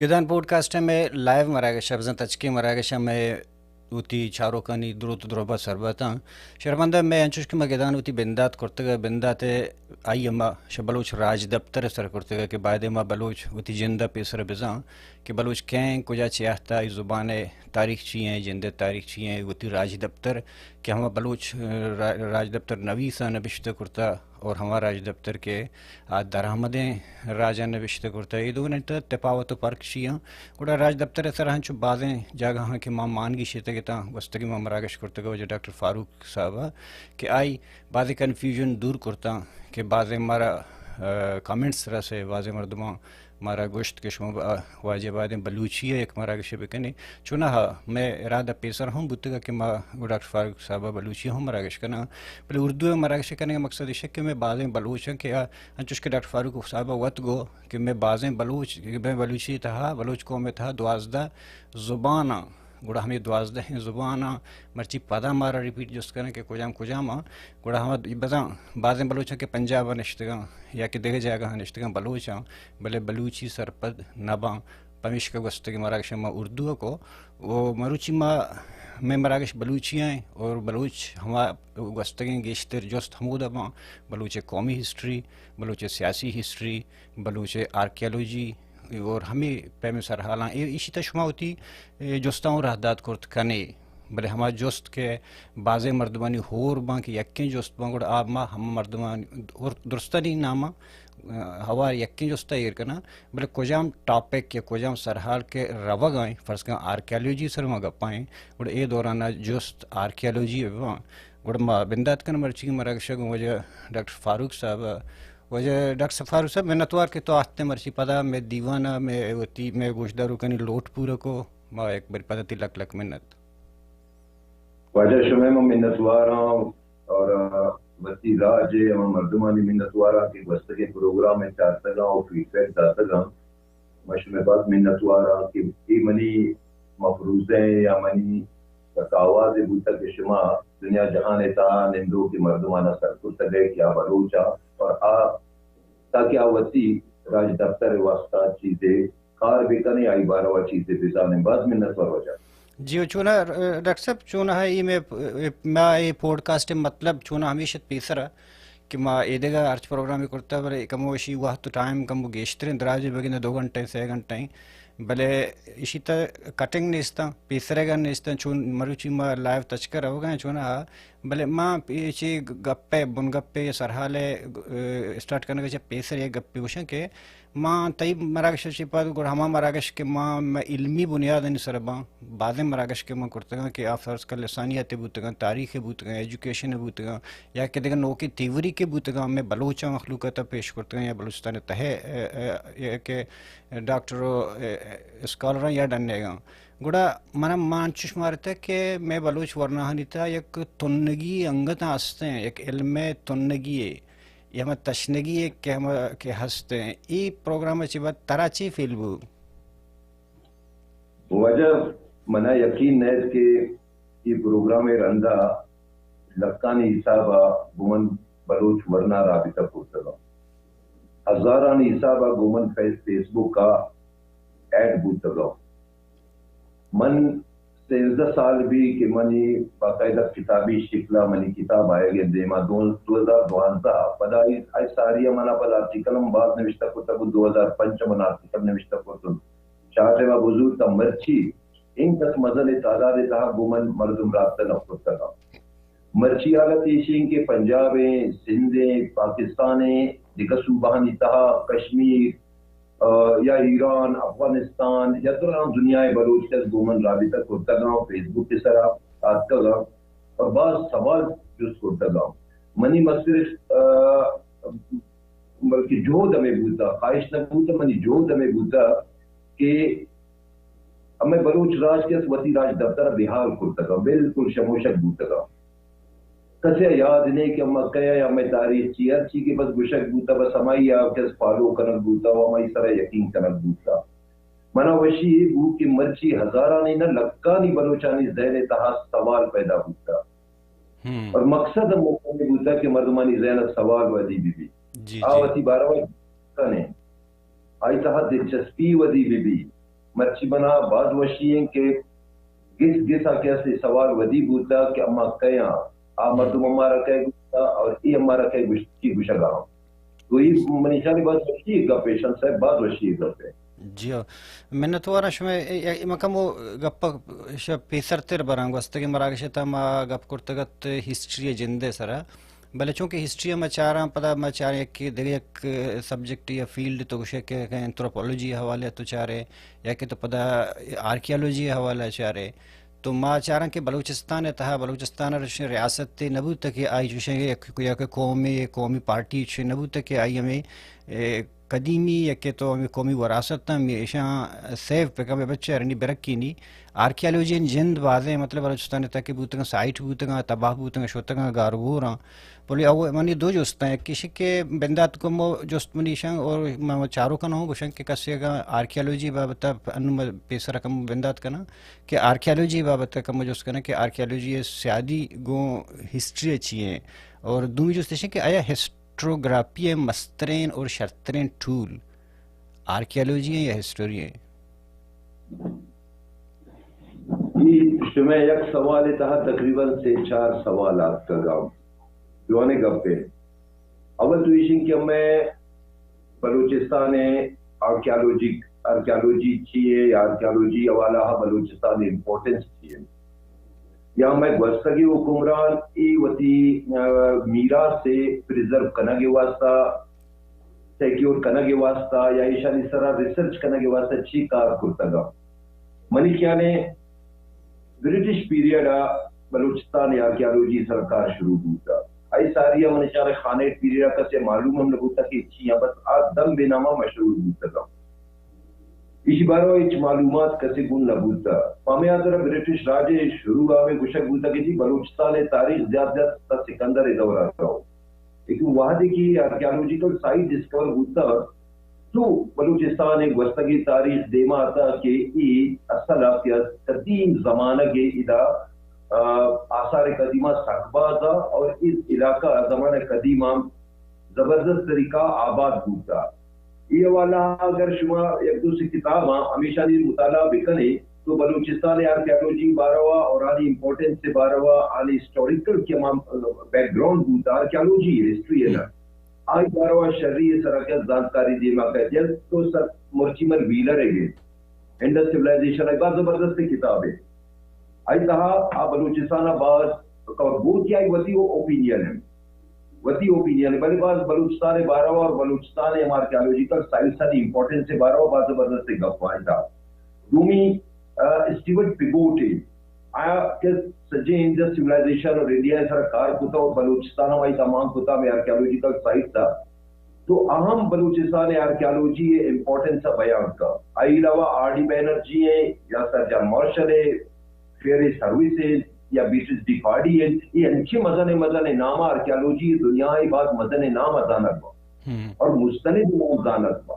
گدان پوڈکاسٹ ءِ مئے لائیو مراگش ءَ، بزاں تچکیں مراگش ءَ مئے وتی چاروکانی دروت ءُ درہبات سر باتاں۔ شرمندہ مئے انچوش کہ ما گدان وتی بندات کرتگ ءُ بندات ءَ آئی ءَ ما شہ بلوچ راجدپتر ءِ سر کرتگ کہ بایدیں ما بلوچ وتی جند ءَ پیسر بزاں کہ بلوچ کئے ایں، کجا چہ آہتہ، آئی زبان ءِ تاریخ چی ایں، جند ءِ تاریخ چی ایں، وتی راجدپتر کہ ہما بلوچ، ا، را-، راجدپتر نویس ءَ نبشتہ کرتہ اور ہما راجدپتر کہ آ درآمدیں راجاں نبشتہ کرتہ، اے دوئینانی تہ ءَ تپاوت ءُ پرک چی آں۔ گڑا راجدپتر ءِ سرا انچو بازیں جاگہاں کہ ما مان گیشتگ اتاں، گوستگیں ما مراگش کرتگ واجہ ڈاکٹر فاروق صاحب ءَ کہ آئی بازیں کنفیوژن دور کرتاں کہ بازیں مارا، ا، کمنٹس رسے، بازیں مردماں مارا گوشت کہ شما با-، واجہ بایدیں بلوچی ءَ یک مراگشے بکنے۔ چوناہا مئے ارادہ پیسر ہم بوتگ کہ ما گوں ڈاکٹر فاروق صاحب ءَ بلوچی ءَ ہم مراگش کناں، بلے اردو ءَ مراگش کنگ ءِ مقصد ایش کہ مئے بازیں بلوچ اں کہ آ، انچوش کہ ڈاکٹر فاروق صاحب ءَ وت گو کہ مئے بازیں بلوچ، مئے بلوچی ءِ تہا، بلوچ قوم ءِ تہا دوازدہ زباناں، گڑا ہمے دوازدہیں زباناں مرچی پدا مارا ریپیٹ جست کناں کہ کجام کجام آں، گڑا ہما بزاں بازیں بلوچاں کہ پنجاب ءَ نشتگاں یا کہ دگہ جاگہاں نشتگاں بلوچاں، بلے بلوچی سرپد نہ باں۔ پمیشکا گوستگیں مراگش ما اردو ءَ کو، و مروچی ما، مئے مراگش بلوچی ءَ ایں اور بلوچ ہما گوستگیں گیشتر جست ہمودا باں، بلوچ ءِ قومی ہسٹری، بلوچ ءِ سیاسی ہسٹری، بلوچ ءِ آرکیالوجی اور ہمے پیمیں سرحالاں۔ اے، ایشی تہ شما وتی، اے، جستاں راہ دات کرت کنے۔ بلے ہما جست کہ بازیں مردمانی ہور باں کہ یکیں جست باں، گڑا آ ما ہما مردمانی اور درستانی نام ءَ، آ، ہوار یکیں جست ءَ ایر کناں، بلے کجام ٹاپک یا کجام سرحال کہ روگ ءَ ایں، فرض کن آرکیالوجی سر ما گپ ءَ ایں، گڑا اے دوران ءَ جست آرکیالوجی ءَ باں۔ گڑا ما بندات کناں مرچی مراگش ءَ گوں واجہ ڈاکٹر فاروق صاحب ءَ۔ واجہ ڈاکٹر فاروق صاحب، منتوار کہ تو آہتے مرچی پدا مئے دیوان ءَ، مئے وتی، مئے گوشداروکانی لوٹ پورا کو۔ ما یک بری پدا تئی لک لک منت۔ واجہ شمئے من منتوار آں اور، آ، وتی راج ءِ ہما مردمانی منتوار آں کہ گوستگیں پروگرام ءَ چارتگ آں و فیڈ بیک داتگ آں۔ من شمئے باز منتوار آں کہ اے منی مفروضہ ءِ یا منی یک آوازے بوتگ کہ شما دنیا جہان ءِ تہا نندوکیں مردماں سر کرتگ ئے کہ آ بلوچ آں اور آ تاکہ آ وتی راجدپتر ءِ واستہ چیزے کار بہ کنیں، آئی باروا چیزے بزانیں۔ باز منتوار واجہ۔ جی، و چوناہا، ڈاکٹر صاحب، چوناہا اے مئے، ما اے پوڈکاسٹ ءِ مطلب چوناہا ہمیش ات پیسرا کہ ما ایدگہ ہرچ پروگرامے کرتہ، بلے کمو اشی وہد و ٹائم کمو گیشتریں، دراجے بگندے دو گھنٹہ، سے گھنٹہ، بلے اشی تہ کٹنگ نیستاں، پیسرگ ءَ نیستاں، چون مروچی ما لائیو تچک ءَ روگ ءَ ایں چوناہا، بلے ما اے چی گپ ءِ، بنگپ ءِ یا سرحال ءِ، ا، اسٹارٹ کنگ ءَ چہ پیسر یک گپے گوشاں کہ ما تئی مراگش ءَ چہ پد گڑا ہما مراگش کہ ما، ما علمی بنیادانی سر ءَ باں، بازیں مراگش کہ ما کرتگاں کہ آ فرض کن لسانیات ءِ بوتگاں، تاریخ ءِ بوتگاں، ایجوکیشن ءِ بوتگاں، یا کہ دگہ نوکیں تھیوری کہ بوتگاں، مئے بلوچ ءِ مخلوق ءَ تہ پیش کرتگاں یا بلوچستان ءِ تہ ءَ، ا، ا، یا کہ ڈاکٹر و، ا، اسکالراں یا ڈنیگاں۔ گڑا من ءَ مان چش مارتگ کہ مئے بلوچ ورناہانی تہ ءَ یک تنگی انگتاں ہستیں، یک علم ءِ تنگی یے، یا ہما تشنگی یے کہ ہما کہ ہستیں۔ اے پروگرام ءَ چہ بعد ترا چی فیل بو؟ واجہ، من ءَ یقین نہ ات کہ اے پروگرام ءِ رندا لکانی حساب ءَ گوں من بلوچ ورنا رابطہ کرتگ انت۔ ہزارانی حساب ءَ گوں من فیس، فیس بک ءَ ایڈ بوتگ انت۔ من سیزدہ سال بی کہ منی باقاعدہ کتابی شکل ءَ منی کتاب آیگ ءَ دیما دو، دو ہزار دوازدہ ءَ پدا آئی، آئی ساری ءَ من ءَ پدا آرٹیکل ہم باز نوشتہ کرتگ، دو ہزار پنچ ءَ من آرٹیکل نوشتہ کرتگ۔ چاٹے ما بزور تا مرچی انکس مزن تعداد ءِ تہا گوں من مردم رابطہ نہ کرتگ۔ مرچی حالت ایشی انت کہ پنجاب ءِ، سندھ ءِ، پاکستان ءِ دگہ صوبہانی تہا، کشمیر، آ، یا ایران، افغانستان یا دران دنیا ءِ بلوچ کس گوں من رابطہ کرتگ انت، فیس بک ءِ سرا آتکگ انت اور باز سوال جست کرتگ انت۔ منی مسترش، آ، بلکہ جہد ہمے بوتہ، خواہش نہ بوتہ، منی جہد ہمے بوتہ کہ ہمے بلوچ راج کہ است وتی راج دپتر ءَ بحال کرتگ انت، بالکل شموشک بوتگ انت۔ کسے ءَ یاد نہ کہ ما کئے آں یا مئے تاریخ چی، ہر چی کہ بس گوشگ بوتہ، بس ہمائی ءَ کس فالو کنگ بوتہ و ہمائی سرا یقین کنگ بوتہ۔ منا وشی اے بوت کہ مرچی ہزارانی نہ لکانی بلوچانی ذہن ءِ تہا سوال پیدا بوتہ۔ ہم۔ اور مقصد ہم ہمے بوتہ کہ مردمانی ذہن ءَ سوال ودی بہ بی۔ جی، آ جی۔ وتی باروا کنے۔ آئی تہا دلچسپی ودی بہ بی۔ مرچی منا باز وشی ایں کہ گس گس ءَ کہ است اے سوال ودی بوتا کہ اما کئے آں، آ مردم امارا کئے گوشتا اور اے امارا کئے گوشتی گوشگا آں۔ تو اے منی خیال ءَ باز وشی گپ ایں، شمس صاحب، باز وشی گپ ایں۔ جی ہو، منتواراں شمئے۔ اے، اے، من کمو گپ ءَ پیسر تر براں، گوستگیں مراگش ءِ تہا ما گپ کرتگ ات ہسٹری ءِ جند ءِ سرا، بلے چونکہ ہسٹری ءَ ما چاراں، پدا ما چاریں کہ دگہ یک سبجیکٹ یا فیلڈ، تو گوشے کہ اینتھروپولوجی ءِ حوالے ءَ تو چارے، یا کہ تو پدا آرکیالوجی ءِ حوالے ءَ چارے، تو ما چاراں کہ بلوچستان ءِ تہا، بلوچستان ءَ چوشیں ریاستے نہ بوتگ کہ آئی چوشیں یک، یک قومے، قومی پارٹی چوشیں نہ بوتگ کہ آئی ہمے، اے، قدیمی یا کہ تو ہمے قومی وراثت ہم ایشاں سیو بکن، بچارینی، برکینی۔ آرکیالوجی ءِ جند بازیں، مطلب، بلوچستان ءِ تہا کہ بوتگاں، سائٹ بوتگاں، تباہ بوتگاں، شتگاں گار و گوراں۔ بلے او منی دو جست ایں، یکے ایش کہ بندات کمو جست منی ایش ایں اور من چاروکاں ہوں گوشاں کہ کسے اگاں آرکیالوجی بابت ءَ، انوں من پیسر ءَ کمو بندات کناں کہ آرکیالوجی بابت ءَ کمو جست کناں کہ آرکیالوجی ءِ سیادی گوں ہسٹری ءَ چی ایں، اور دومی جست ایش کہ آیا ہسٹروگرافی ءِ مستریں اور شرتریں ٹول آرکیالوجی ایں یا ہسٹوری ایں؟ اے شمئے یک سوال ءِ تہا تقریباً سے چار سوال آتکگ اَنت۔ جوانیں گپے۔ اول تو ایش اِنت کہ مئے بلوچستان ءِ آرکیالوجی، آرکیالوجی چی ایں یا آرکیالوجی حوالہ ءَ بلوچستان ءِ امپورٹنس چی ایں؟ یا مئے گوستگیں حکمران اے وتی، آ، میراث ءِ پریزرو کنگ ءِ واستہ، سیکیور کنگ ءِ واستہ یا ایشانی سرا ریسرچ کنگ ءِ واستہ چی کار کرتگ اَنت؟ منی خیال ءَ برٹش پیریڈ ءَ بلوچستان ءِ آرکیالوجی ءِ سرا کار شروع بوتگ۔ اے ساری ءَ منی خیال ءَ خانیٹ پیریڈ ءَ کسے معلوم ہم نہ بوتگ کہ چی اَنت، بس آ دم بے نام ءَ مشہور بوتگ اَنت۔ ایشی بارو ءَ ہچ معلومات کسے گون نہ بوتگ۔ پہ ہمے ہاترا برٹش راج ءِ شروع ءَ ہمے گوشگ بوتگ کہ جی بلوچستان ءِ تاریخ زیات زیات تا سکندر ءِ دور ءَ رو۔ لیکن وہدے کہ آرکیالوجیکل سائٹ ڈسکور بوتگ، تو بلوچستان ءِ گوستگیں تاریخ دیما آتگ کہ اے اصل ءَ کہ قدیم زمانگ ءِ ادا، آ، آثار قدیمہ سک باز اَنت اور اے علاقہ زمانہ قدیم ءَ زبردست طریقہ آباد بوتگ۔ اے حوالہ ءَ اگر شما یک دو سے کتاباں ہمیشانی مطالعہ بکنے تو بلوچستان ءِ آرکیالوجی باروا اور آنی امپورٹنس ءِ باروا، آنی ہسٹوریکل کہ ہما بیک گراؤنڈ بوتگ، آرکیالوجی ءِ ہسٹری ءِ نا، آئی باروا شری ءِ سرا کہ زانتکاری دیما کئیت، تو سر مرچی من ویلر ءِ گے انڈس سیولائزیشن ءِ باز زبردست کتابے۔ آئی تہا آ بلوچستان ءَ باز کور بوت کہ آئی وتی او اوپینین اِنت، وتی اوپینین اِنت، بلے باز بلوچستان ءِ باروا اور بلوچستان ءِ ہما آرکیالوجیکل سائٹس آنی امپورٹنس ءِ باروا باز زبردست گپ آئی تہا۔ دومی، آ، اسٹیورٹ پیگوٹ اِنت، آیا کہ سجیں انڈس سیولائزیشن اور انڈیا ءِ سرا کار کتا اور بلوچستان ءَ آئی تہا مان کتا ہمے آرکیالوجیکل سائٹس ءَ۔ تو اہم بلوچستان ءِ آرکیالوجی ءِ امپورٹنس ءَ بیان کا۔ آئی علاوہ آر ڈی بینرجی اِنت یا سر جان مارشل اِنت، فیئر سروس اِنت یا بیٹرس ڈی کارڈی اِنت، اے انچیں مزنیں مزنیں نام آرکیالوجی ءِ دنیا ءِ باز مزنیں نام ءَ زانگ با اور مستند نام زانگ با۔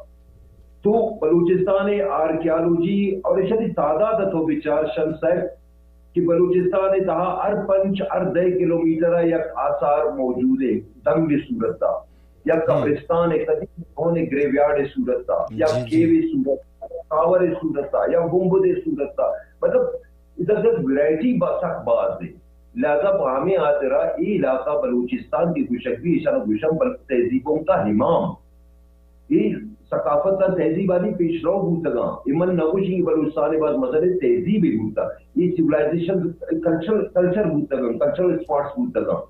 تو بلوچستان ءِ آرکیالوجی اور ایشانی تعداد ءَ تو بچار شمس صاحب، کہ بلوچستان ءِ تہا ہر پنچ، ہر دہ کلومیٹر ءَ یک آثار موجود اِنت، دنگ ءِ صورت ءَ، یا قبرستان ءِ قدیم ہون ءِ گریو یارڈ ءِ صورت ءَ، یا کیو ءِ صورت ءَ، ٹاور ءِ صورت ءَ، یا گنبد ءِ صورت ءَ۔ مطلب، ادا سک ورائٹی با-، سک باز اِنت۔ لہذا پہ ہمے ہاترا اے علاقہ بلوچستان کہ گوشگ بی، ایشاں گوشاں بلوچ تہذیبوں کا امام۔ اے ثقافت ءُ تہذیب آنی پیش رو بوتگاں۔ اے من نہ گوشی کہ بلوچستان ءِ باز مزنیں تہذیبے بوتگ۔ اے سیولائزیشن، کلچر، کلچر بوتگاں، کلچرل اسپاٹس بوتگاں۔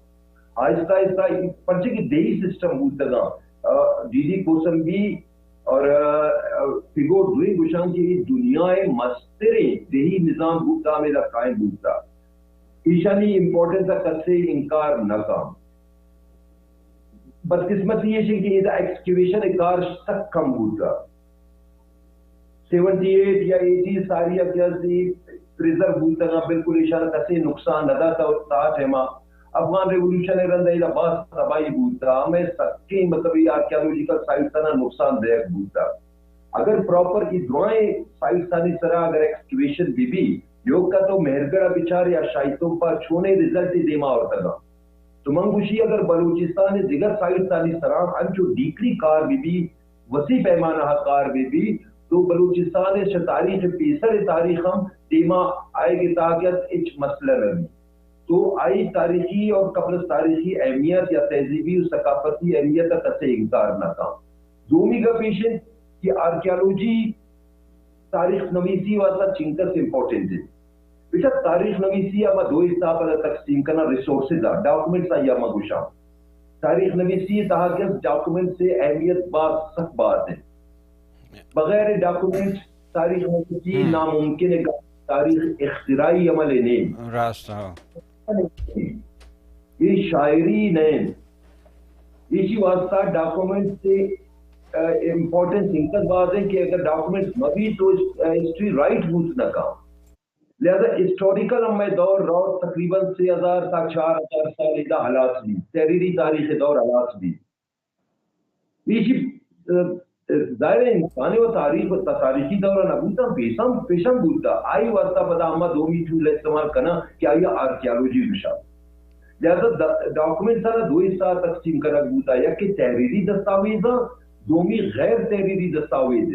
آہستہ آہستہ اے پرچے کہ دیہی سسٹم بوتگاں، آ، ڈی ڈی کوسمبی اور، آ، آ، پیگوٹ دوئیں گوشاں کہ اے دنیا ءِ مستریں دیہی نظام بوتگ، ہمیدا قائم بوتگ۔ ایشانی امپورٹنس ءَ کسے انکار نہ کن۔ بدقسمتی ایش کہ ادا ایکسکیویشن ءِ کار سک کم بوتگ۔ سیونٹی ایٹ یا ایٹی ساری ءَ کہ است اے پریزرو بوتگاں، بالکل ایشاں کسے نقصان نہ داتگ۔ تا ٹائما افغان ریولوشن ءِ رند ءَ ادا باز تباہی بوتگ۔ ہمے سکیں مطلب اے آرکیالوجیکل سائٹس ءَ نقصان دئیگ بوتگ۔ اگر پراپر اے درائیں سائٹس آنی سرا اگر ایکسکیویشن بہ بی، یوکا تو مہرگڑھ ءَ بچار یا شاہی تمپ ءَ چونیں ریزلٹے دیما آورتگاں۔ تو من گوشی اگر بلوچستان ءِ دگہ سائٹس آنی سرا انچو ڈیپلی کار بہ بی، وسیع پیمانہ ءَ کار بہ بی، تو بلوچستان ءِ چہ تاریخ پیسر ءِ تاریخ ہم دیما آئیگ ءِ تہا کہ است ہچ مسئلہ نہ بیت۔ تو آئی تاریخی اور قبل از تاریخی اہمیت یا تہذیبی و ثقافتی اہمیت ءَ کسے انکار نہ کن۔ دومی گپ ایش انت کہ آرکیالوجی تاریخ نویسی واسطہ چنکس امپورٹنٹ انت۔ بیٹا، تاریخ نویسی ءَ ما دو حصہ ءَ پدا تقسیم کناں، ریسورسز ءَ، ڈاکومنٹس ءَ یا ما گوشاں۔ تاریخ نویسی ءِ تہا کہ ڈاکومنٹس ءِ اہمیت باز، سک باز انت۔ بغیر ڈاکومنٹ تاریخ نویسی ہم۔ ناممکن ہے۔ تاریخ اختراعی عمل نہیں۔ راست، ہاں۔ یہ شاعری نہیں۔ اسی واسطہ ڈاکومنٹ سے، آ، امپورٹنس انقدر باز ہے کہ اگر ڈاکومنٹ مبی تو، آ، ہسٹری رائٹ بوت نہ کا۔ لہذا ہسٹوریکل ہمیں دور رو تقریباً سے ہزار تا چار ہزار سال ادا ہلاس بی، تحریری تاریخ دور ہلاس بی۔ ایشی، آ، آ، ظاہر ہے انسان و تاریخ و تاریخی دور نہ بوتا، پیشم، پیشم بوتا۔ آئی واسطہ پدا ہما دومی ٹول استعمال کنا کہ آئی آرکیالوجی گشا۔ لہذا دا-، ڈاکومنٹس نا دو حصہ تقسیم کنگ بوتا، یک کہ تحریری دستاویز، دومی غیر تحریری دستاویز۔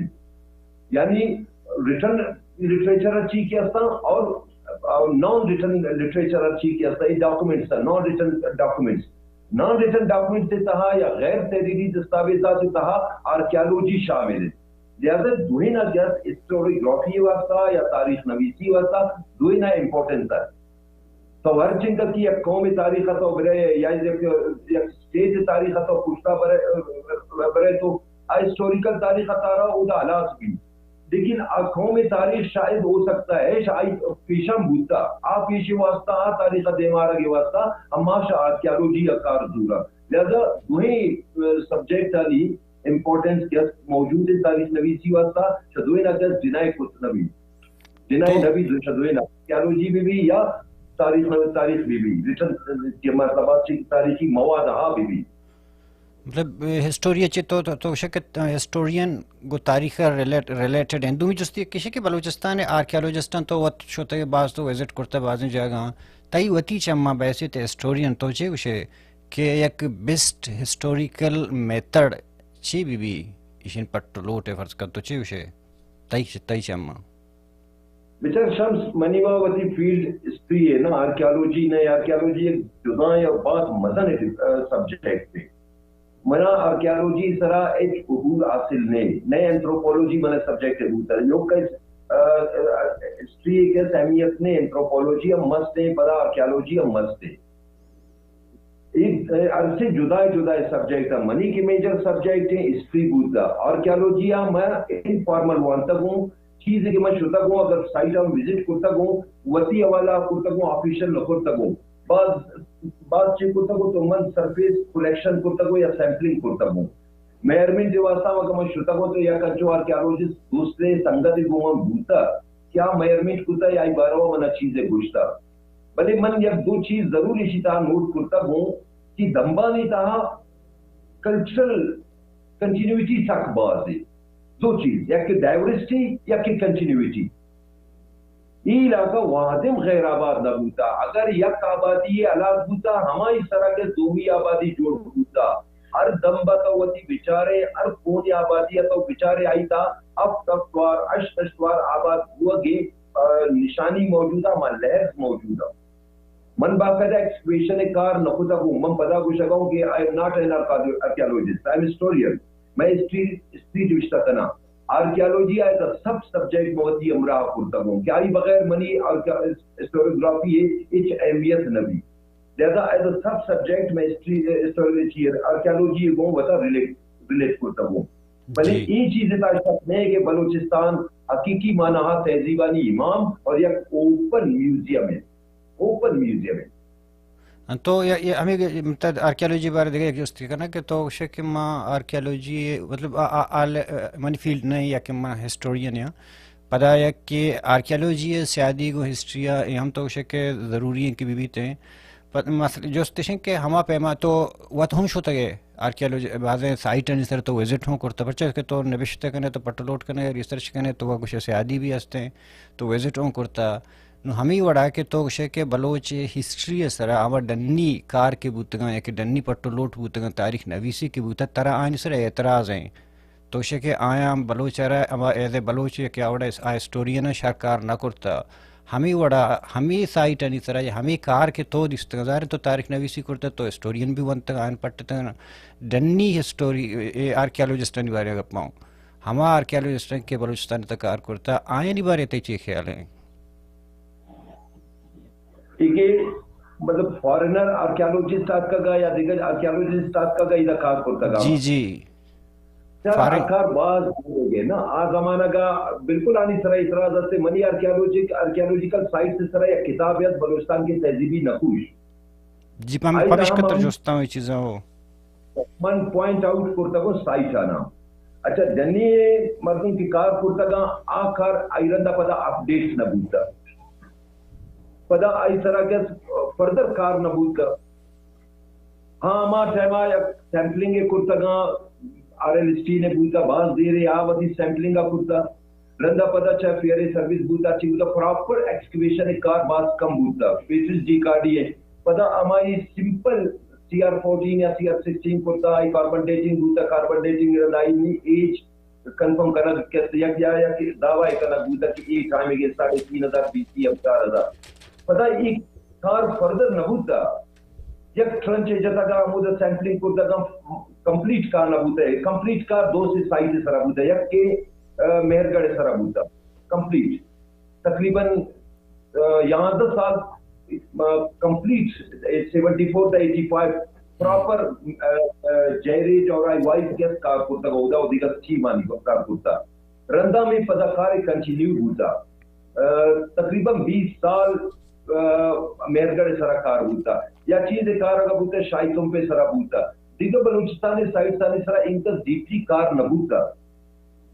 یعنی ریٹن لٹریچر چی کہ استا اور، اور نان ریٹن لٹریچر چی کہ استا، یہ documents, non written documents. Non written documents کے تہا یا غیر تحریری دستاویزات کے تہا آرکیالوجی شامل ہے۔ لہذا دوئیں نا جس ہسٹوریوگرافی واسطہ یا تاریخ نویسی واسطہ دوئیں نا امپورٹنس ہے۔ تو ہر چنگا کی یک قوم تاریخ تو برے یا یک، یک اسٹیٹ تاریخ تو پشتا برے، برے تو آ ہسٹوریکل تاریخ تارا او دا ہلاس بی۔ لیکن آ قوم تاریخ شاید ہو سکتا ہے، شاید پیشم بوتا۔ آ پیش واسطہ، آ تاریخ دیمارگ واسطہ، ہما شا آرکیالوجی کار زورا۔ لہذا دوئیں، آ، سبجیکٹ آنی امپورٹنس کہ است موجود ہے تاریخ نویسی واسطہ، شا دوئیں نا جس ڈینائی کت نبی۔ ڈینائی تو نبی، شا دوئیں نا آرکیالوجی بی بی یا تاریخ نو-، تاریخ بی بی، ریٹن کہ مطلب چی تاریخی مواد ہا بی بی۔ مطلب، ہسٹوری چی تو، تو، تو شک ہسٹورین گو تاریخ ریلیٹ-، ریلیٹڈ ہیں۔ دومی جستی کشی کہ بلوچستان آرکیالوجسٹان تو وت شوتے باز تو وزٹ کرتا بازیں جاگہ۔ تئی وتی چما بحیثیت ہسٹورین تو چے گوشے کہ یک بیسٹ ہسٹوریکل میتھڈ چی بی بی ایشین پٹ لوٹ ہے فرض کر تو چے گوشے؟ تئی چ-، تئی چما۔ بچار شمس، منی وا وتی فیلڈ ہسٹری ہے نا، آرکیالوجی نہ، آرکیالوجی ایک جدا یا بہت مزن ہے، آ، سبجیکٹ ہے۔ منا آرکیالوجی سرا ہچ عبور حاصل نہیں، نئے اینتھروپولوجی منا سبجیکٹ ہے بوتا۔ یو کہ، آ، آ، ہسٹری ایک اہمیت نہیں، اینتھروپولوجی ہم مست ہے، پدا آرکیالوجی ہم مست ہے۔ اے ہر سے جدا جدا سبجیکٹ ہیں۔ منی کہ میجر سبجیکٹ ہیں ہسٹری بوتا۔ آرکیالوجی ہم میں انفارمل وانتا ہوں، چیز کہ من شتا ہوں، اگر سائٹ ہم وزٹ کرتا ہوں، وتی حوالہ کرتا ہوں، آفیشل نہ کرتا ہوں۔ بعض، بعض چیز کرتا ہوں تو من سرفیس کلیکشن کرتا ہوں یا سیمپلنگ کرتا ہوں۔ میئرمنٹ کے واسطہ اگر من شتا ہوں تو یا کنچو آرکیالوجسٹ دوست نے سنگت کو من بوتا، کیا میئرمنٹ کرتا یا بارے میں منا چیزیں گوشتا۔ بلے من یک دو چیز ضرور ایشی تہا نوٹ کرتگ اوں کہ دمبانی تہا کلچرل کنٹینیوٹی سک باز ہے۔ دو چیز، یک کہ ڈائیورسٹی، یک کہ کنٹینیوٹی۔ اے علاقہ وہدم غیر آباد نہ بوتا۔ اگر یک آبادی ہلاس بوتا، ہمائی سرا کہ دومی آبادی جوڑ بوتا۔ ہر دمبا تو وتی بچارے، ہر کونی آبادی تو بچارے، آئی تا ہفت ہفت وار، ہشت ہشت وار آباد بوگے، آ، نشانی موجود ہے، ہما لحظ موجود ہے۔ من باقاعدہ ایکسکیویشن کار نہ کتگ اوں، من پدا گوشگ اوں کہ I am not an archaeologist, I am historian. میں ہسٹری، ہسٹری نوشتہ کناں۔ آرکیالوجی آ ایز اے سب سبجیکٹ من وتی ہمراہ کرتگ اوں کہ آئی بغیر منی آرکیا-، ہسٹوریوگرافی ء ہچ اہمیت نہ بی۔ لہذا ایز اے سب سبجیکٹ میں ہسٹری، ہسٹوریولوجی، آرکیالوجی ء گوں وتا ریلیٹ، ریلیٹ کرتگ اوں۔ بلے جی۔ اے چیز ء شک نہ کہ بلوچستان حقیقی معنی ء تہذیبانی امام اور یک اوپن میوزیم ہے۔ اوپن میوزیم ہے۔ تو یا، یا ہمیں کہ مطلب آرکیالوجی بارے دیگہ یک جست کناں کہ تو گوشے کہ ما آرکیالوجی، مطلب، آ، آ، آ، منی فیلڈ نہیں یا کہ ما ہسٹورین یا پدا یک کہ آرکیالوجی سیادی گو ہسٹری اے ہم تو گوشے کہ ضروری ہیں کہ ببیت ہیں۔ پد مسئلہ جست اش انت کہ ہما پیما تو وت ہم شتگ ئے آرکیالوجی، بازیں سائٹانی سر تو وزٹ ہوں کرتا، پرچا کہ تو نبشتہ کنے، تو پٹ لوٹ کنے، ریسرچ کنے، تو گوشے سیادی بھی ہستے، تو وزٹ ہوں کرتا۔ نو ہمے وڑا کہ تو گوشے کہ بلوچ ہسٹری سرا ہما ڈنی کار کہ بوتگاں یا کہ ڈنی پٹ لوٹ بوتگاں، تاریخ نویسی کہ بوتا، ترا آنی سر اعتراض ہیں۔ تو شے کہ آیاں بلوچ ءَ را ہما ایز اے بلوچ کہ آ وڑا آ ہسٹورین ءَ شر کار نہ کرتا۔ ہمے وڑا، ہمے سائٹانی سرا یا ہمے کار کہ تو دیستگ، ظاہر تو تاریخ نویسی کرتا، تو ہسٹورین بھی ونتگ، آیان پٹتگ۔ ڈنی ہسٹوری، اے آرکیالوجسٹانی بارے گپاں۔ ہما آرکیالوجسٹاں کہ بلوچستان تک کار کرتا، آیانی بارے تئی چی خیال ہے؟ ٹھیک ہے، مطلب فارنر آرکیالوجسٹ آتکگا یا دیگر آرکیالوجسٹ آتکگا ادا کار کرتگا؟ جی، جی۔ سر، آ فارن- کار باز ہو گئے نا۔ آ زمانہ گا بالکل آنی سرا اعتراض ہستے۔ منی آرکیالوجیک-، آرکیالوجیکل سائٹس سرا یک کتابے ہست بلوچستان کے تہذیبی نقوش۔ جی، پم-، آئی پمیشکا ترا تر من جستاں اے چیزاں ہو۔ من پوائنٹ آؤٹ کرتگوں سائٹ آنا۔ اچھا، جنی مردم کہ کار کرتگاں، آ کار آئی رندا پدا اپڈیٹ نہ بوتا۔ پدا آئی سرا کس فردر کار نہ بوتا۔ ہاں، ہما ٹائما یک سیمپلنگ ء کرتگاں، آر ایل اسٹین ء بوتا، باز دیر ء آ وتی سیمپلنگ ء کرتا۔ رندا پدا چہ فیئر سروس بوتا، چی بوتا، پراپر ایکسکیویشن ء کار باز کم بوتا، فیسز ڈیکارڈی ء۔ پدا ہمائی سمپل سی آر فورٹین یا سی آر سکسٹین کرتا، آئی کاربن ڈیٹنگ بوتا، کاربن ڈیٹنگ رندا آئی نی ایج کنفرم کنگ کس یک یا یک دعوی کنگ بوتا کہ اے ٹائم ء ساڑھے تین ہزار بی سی ء چار ہزار۔ پدا اے کار فردر نہ بوتا۔ یک ٹرنچ ء جتگا، ہمودا سیمپلنگ کرتگا، کمپلیٹ کار نہ بوتا۔ کمپلیٹ کار دو سے سائٹ سرا بوتا، یک کہ، آ، مہرگڑھ سرا بوتا۔ کمپلیٹ۔ تقریباً، آ، یازدہ سال، آ، کمپلیٹ، سیونٹی فور تا ایٹی فائیو، پراپر، آ، آ، جیریج اور آئی وائز کس کار کرتگا، اودا و دیگر ٹیمانی کار کرتا۔ رندا میں پدا کار کنٹینیو بوتا۔ آ، تقریباً بیس سال، آ، مہرگڑھ سرا کار بوتا۔ یا چیز کار اگا بوتا، شاہی تمپے سرا بوتا۔ دیگر بلوچستان سائٹسانی سرا انکس ڈیپلی کار نہ بوتا۔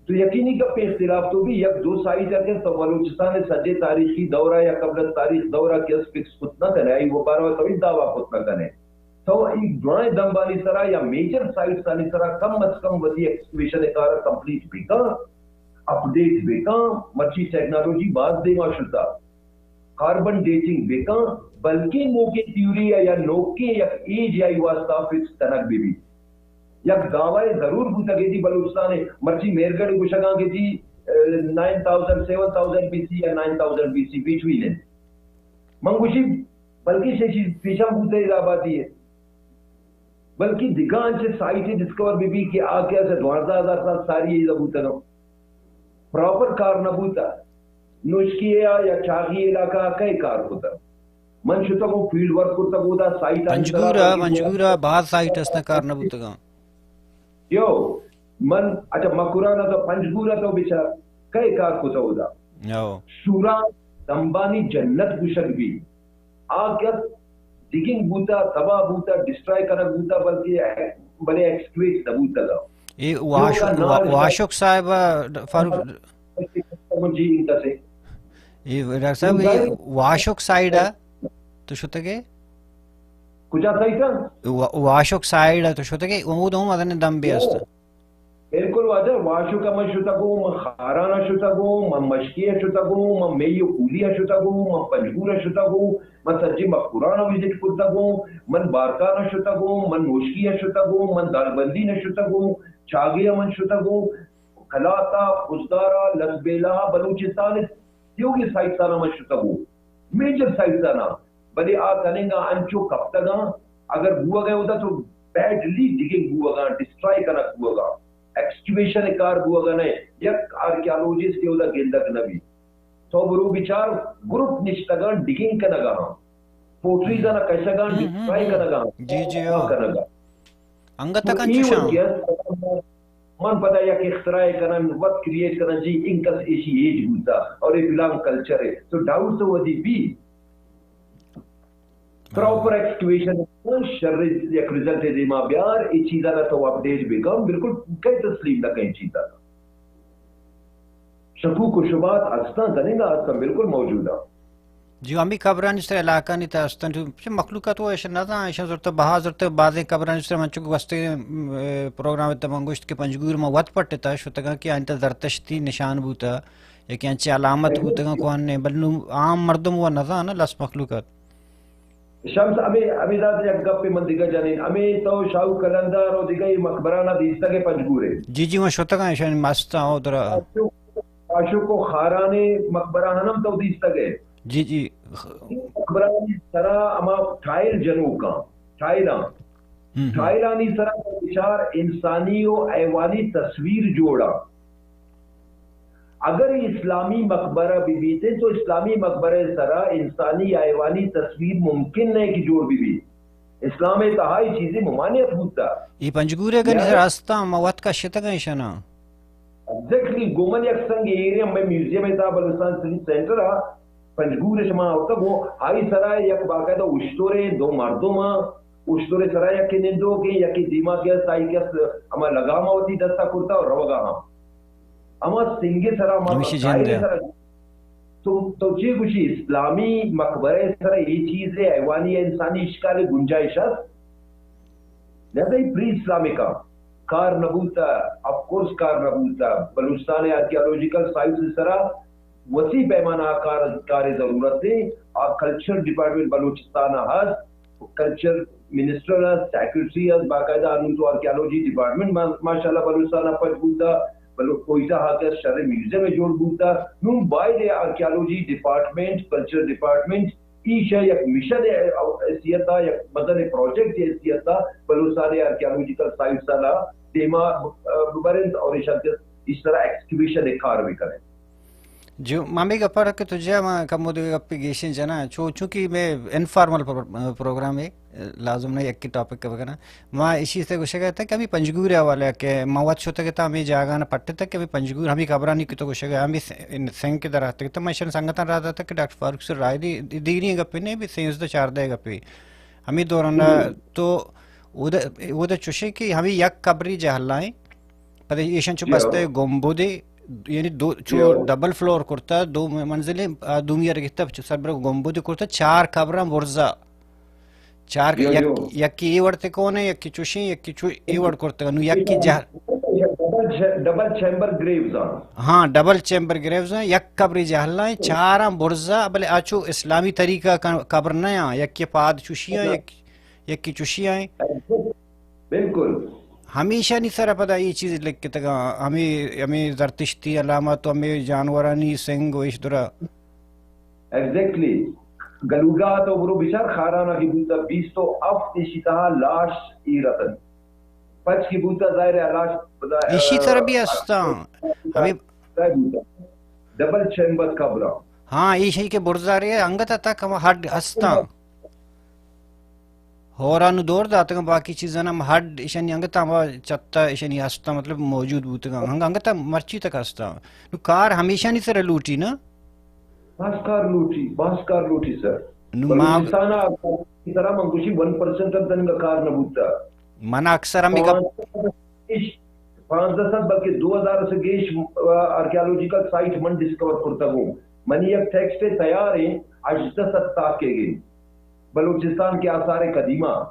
تو یقینی گپ اختلاف تو بھی یک دو سائٹ ء کہ تو بلوچستان ء سجے تاریخی دور ء یا قبل از تاریخ دور ء کہ اس فکس کت نہ کنے، آئی وہ بارہ تو دعویٰ کت نہ کنے۔ تو ای درائیں دمبانی سرا یا میجر سائٹس آنی سرا کم از کم وتی ایکسکیویشن ء کار ء کمپلیٹ بکن، اپڈیٹ بکن، مرچی ٹیکنالوجی باز دیما شتا۔ کاربن ڈیٹنگ بکن، بلکیں نوکیں تھیوری ء یا نوکیں یک ایج ء آئی واسطہ فکس کنگ بہ بیت۔ یک دعوی ضرور بوتگ ایدی بلوچستان ء، مرچی مہرگڑھ گوشگاں کہ جی، اے، nine thousand, seven thousand B C یا nine thousand B C between انت۔ من گوشی بلکیں شے چیز پیشاں بوتگ اے آبادی ء، بلکیں دگہ انچیں سائٹ ڈسکور بہ بیت کہ آ کہ اسے دوازدہ ہزار سال ساری ایدہ بوتگ انت۔ پراپر کار نہ بوتا۔ نوشکی ء یا چاغی علاقہ ء کئے کار کتا؟ من شتگوں فیلڈ ورک کرتگ اودا سائٹ آنی سرا پنجگور ء، بلکیں پنجگور ء باز سائٹ است کار نہ بوتگاں۔ یو، من، اچھا، مکران ء تو پنجگور ء تو بچار کئے کار کتا اودا؟ یو۔ سوران دمبانی جنت گوشگ بی۔ آ کس ڈگنگ بوتا، تباہ بوتا، ڈسٹرائے کنگ بوتا، بلکہ بلے ایکسکویٹ نہ بوتگ۔ اے واش-، وا-، واشک صاحب، فاروق، جی، انت سے۔ اے ڈاکٹر صاحب، اے واشک سائیڈ ء تو شتگے؟ کجا سائیڈ ء؟ وا-، واشک سائیڈ ء تو شتگے؟ او دو مدن دم بی است۔ بالکل واجہ، واشک ء من شتگوں، من خاران ء شتگوں، من مشکی ء شتگوں، من میو کولی ء شتگوں، من پنجگور ء شتگوں، من سجی مکران ء وزٹ کرتگوں، من بارکان ء شتگوں، من نوشکی ء شتگوں، من دالبندین ء شتگوں، چاگے ء من شتگوں، کلات ء، خضدار ء، لسبیلہ ء، بلوچستان ء دیوگی سائٹس آناں من شتگوں، میجر سائٹس آناں۔ بلے آ کننگا انچو کپتگاں، اگر بوگا اودا تو بیڈلی ڈگنگ بوگا، ڈسٹرائے کنگ بوگا، ایکسکیویشن کار بوگا نئے، یک آرکیالوجسٹ اودا گندگ نبی۔ تو برو بچار، گروپ نشتگاں ڈگنگ کنگا، پوٹریز آنا کشگاں، ڈسٹرائے کنگا، جی، جی، ہو۔ کنگا۔ انگت تو کنچو ای شام۔ وجہ من پدا یک اختراع کنن، وت کریئیٹ کنن، جی انکس ایشی ایج بوتا اور اے بلانگ کلچر ہے۔ تو ڈاؤٹ تو ودی بی۔ پراپر ایکسکیویشن شر یک رزلٹ دیما بیار، اے چیزا نہ تو اپڈیٹ بکن، بالکل کئی تسلیم نہ کئی چیزا۔ شکوک و شبہات ہستاں، تننگا ہستاں، بالکل موجود آں۔ جی، ہمے قبرانی سر علاقہ نی تہ ہستاں، تو چہ مخلوقات و ایش نہ زان، ایشاں زرتہ بہا زرتہ، بازیں قبرانی سر من چک گوستگیں، ام، پروگرام تہ من گوشت کہ پنجگور ما وت پٹتا شتگاں کہ آنی تہ زرتشتی نشان بوتا، یا کہ انچیں علامت بوتگاں کوہن نے، بل نوں عام مردم و نہ زان لس مخلوقات۔ شمس، ہمے، ہمے داد یک گپے من دگہ جنین۔ ہمے تو شاہو قلندر و دگہ اے مقبرانہ دیستگ ئے پنجگور ءَ؟ جی، جی، من شتگاں ایشانی مستاں او درا۔ عاشق، عاشق و خاران ءِ مقبرہ ہم تو دیستگ ئے؟ جی، جی۔ مقبرانی سرا ہما ٹائل جنوکاں، ٹائلاں، ہم، ہم۔ ٹائلانی سرا بچار انسانی و حیوانی تصویر جوڑا۔ اگر اسلامی مقبرہ بہ بیتیں تو اسلامی مقبرہ سرا انسانی حیوانی تصویر ممکن نہ کہ جوڑ بہ بیت۔ اسلام ءِ تہا اے چیزی ممانعت بوتا۔ اے پنجگور ءَ گنی لہذا سر ہستاں، ما وت کشتگاں ایشاناں۔ ایگزیکٹلی، گوں من یک سنگ ایرے ہمے میوزیم ءِ تہا بلوچستان سٹڈی سینٹر ءَ پنجگور ءَ شما ہوتا گوں آئی سرا یک باقاعدہ اشترے دو مردم ءَ، اشترے سرا یکے نندوکیں، یکے دیما کہ است، آئی کہ است، ہما لگام ءَ وتی دستا کرتا اور روگا ہم۔ ہما سنگے سرا، ہما ہمیشی جند ٹائل ءِ۔ سرا۔ تو، تو چی گوشی، اسلامی مقبرہ سرا اے چیز ءِ حیوانی یا انسانی اشکال ءِ گنجائش است؟ لہذا اے پری اسلامک ءَ کار نہ بوتا، آف کورس کار نہ بوتا۔ بلوچستان ءِ آرکیالوجیکل سائٹس سرا وسیع پیمانہ ءَ کار، کار ءِ ضرورت ہے۔ آ کلچر ڈپارٹمنٹ بلوچستان ءَ ہست، کلچر منسٹر است، سیکرٹری است، باقاعدہ انوں تو آرکیالوجی ڈپارٹمنٹ ما-، ماشاءاللہ بلوچستان ءَ پچ بوتا، بلو-، کوئٹہ ءَ کہ شر میوزیم جوڑ بوتا۔ نوں باید ہے آرکیالوجی ڈپارٹمنٹ، کلچر ڈپارٹمنٹ، ایشاں یک مشن ءِ حیثیت ءَ، یک مزن پروجیکٹ ءِ حیثیت ءَ بلوچستان ءِ آرکیالوجیکل سائٹس ءَ دیما، آ، ببرنت اور ایشاں کہ اس طرح ایکسکیویشن ءِ کار بکننت۔ جو، ما ہمے گپ ءَ کہ تو جا، ما کمو دگہ گپے گیشیں جناں، چو-، چونکہ مئے انفارمل پر-، پروگرام ہے، لازم نہ یکے ٹاپک ءَ بکناں۔ ما ایشی سے گوشگ ءَ اتاں کہ ہمے پنجگور ءِ حوالہ کہ ما وت شتگ اتاں ہمے جاگہاں پٹتگ کہ ہمے پنجگور ہمے قبرانی کہ تو گوشگ ءَ ہمے س-، سنگ کہ در آتگ اتاں، ما ایشانی سنگتاں را داتگ کہ ڈاکٹر فاروق سر راہدی دیری گپے نہ، بے سیزدہ چاردہ گپے۔ ہمے دوران تو اودا، اودا چوشیں کہ ہمے یک قبری جہلائیں، پدا ایشاں چو جی۔ بستہ گنبدے، یعنی دو، چو جی۔ ڈبل فلور کرتا، دو منزلیں، آ، دومی ءَ گتا، چو سربرگ گنبدے کرتا، چار قبراں برزا۔ چار، جی، یک، جی۔ یکی اے وڑ تکونے، یکی چوشیں، یکی چو اے وڑ کرتا۔ نو یکی جہ- ڈبل چ-، ڈبل چیمبر گریوز آں۔ ہاں، ڈبل چیمبر گریوز آں، یک قبری جہلائیں، چاراں برزا، بلے آ چو اسلامی طریقہ کا قبر نہ آں، یکی پاد چوشی آں، یک، یکی چوشی آں۔ بالکل۔ ہمیشانی سرا پدا اے چیز لکھتگاں، ہمے، ہمے زرتشتی علامت و ہمے جانورانی سنگ و ایش درا۔ ایگزیکٹلی۔ گلوگا تو برو بچار خاران ءَ کہ بوتا بیست و ہفت ایشی تہا لاش ایر اتنت۔ پچ کہ بوتا ظاہر ہے لاش پدا، ایشی آ، سرا بھی ہستاں۔ ہمے بوتا۔ ڈبل چیمبر قبراں۔ ہاں، ایشی کہ برزا رے انگت تک ہم ہڈ ہستاں۔ ہورا نو دور داتگاں، باقی چیزاں ہم ہڈ ایشانی انگت ہم چتا ایشانی ہستاں، مطلب موجود بوتگاں۔ انگ-، انگت مرچی تک ہستاں۔ نو کار ہمیشانی سرا لوٹی نا؟ باز کار لوٹی، باز کار لوٹی سر۔ نو ما بلوچستان ءَ سرا من گوشی ون پرسنٹ ہم تنگا کار نہ بوتا۔ من اکثر ہمے گپ پانزدہ سد بلکہ دو ہزار سے گیش، آ، آرکیالوجیکل سائٹ من ڈسکور کرتا ہوں۔ منی یک ٹیکسٹ تیار ہیں، ہژدہ سد تاکے گے بلوچستان کے آثار قدیمہ۔ او،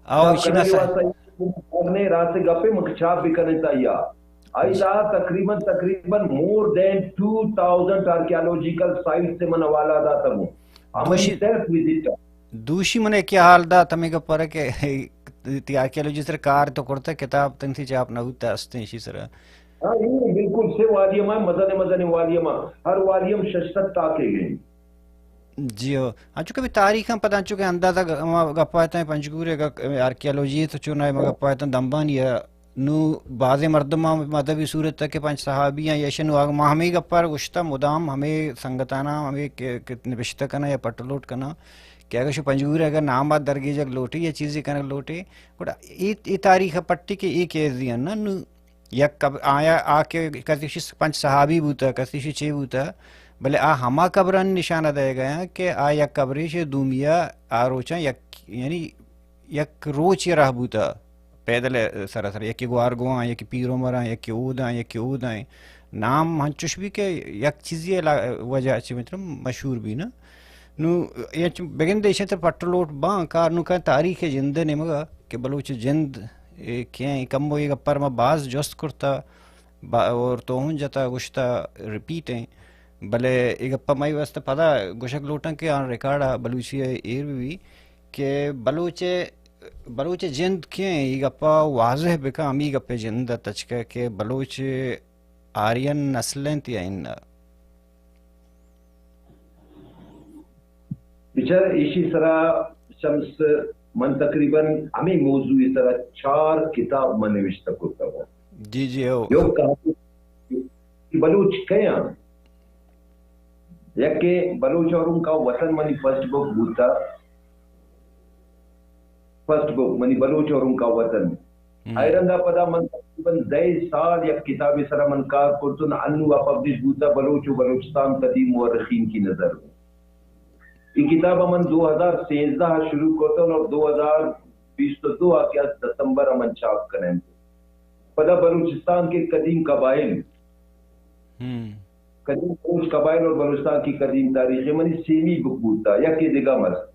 چھاپ ایشی کرنے کے واسطے نے راست گپے مک چھاپ بکنے تا یا۔ آئی تا تقریباً، تقریباً مور دین ٹو تھاؤزنڈ آرکیالوجیکل سائٹ سے من حوالہ داتا ہوں۔ ہماری دوشی، سیلف وزٹ۔ دوشی من ایک حال دات ہمیں گپر کہ تی آرکیالوجی سر کار تو کرتا، کتاب تن سی چھاپ نہ ہوتا، ہستے اسی سر۔ ہاں، یہ بالکل سے والیما، مزن مزن والیما، ہر والیم شش سد تاکے گئے۔ جی ہو۔ ہاں، چونکہ بھی تاریخ ہم پتہ، چونکہ اندازہ گ-، ما گپا اتاں پنجگور ءِ گ-، آرکیالوجی تو چون ہے، ما گپا اتاں دمبانی ہے۔ نو بازیں مردم ہم مذہبی صورت تک کہ پنچ صحابی ہیں، یا شنو آگ-، ما ہمیں گپا گشتا مدام ہمیں سنگتانا ہمیں کہ، کہ نبشتہ کنا یا پٹ لوٹ کنا کہ اگر شو پنجگور اگر نام آ درگیجگ لوٹے یا چیزی کنگ لوٹے، گڑا ای، ای تاریخ پٹی کہ ای کیس دیاں نا، نو یک قبر، آیا آ کہ کسی شی پنچ صحابی بوتا، کسی شی چے بوتا، بلے آ ہما قبرانی نشانہ دئیگ ءَ اَنت کہ آ یک قبرے چہ دومی ءَ آ روچاں یک، یعنی یک روچے راہ بوتا پیدل ءِ سرا سرا، یکے گوارگواں، یکے پیر عمراں، یکے اوداں، یکے اوداں۔ نام ہنچوش بی کہ یک چیزے ءِ لا-، وجہ چہ مطلب مشہور بی نا۔ نوں اے انچ بگندے ایشاں تر پٹ لوٹ باں کار نوں کن تاریخ ءِ جند ءِ نیمگ ءَ کہ بلوچ ءِ جند اے کئے ایں، کمو اے گپ ءَ را ما باز جست کرتا با-، اور تو ہوں جتا گشتا ریپیٹ ایں۔ بلے اے گپا مئی واسطہ پدا گوشگ لوٹاں کہ آن ریکارڈ ء بلوچی ء ایر بہ بی کہ بلوچ ء، بلوچ ء جند کیں، اے گپا واضح بکن، ہمے گپ ء جند ء تچکہ کہ بلوچ آرین نسل انت یا اناں؟ بچار، ایشی سرا شمس، من تقریباً ہمے موضوع سرا چار کتاب من نوشتہ کرتگ۔ جی، جی، او۔ یک کہانی کہ بلوچ کئے آں؟ یکے بلوچ اور ان کا وطن منی فرسٹ بک بوتا۔ فرسٹ بک منی بلوچ اور ان کا وطن۔ ہم۔ آئی رندا پدا من تقریباً دہ سال یک کتابے سرا من کار کرتن، انو آ پبلش بوتا، بلوچ و بلوچستان قدیم مورخین کی نظر۔ اے کتاب من دو ہزار سیزدہ شروع کرتن اور دو ہزار بیست و دو آ کہ است دسمبر من چاپ کنن۔ پدا بلوچستان کے قدیم قبائل، ہم۔ قدیم بلوچ قبائل اور بلوچستان کی قدیم تاریخ، منی سیمی بک بوتا، یکے دگہ مست۔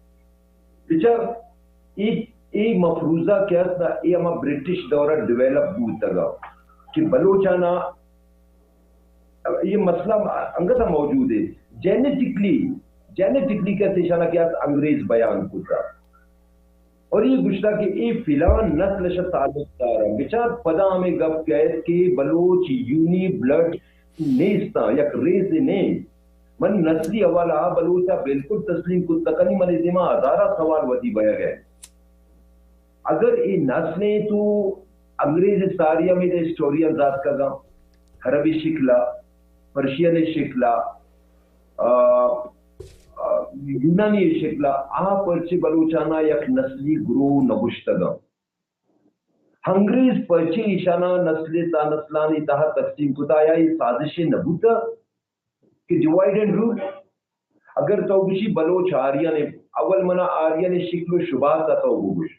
بچار، اے، اے مفروضہ کہ است نا، اے ہما برٹش دور ء ڈیولپ بوتگ ء کہ بلوچانا اے مسئلہ انگت ء موجود ہے۔ جینیٹکلی، جینیٹکلی کہ است ایشانا کہ است انگریز بیان کتا اور یہ گشتا کہ اے فلان نسل شہ تعلق دار ہیں۔ بچار، پدا ہمیں گپ کہ است کہ بلوچ یونی بلڈ نیستاں، یک ریس نہیں۔ من نسلی حوالہ آ بلوچ آ بالکل تسلیم کت نہ کنی، من دیما ہزارہ سوال وتی بیگ ء۔ اگر اے نسلیں تو انگریز ساری ہمیں ہسٹورین زاتکگاں، عربی شکلا، پرشین شکلا، آ، آ، یونانی شکلا، آ پرچے بلوچانا یک نسلی گروہ نگشتگاں؟ انگریز پرچے ایشانا نسل تا نسلانی تہا تقسیم کتا؟ آیا اے سازشے نبوتا کہ ڈیوائیڈ اینڈ رول؟ اگر تو گوشی بلوچ آرین اے، اول منا آرین اے شکل و شباہت ء تو بگوش۔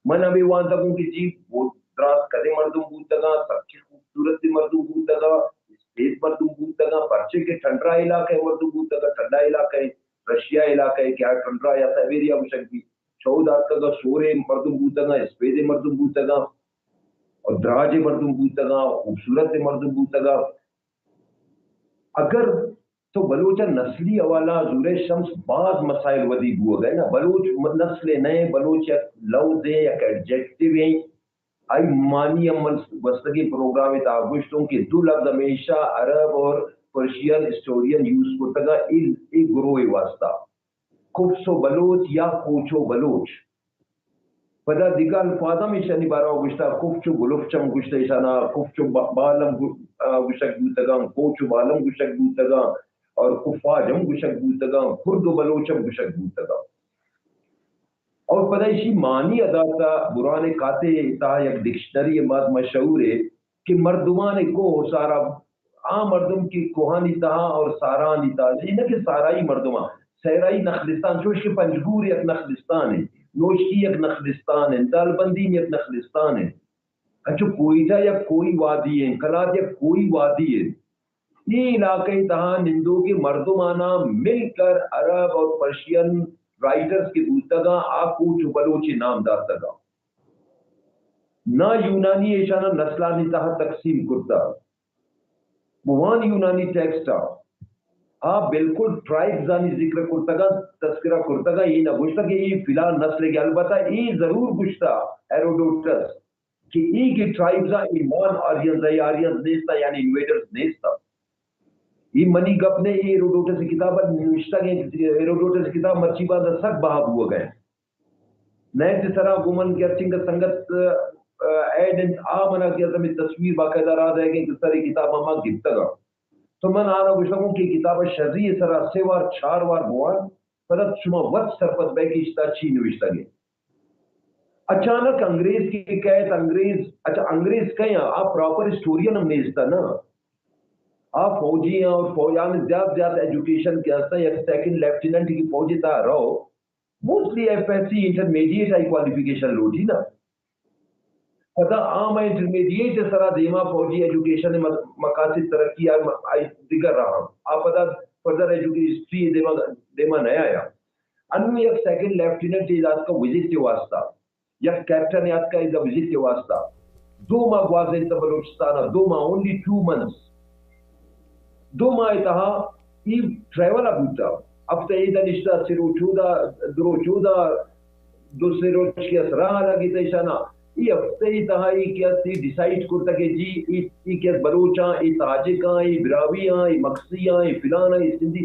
من ہمے وانتگوں کہ جی وہ دراز کدے مردم بوتگاں، سکے خوبصورت مردم بوتگاں، اسپیت مردم بوتگاں، پرچے کہ ٹھنڈرا علاقہ مردم بوتگاں، ٹھنڈا علاقہ، رشیا علاقہ کہ آ ٹھنڈرا یا سائبیریا گوشگ بی، چود آتکگا سورے مردم بوتگاں، اسپیدے مردم بوتگاں، اور دراجے مردم بوتگاں، خوبصورت مردم بوتگاں۔ اگر تو بلوچ ء نسلی حوالہ ء زورئے شمس، باز مسائل ودی بوگ ء نا۔ بلوچ م-، نسل ء نئے، بلوچ یک لوز ء، یک ایڈجیکٹیو ء، آئی معنی ہم من گوستگیں پروگرام ء تہا گوشتوں کہ دو لفظ ہمیشہ عرب اور پرشین ہسٹورین یوز کرتگا اے، اے گروہ ء واسطہ۔ کفس و بلوچ یا کوچ و بلوچ۔ پدا دگہ الفاظ ہم ایشانی بارہ ء گوشتہ، کفچ و گلفچ ہم گوشتہ ایشانا، کفچ و با-، بال ہم گو-، آ، گوشگ بوتگاں، کوچ و بال ہم گوشگ بوتگاں، اور کفاج ہم گوشگ بوتگاں، کرد و بلوچ ہم گوشگ بوتگاں۔ اور پدا ایشی معنی ادا تا برہان قاطع تہا یک ڈکشنری باز مشہور ہے کہ مردمان کوہ سارا، آ مردم کہ کوہانی تہا اور سارانی تہا، یہ نہ کہ سارائی مردمان، صحرائی نخلستان، چوش کہ پنجگور یک نخلستان ہے، نوشکی یک نخلستان ہے، دالبندین یک نخلستان ہے، انچو کوئٹہ یک کوئی وادی ہے، کلات یک کوئی وادی ہے۔ یہ علاقہ تہا نندوک مردمانا مل کر عرب اور پرشین رائٹرز کے بوتگاں، آ کوچ و بلوچ نام داتگاں۔ نہ یونانی ایشانا نسلانی تہا تقسیم کرتا۔ بوان یونانی ٹیکسٹ آ، آ بالکل ٹرائبز آنی ذکر کرتگا، تذکرہ کرتگا، یہ نہ گوشتا کہ یہ فلان نسل کے۔ البتہ یہ ضرور گوشتا ہیروڈوٹس کہ یہ کہ ٹرائبز آ ایمان آریانز، آریانز نیستا، یعنی انویڈرز نیستا۔ یہ منی گپ نے، یہ ہیروڈوٹس کتاب نوشتگ، ہیروڈوٹس کتاب مرچی باندہ سک بہا بوگ ء۔ نیٹ سرا گوں من گرچنگ سنگت، آ، ایڈ انت، آ منا کہ ہمیں تصویر باقاعدہ را دے کہ سر کتاب ما گپتگا۔ تو من آنا گوشتگوں کہ کتاب شری سرا سے وار، چار وار بوان، پدا شما وت سرپد بے کہ اشتا چی نوشتگے۔ اچانک انگریز کی کہت انگریز، اچھا انگریز کہیں آ پراپر ہسٹورین ہم نیستا نا۔ آ فوجی ہیں اور فوجان زیادہ زیادہ ایجوکیشن کے ہستا، یک سیکنڈ لیفٹیننٹ کی فوجی تا رہو، mostly F S C intermediate آئی کوالیفیکیشن لوٹی نا۔ پدا عام انٹرمیڈیٹ سرا دیما فوجی ایجوکیشن م-، مقاصد ترقی آئی م-، آئی دیگر رہا۔ آ پدا فردر ایجوکیشن ہسٹری دیما، دیما نیا آیا۔ انو یک سیکنڈ لیفٹیننٹ ایز آتکا وزٹ کے واسطہ، یک کیپٹن ایز آتکا ایز وزٹ کے واسطہ۔ دو ماہ گوازینتا بلوچستان، دو ماہ، اونلی ٹو منتھس۔ دو ماہ تہا ای ٹریول ءَ بوتا، ہفتہ ادا نشتا، سے روچ اودا، دو روچ اودا، دو سے روچ کہ است راہ لگیتا ایشانا۔ ای ہفتہ ای تہا ای کہ است ای ڈیسائیڈ کرتا کہ جی ای، ای کہ است بلوچاں، ای تاجکاں، ای براہویاں، ای مگسیاں، ای فلاناں، ای سندھی،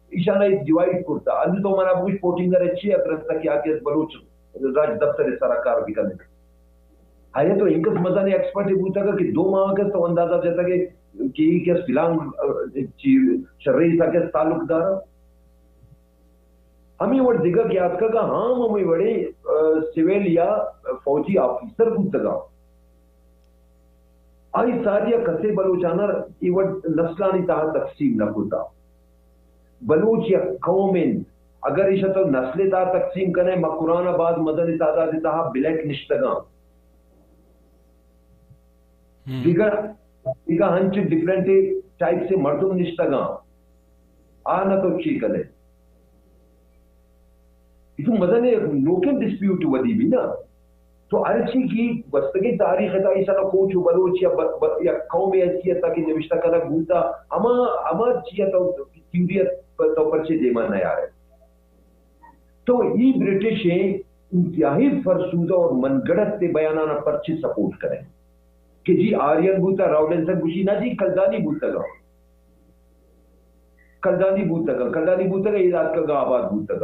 ایشانا ای ڈیوائیڈ کرتا۔ انو تو منا بگوش پوٹنگر چی اکرستا کہ آ کہ است بلوچ راج دفتر سرا کار بکنے۔ آیا تو انکس مزن ایکسپرٹ بوتگا کہ دو ماہ کس تو اندازہ جتگے کہ ای کہ است فلان، اه، چی شرے تا کہ است تعلق دارا۔ ہمے وڑ دگہ کہ آتکگاں، ہم ہمے وڑیں، اه، سول یا فوجی آفیسر بوتگاں۔ آئی ساری ءَ کسے بلوچانا اے وڑ نسلانی تہا تقسیم نہ کتا۔ بلوچ یک قوم انت، اگر ایشا تو نسل تہا تقسیم کنے، مکران ءَ باز مزن تعداد تہا بلیک نشتگاں۔ ہم۔ دگہ، دگہ ہنچ ڈفرنٹ ٹائپ سے مردم نشتگاں۔ آ نہ تو چی کنے؟ اتو مزن نوکیں ڈسپیوٹ ودی بھی نا۔ تو ہر چی کہ گوستگیں تاریخ ءِ تہا ایشانا کوچ و بلوچ یا ب-، ب-، یا قوم حیثیت ءَ کہ نوشتہ کنگ بوتا، ہما، ہما چی ءَ تو تھیوری ءَ تو پرچے دیما نیارے؟ تو ای برٹش ءِ انتہائی فرسودہ اور من گڑت بیانانا پرچے سپورٹ کرے کہ جی آرین بوتا، راولنسن گوشی نا جی کلدانی بوتگا۔ کلدانی بوتگ، کلدانی بوتگ، اے داتکگ آباد بوتگ۔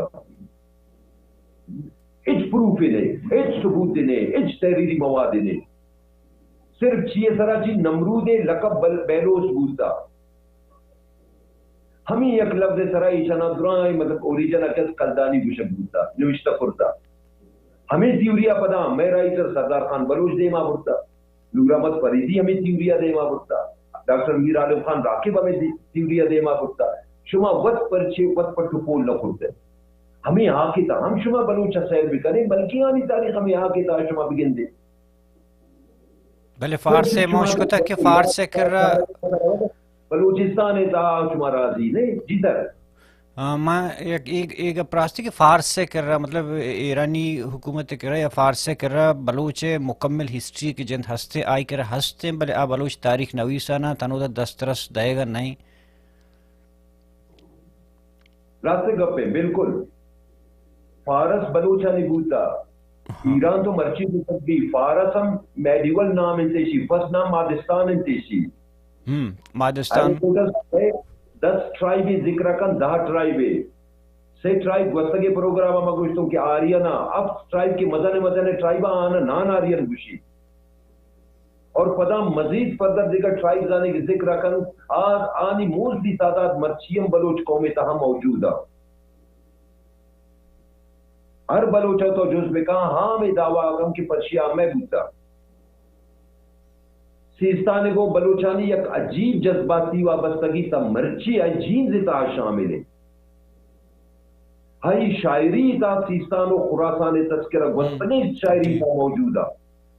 ہچ پروف نہ، ہچ ثبوت نہ، ہچ تحریری مواد نہ۔ صرف چیئے سرا چی نمرود لقب بل-، بیلوس بوتا۔ ہمیں یک لفظ سرا ایشانا درائیں مطلب اوریجن اکس کلدانی گوشگ بوتا، نوشتہ کرتا۔ ہمیں تھیوریا پدا مئے رائٹر سردار خان بلوچ دیما برتا۔ نور احمد فریدی ہمے تھیوری ءَ دیما برتا، ڈاکٹر میر عالم خان راکب ہمے دی-، تھیوری ءَ دیما برتا۔ شما وت پرچے وت پٹ و پول نہ کرتے؟ ہمے ہاکے تا ہم شما بلوچ ءَ سیر بکنے، بلکیں آنی تاریخ ہمے ہاکے تا شما بگندے۔ بلے فارس ءَ ما اشکتا کہ فارس ءِ کرا بلوچستان ءِ تہا شما راضی نہ؟ جی سر۔ آ، ما یک، ایک، ایک گپ راستی کہ فارس ءِ کرا، مطلب ایرانی حکومت ءِ کرا یا فارس ءِ کرا بلوچ ءِ مکمل ہسٹری کہ جند ہستے، آئی کرا ہستے، بلے آ بلوچ تاریخ نویسانا تنودا دسترس دئیگا نہیں۔ راست گپے، بالکل۔ فارس بلوچانی بوتا۔ ہاں۔ ایران تو مرچی بوتگ بی، فارس ہم میڈیول نام انت ایشی، فرسٹ نام مادستان انت ایشی۔ ہم، مادستان۔ ارے تو دس، دس ٹرائب ذکر کن، دہ ٹرائب۔ سے ٹرائب گوستگے پروگرام ما گوشتوں کہ آرین ءَ، ہفت ٹرائب کہ مزن مزن ٹرائب آن نان آرین گوشی۔ اور پدا مزید فردر دیگر ٹرائبز آنے کہ ذکر کن، آ، آنی موزدی تعداد مرچی ہم بلوچ قوم تہا موجود ءَ۔ ہر بلوچ ءَ تو جز بکاں، ہاں ہمے دعویٰ کن کہ پرشیا مئے بوتا۔ سیستان گوں بلوچانی یک عجیب جذباتی وابستگی تا مرچی آئی جینز تہا شامل ہے۔ آئی شاعری تا سیستان و خراسان تذکرہ گوستگیں شاعری تا موجود ہے۔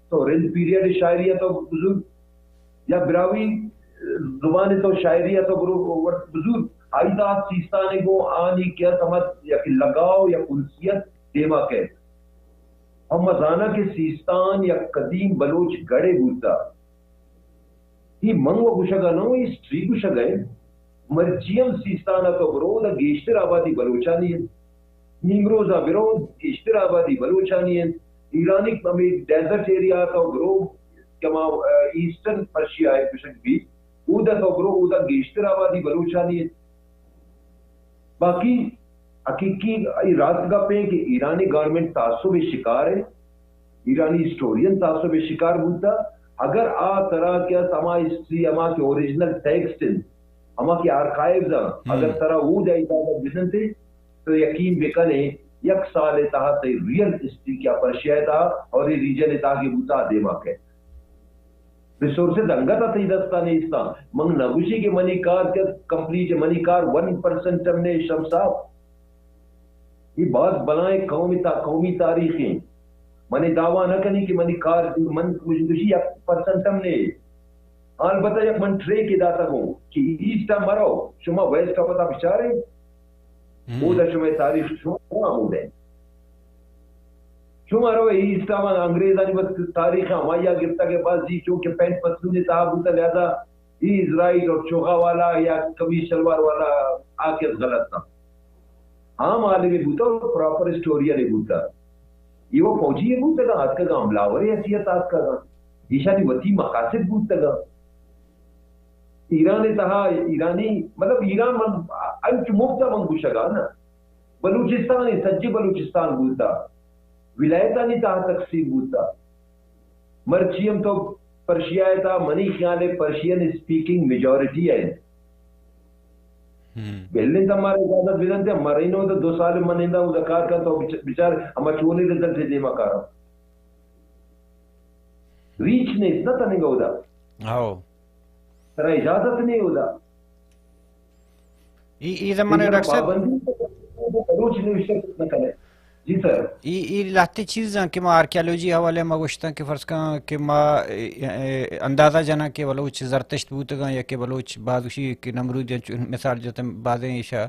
تو رند پیریڈ شاعری تو بزرگ یا براہوئی زبان تو شاعری تو برو بزرگ، آئی تا سیستان گوں آنی کیا سمجھ یک لگاؤ یا انسیت دیما کئیت۔ ہم زاناں کہ سیستان یک قدیم بلوچ گڑھے بوتا۔ اے من و گوشگا نہ، اے ہسٹری گوشگا انت۔ مرچی ہم سیستان ء تو برو، اودا گیشتر آبادی بلوچانی انت۔ نیمروز ء برو، گیشتر آبادی بلوچانی انت۔ ایرانی ہمے ڈیزرٹ ایریا ء تو برو، کہ ما، ا، ایسٹرن پرشیا ء گوشگ بیت، اودا تو برو، اودا گیشتر آبادی بلوچانی انت۔ باقی حقیقی اے راست گپ ایں کہ ایرانی گورنمنٹ تعصب شکار ہے، ایرانی ہسٹورین تعصب شکار بوتا۔ اگر آ ترا کہ است ہما ہسٹری، ہما کہ اوریجنل ٹیکسٹ انت، ہما کہ آرکائیوز انت، ہم۔ اگر ترا اود ء اجازت بدنتے تو یقین بکنے یک سال ء تہا تئی ریئل ہسٹری کیا پرشیا ء تہا اور اے ریجن ء تہا کہ بوتا آ دیما کئیت۔ ریسورسز انگت ء تئی دستا نیستاں۔ من نہ گوشی کہ منی کار کہ کمپلیٹ، منی کار ون پرسنٹ ہم نے شمس صاحب۔ یہ باز بلائیں قومی تا-، قومی تاریخ ہیں۔ من دعویٰ نہ کنی کہ منی کار، من گوشی یک پرسنٹ ہم نے۔ البتہ یک من ٹریک داتا گوں کہ ایسٹ مرو، شما ویسٹ پتا بچارے۔ ہم۔ اودا شما تاریخ شما ہمودے۔ شما رو ایسٹ ء انگریزانی وقت تاریخ ہمائی ء گپتگ ء باز جی چونکہ پینٹ پتلون ء تہا بوتگ لہذا ای اسرائیل اور چوغا والا یا قمیص شلوار والا آ کس غلط تھا۔ عام عالمے بوتا اور پراپر ہسٹورین بوتا۔ یہ وہ فوجی بوتگا، آتکگا حملہ آور حیثیت آتکگا۔ ایشانی وتی مقاصد بوتگا۔ ایران تہا، ایرانی، مطلب ایران من انچ مفت من گوشگا نا۔ بلوچستان، سجے بلوچستان بوتا، ولایتانی تہا تقسیم بوتا۔ مرچی ہم تو پرشیا ء تہا، منی خیال ء پرشین اسپیکنگ میجورٹی ء انت۔ ہم۔ بلے تو مارا اجازت بدنت، مرینو تو دو سال من اندا اودا کار کن تو بچ-، بچار ہما چونی رزلٹ دیما کارا۔ ریچ نیست نا تننگا اودا۔ ہاؤ۔ ترا اجازت نہیں اودا۔ ای، ای زمانہ ڈاکٹر صاحب۔ پابندی بلوچ نوشتہ نہ کنے۔ جی سر۔ ای، ای لہتے چیزاں کہ ما آرکیالوجی حوالے ما گوشتاں کہ فرض کن کہ ما، اے، اے، اندازہ جناں کہ بلوچ زرتشت بوتگاں یا کہ بلوچ باز گوشی کہ نمرود یا چو-، مثال جتن بازیں ایشا،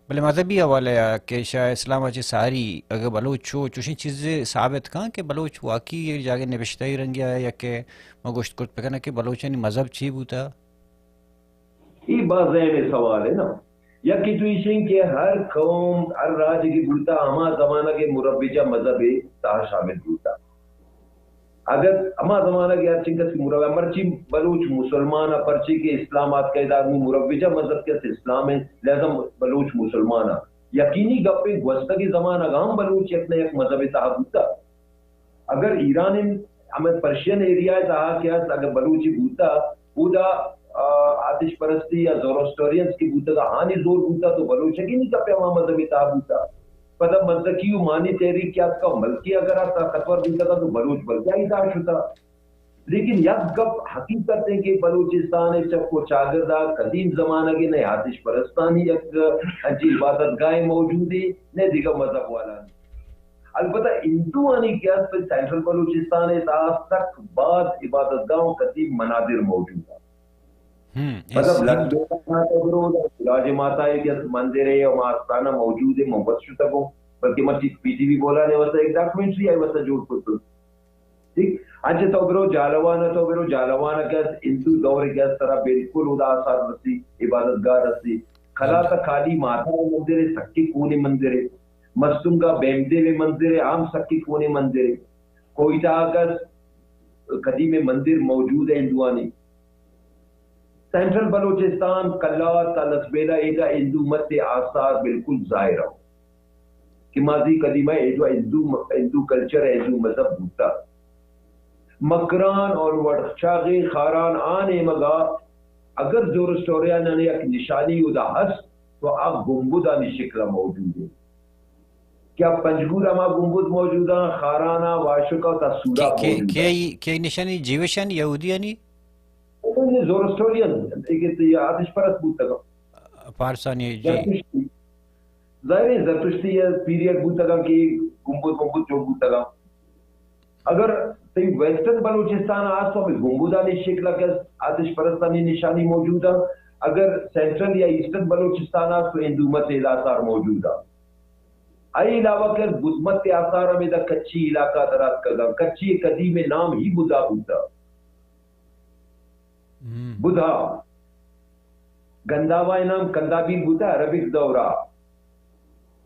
بلے مذہبی حوالے آ کہ شاہ اسلام ء چہ ساری اگہ بلوچ چو چوشیں چیزے ثابت کن کہ بلوچ واقعی یک جاگہ نبشتہ ای رنگی آ یا کہ ما گوشت کرت بکناں کہ بلوچانی مذہب چی بوتا؟ ای باز اہم سوال ہے نا۔ یکی تو ایشیں کہ ہر قوم، ہر راج کی بوتا، ہما زمانہ کے مروجہ مذہب تہا شامل بوتا۔ اگر ہما زمانہ کے ہر چنکس کی مروجہ، مرچی بلوچ مسلمان ء، پرچی کہ اسلام آتکہ، ادا نوں مروجہ مذہب کہ اسلام ہے، لہذا بلوچ مسلمان ء۔ یقینی گپ ہے، گوستگی زمانہ ہم بلوچ یک نہ یک مذہب تہا بوتا۔ اگر ایران ء ہمے پرشین ایریا ء تہا کہ است، اگر بلوچی بوتا، اودا، آ، آتش پرستی یا زوروسٹورینز کی بوتگ، آہانی زور بوتا تو بلوچ یقینی گپ ہے ہما مذہب تہا بوتا۔ پدا مزدکی و مانی تحریک کہ آتکا، بلکہ اگر آ طاقتور بوتگا تو بلوچ بلکہ آئی دار شتا۔ لیکن یک گپ حقیقت ہے کہ بلوچستان چپ و چاگردا قدیم زمانگ نئے آتش پرستانی یک انچی عبادت گاہ موجود ہے، نئے دیگر مذہب والانی۔ البتہ ہندوانی کہ است سینٹرل بلوچستان تہا سک باز عبادت گاہ و قدیم منادر موجود ہے۔ ہم، مطلب، ایس-، لکھنؤ ءَ تو برو، راج ماتا ءِ کہ مندر ہے، ہما آستانہ موجود ہے، من وت شتگوں، بلکہ مرچی پی ٹی وی بولان ءِ واسطہ ایک ڈاکومنٹری آئی واسطہ جوڑ کرتگ۔ ٹھیک، انچہ تو برو جالوان ءَ، تو برو جالوان ءَ کہ است ہندو دور کہ است ترا بالکل اودا آثار رسی، عبادت گاہ رسی۔ کلا تا کالی ماتا ءِ مندر ہے، سکے کونے مندر ہے۔ مستونگ ءَ بیمدے ءِ مندر ہے، ہم سکے کونے مندر ہے۔ کوئٹہ ءَ کہ است قدیم مندر موجود ہے ہندوانی۔ سینٹرل بلوچستان، کلات تا لسبیلہ، ایدا ہندو مت ءِ آثار بالکل ظاہر ہو کہ ماضی قدیمہ ایدا ہندو، ہندو کلچر، ہندو مذہب بوتا۔ مکران اور وڑچاغے خاران آ نیمگا اگر زورسٹوریانانی یک نشانی اودا ہست تو آ گنبدانی شکل موجود ہے۔ کہ آ پنجگور ہما گنبد موجود ہیں، خاران ءَ، واشک ءَ، تا سوراخ کے، کے، موجود ہیں۔ کے، کے نشانی جیوشانی یہودیانی؟ زورسٹورین، ایک تو یہ آتش پرست بوتگا۔ پارسانی، جی۔ زرتشتی۔ ظاہر ہے زرتشتی یہ پیریڈ بوتگا کہ گنبد گنبد جو بوتگا۔ اگر تئی ویسٹرن بلوچستان آس تو ہمیں گنبدانی شکل کہ آتش پرستانی نشانی موجود ہیں۔ اگر سینٹرل یا ایسٹرن بلوچستان آس تو ہندو مت ءِ آثار موجود ہیں۔ اے علاوہ کہ بدھ مت ءِ آثار ہمیں دا کچھی علاقہ درات کگا۔ کچھی قدیم نام ہی بدھا بوتا۔ ہم۔ بدھا۔ گنداوا ءِ نام کندابیل بوتا عربک دورا۔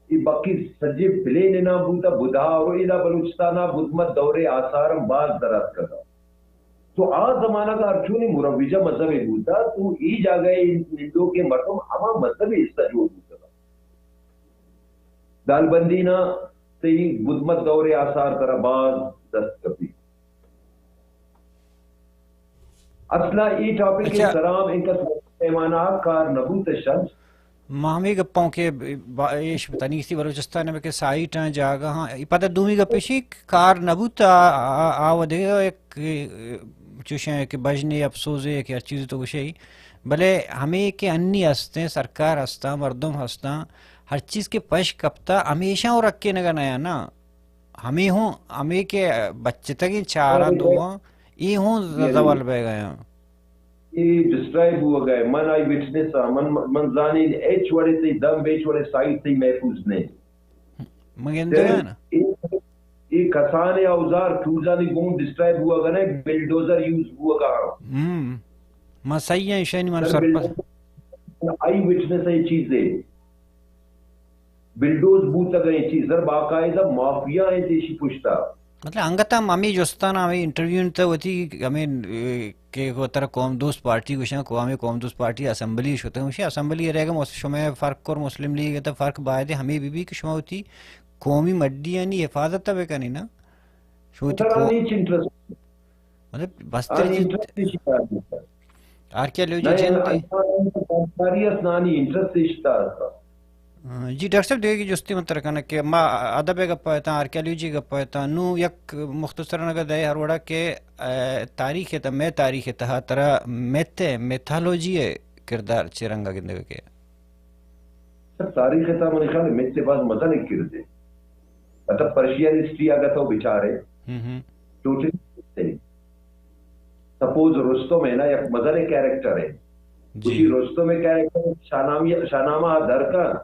اے باقی سجے پلین نام بوتا بدھا اور ادا بلوچستان ءَ بدھ مت دور ءِ آثار ہم باز درات کگا۔ تو آ زمانہ کا ہرچونی مروجہ مذہب بوتا تو اے جاگہ ہندو کے مردم ہما مذہب حصہ جوڑ بوتا۔ دالبندی نا تئی بدھ مت دور آثار ترا باز دست کپی۔ اصلا ای ٹاپک اچھا۔ سرام انکس پیمانہ کار نبوت شمس۔ ما ہمیں گپاں کہ با-، ایش تنیسی بلوچستان میں کہ سائٹ ہیں جاگہ ہاں۔ ای پتہ دومی گپ ایشی کار نبوت آ، آ، آ و دگہ ایک چوشیں کہ بجنے افسوزے کہ ہر چیز تو گوشے۔ بلے ہمیں کہ انی ہستیں، سرکار ہستاں، مردم ہستاں، ہر چیز کہ پش کپتا، ہمیشہ و رکھے نگا نیا نا۔ ہمیں ہوں، ہمیں کہ بچتگیں چاراں دوواں، ای ہوں ز-، زوال بہ گیا۔ ای ڈسٹرائب ہوا گئے، من آئی وٹنس ہاں، من، من زانین ایچ وڑے تی دم، ایچ وڑے سائٹ تی محفوظ نہیں۔ من گندگا نا۔ ای، ای کسان اوزار ٹولانی گون ڈسٹرائب ہوا گنے، بلڈوزر یوز ہوا گا۔ ہم۔ ما صحیح ہیں، ایشانی من سر سرپد۔ آئی وٹنس ہے چیزے، بلڈوز بوتگ ہیں چیز، سر باقاعدہ مافیا ہیں دیشی پشتا۔ مطلب انگت ہم ہمیں جستان، ہمیں انٹرویو تہ وتی ہمیں، اے، کہ گو ترا قوم دوست پارٹی گوشاں، قوم قوم دوست پارٹی اسمبلی شتہ، گوشی اسمبلی رہ گا، مس-، شمع فرق کر مسلم لیگ تہ فرق باید ہمیں بی بی کہ شما وتی قومی مڈی یعنی حفاظت تہ بکنی نا۔ شما وتی سر، قوم آنی چی انٹرسٹ؟ مطلب بستر آنی چی انٹرسٹ چی کار؟ آرکیالوجی نہیں، جند انسان ساری اس نانی انٹرسٹ اشتا۔ ہاں، جی ڈاکٹر صاحب، دیگہ جستی من ترا کناں کہ ما ادب ءِ گپ ءَ اتاں، آرکیالوجی ءِ گپ ءَ اتاں، نوں یک مختصراً اگہ دئے ہر وڑا کہ، آ، تاریخ ءِ تہ، مئے تاریخ ءِ تہا ترا متھ ءِ، میتھالوجی ءِ کردار چے رنگ ءَ گندگ ءَ کئے؟ سر، تاریخ ءِ تہا منی خیال ءَ متھ ءِ باز مزن کردے۔ مطلب پرشین ہسٹری اگہ تو بچارے، ہم ہم۔ ٹوٹلی سپوز رستم ہے نا، یک مزن کریکٹر ہے۔ جی۔ اسی رستم کریکٹر شاہنامی، شاہنامہ درکن،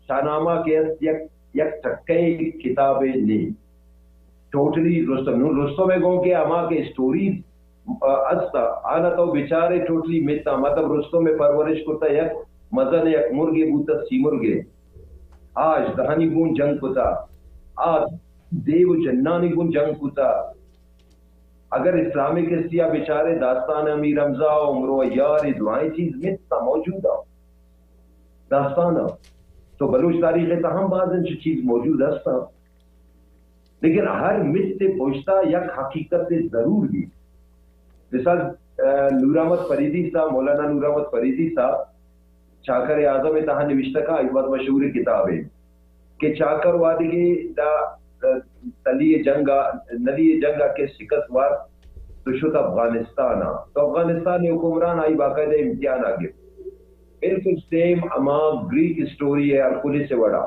شاہنامہ کے است یک، یک ٹکے کتاب نہیں۔ ٹوٹلی رستم، نوں رستم گوں کہ ہما کہ اسٹوریز، آ، است، آنا تو بچارے ٹوٹلی متھ، مطلب رستم پرورش کرتا یک مزن یک مرگے بوتا سی مرگے۔ آ اژدہانی گوں جنگ کتا، آ دیو جنانی گوں جنگ کتا۔ اگر اسلامک ہسٹری ءَ بچارے، داستان امیر حمزہ، عمرو عیار، اے درائیں چیز متھ ءَ موجود اَنت۔ داستان اَنت۔ تو بلوچ تاریخ ءِ تہا ہم باز انچو چیز موجود ہست اَنت۔ لیکن ہر متھ ءِ پشتا یک حقیقت ضرور بیت۔ مثال، آ، نور احمد فریدی صاحب، مولانا نور احمد فریدی صاحب، چاکر اعظم ءِ تہا نوشتہ کا، اے باز مشہور کتاب ہے کہ چاکر وہدے کہ دا، آ، تلی جنگ ءَ، نلی جنگ ءَ کہ شکست وارت تو شت افغانستان ءَ۔ تو افغانستان ءِ حکمران آئی باقاعدہ امتحان ءَ گپت۔ بالکل سیم ہما گریک اسٹوری ہے ہرکلس ءِ وڑا۔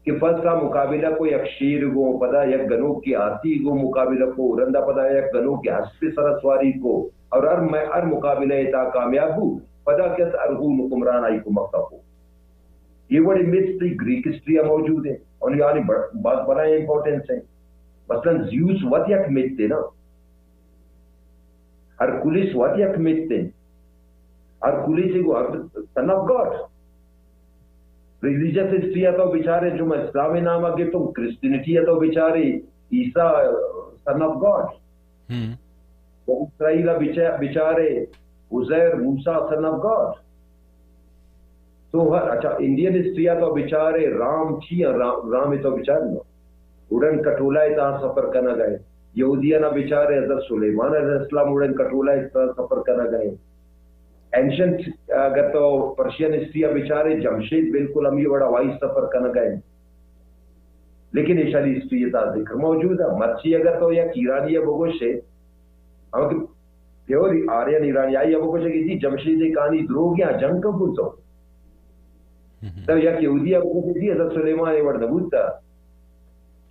کہ فرسٹ ءَ مقابلہ کو یک شیر گوں، پدا یک گنوکے ہاتی گوں مقابلہ کو، رندا پدا یک گنوکے ہسپے سرا سواری کو، اور ہر مئے، ہر مقابلہ ءِ تہا کامیاب بو، پدا کس ارغون حکمران آئی کمک ءَ کو۔ اے وڑیں متھ تئی گریک ہسٹری ءَ موجود ہیں، اور یعنی بڑ-، باز بڑا امپورٹنس ہے۔ مثلاً زیوس وت یک متھ ہے نا، ہرکولس وت یک متھ انت۔ ہرکولس ءَ گوں سن آف گاڈ۔ ریلیجس ہسٹری ءَ تو بچارے، چو ما اسلام ءِ نام ءَ گپتوں، کرسچینٹی ءَ تو بچارے، عیسیٰ سن آف گاڈ۔ ہم۔ بنی اسرائیل ءَ بچا-، بچارے، عزیر، موسیٰ سن آف گاڈ۔ تو ہر، اچھا، انڈین ہسٹری ءَ تو بچارے، رام چی ءَ؟ رام، رام ءَ تو بچار نا، اڑن کٹولہ ءِ تہا سفر کنگ ءَ۔ یہودیانا بچارے، حضرت سلیمان علیہ السلام اڑن کٹولہ ءِ تہا سفر کنگ ءَ۔ اینشنٹ اگر تو پرشین ہسٹری ءَ بچارے، جمشید بالکل ہمے وڑا ہوائی سفر کنگ ءَ۔ لیکن ایشانی ہسٹری ءِ تہا ذکر موجود ہے۔ مرچی اگر تو یک ایرانی ءَ بگوشے، ہم کہ پیور آرین ایرانی، آئی ءَ بگوشے کہ جی جمشید ءِ کہانی دروگ یا جنگ کن کن تو۔ ہم۔ تو یک یہودی ءَ بگوشے جی حضرت سلیمان اے وڑ نہ بوتا۔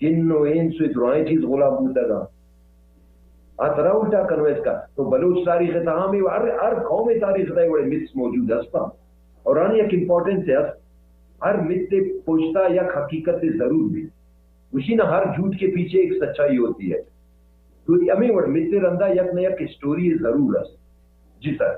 جن و انس و درائیں چیز غلام بوتگا۔ آ ترا الٹا کنوینس کا۔ تو بلوچ تاریخ ءِ تہا ہمے ہر، ہر قوم ءِ تاریخ ءِ تہا اے وڑیں متھس موجود ہستاں۔ اور آنی یک امپورٹنس ہے، ہر متھ ءِ پشتا یک حقیقت ضرور بیت۔ گوشی نا، ہر جھوٹ کے پیچھے ایک سچائی ہوتی ہے۔ تو ہمے وڑ متھ ءِ رندا یک نہ یک اسٹوری ضرور است۔ جی سر۔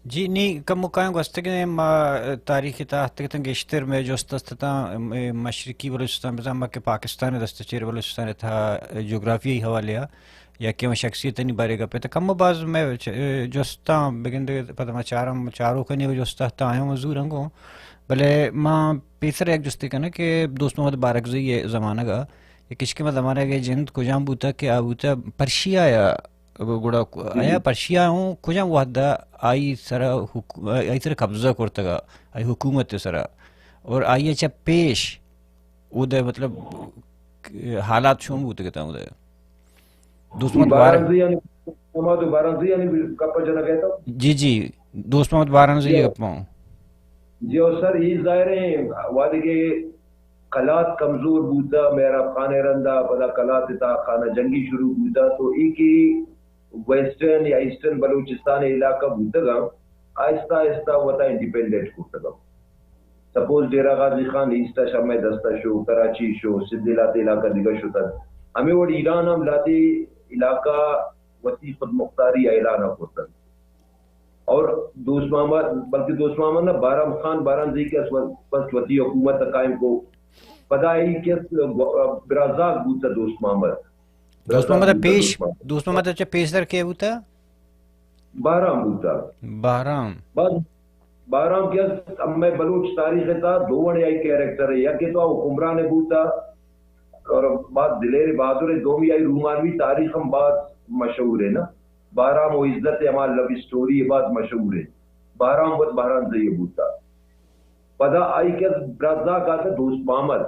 جی نی کمو کائیں گوستگیں ما تاریخ ءِ تہا اتکتاں، گیشتر مئے جست است اتاں، اے مشرقی بلوچستان بزاں ما کہ پاکستان ءِ دست ءَ چیر بلوچستان ءِ تہا جغرافیائی حوالے ءَ یا کہ ہما شخصیتانی بارے ءَ گپ ءَ، تہ کم و باز مئے چ-، جستاں بگندے پدا ما چارم، چاروکانی جست ءَ تاں آیاں مزور انگوں۔ بلے ما پیسر یک جستے کناں کہ دوست محمد بارکزئی ءِ زمانگ ءَ، یک اشکے ما زمانگ ءَ جند کجام بوتگ کہ آ بوتگ پرشیا ءَ، گڑا آیا پرشیا ہوں کجام وہد ءَ آئی سرا حکو-، آئی سرا قبضہ کرتگ ءَ، آئی حکومت ءِ سرا، اور آئی ءَ چہ پیش اود ءِ مطلب حالات چون بوتگ اتاں اود ءِ؟ دوست محمد بارک-، بارکزئی یعنی، محمد بارکزئی یعنی گپ جنگ ءَ تو؟ جی جی، دوست محمد بارکزئی جی۔ گپ ءَ۔ جی او سر، اے ظاہر ہے وہدے کہ قلات کمزور بوتا، مہراب خان ءِ رندا، پدا قلات ءِ تہا خانہ جنگی شروع بوتا، تو اے کہ ویسٹرن یا ایسٹرن بلوچستان ءِ علاقہ بوتگاں، آہستہ آہستہ وتا انڈیپینڈنٹ کرتگاں۔ سپوز ڈیرہ غازی خان ایسٹ ءَ شہ مئے دست ءَ شو، کراچی شو، سندھ ءِ لہتے علاقہ دگہ شتگ۔ ہمے وڑ ایران ہم لہتے علاقہ وتی خود مختاری ءَ اعلان ءَ کرتگ۔ اور دوست محمد، بلکہ دوست محمد نہ، بہرام خان بارانزئی کہ است، بس وتی حکومت قائم کو۔ پدا ای کہ است، برازاک بوتا دوست محمد۔ دوست محمد برازاک بوتا پیش، دوست محمد۔ دوست محمد چہ پیسر کے بوتا؟ بہرام بوتا۔ بہرام۔ بس بہرام کہ است، ہمے بلوچ تاریخ تا دو وڑے آئی کیریکٹر ہے، یک تو حکمران بوتا اور بعد دلیر بہادر ہے، دومی آئی رومانوی تاریخ ہم باز مشہور ہے نا۔ بہرام و عزت ہما لو اسٹوری باز مشہور ہے۔ بہرام وت بہرام زئی بوتا۔ پدا آئی کہ است برازاک آتا دوست محمد۔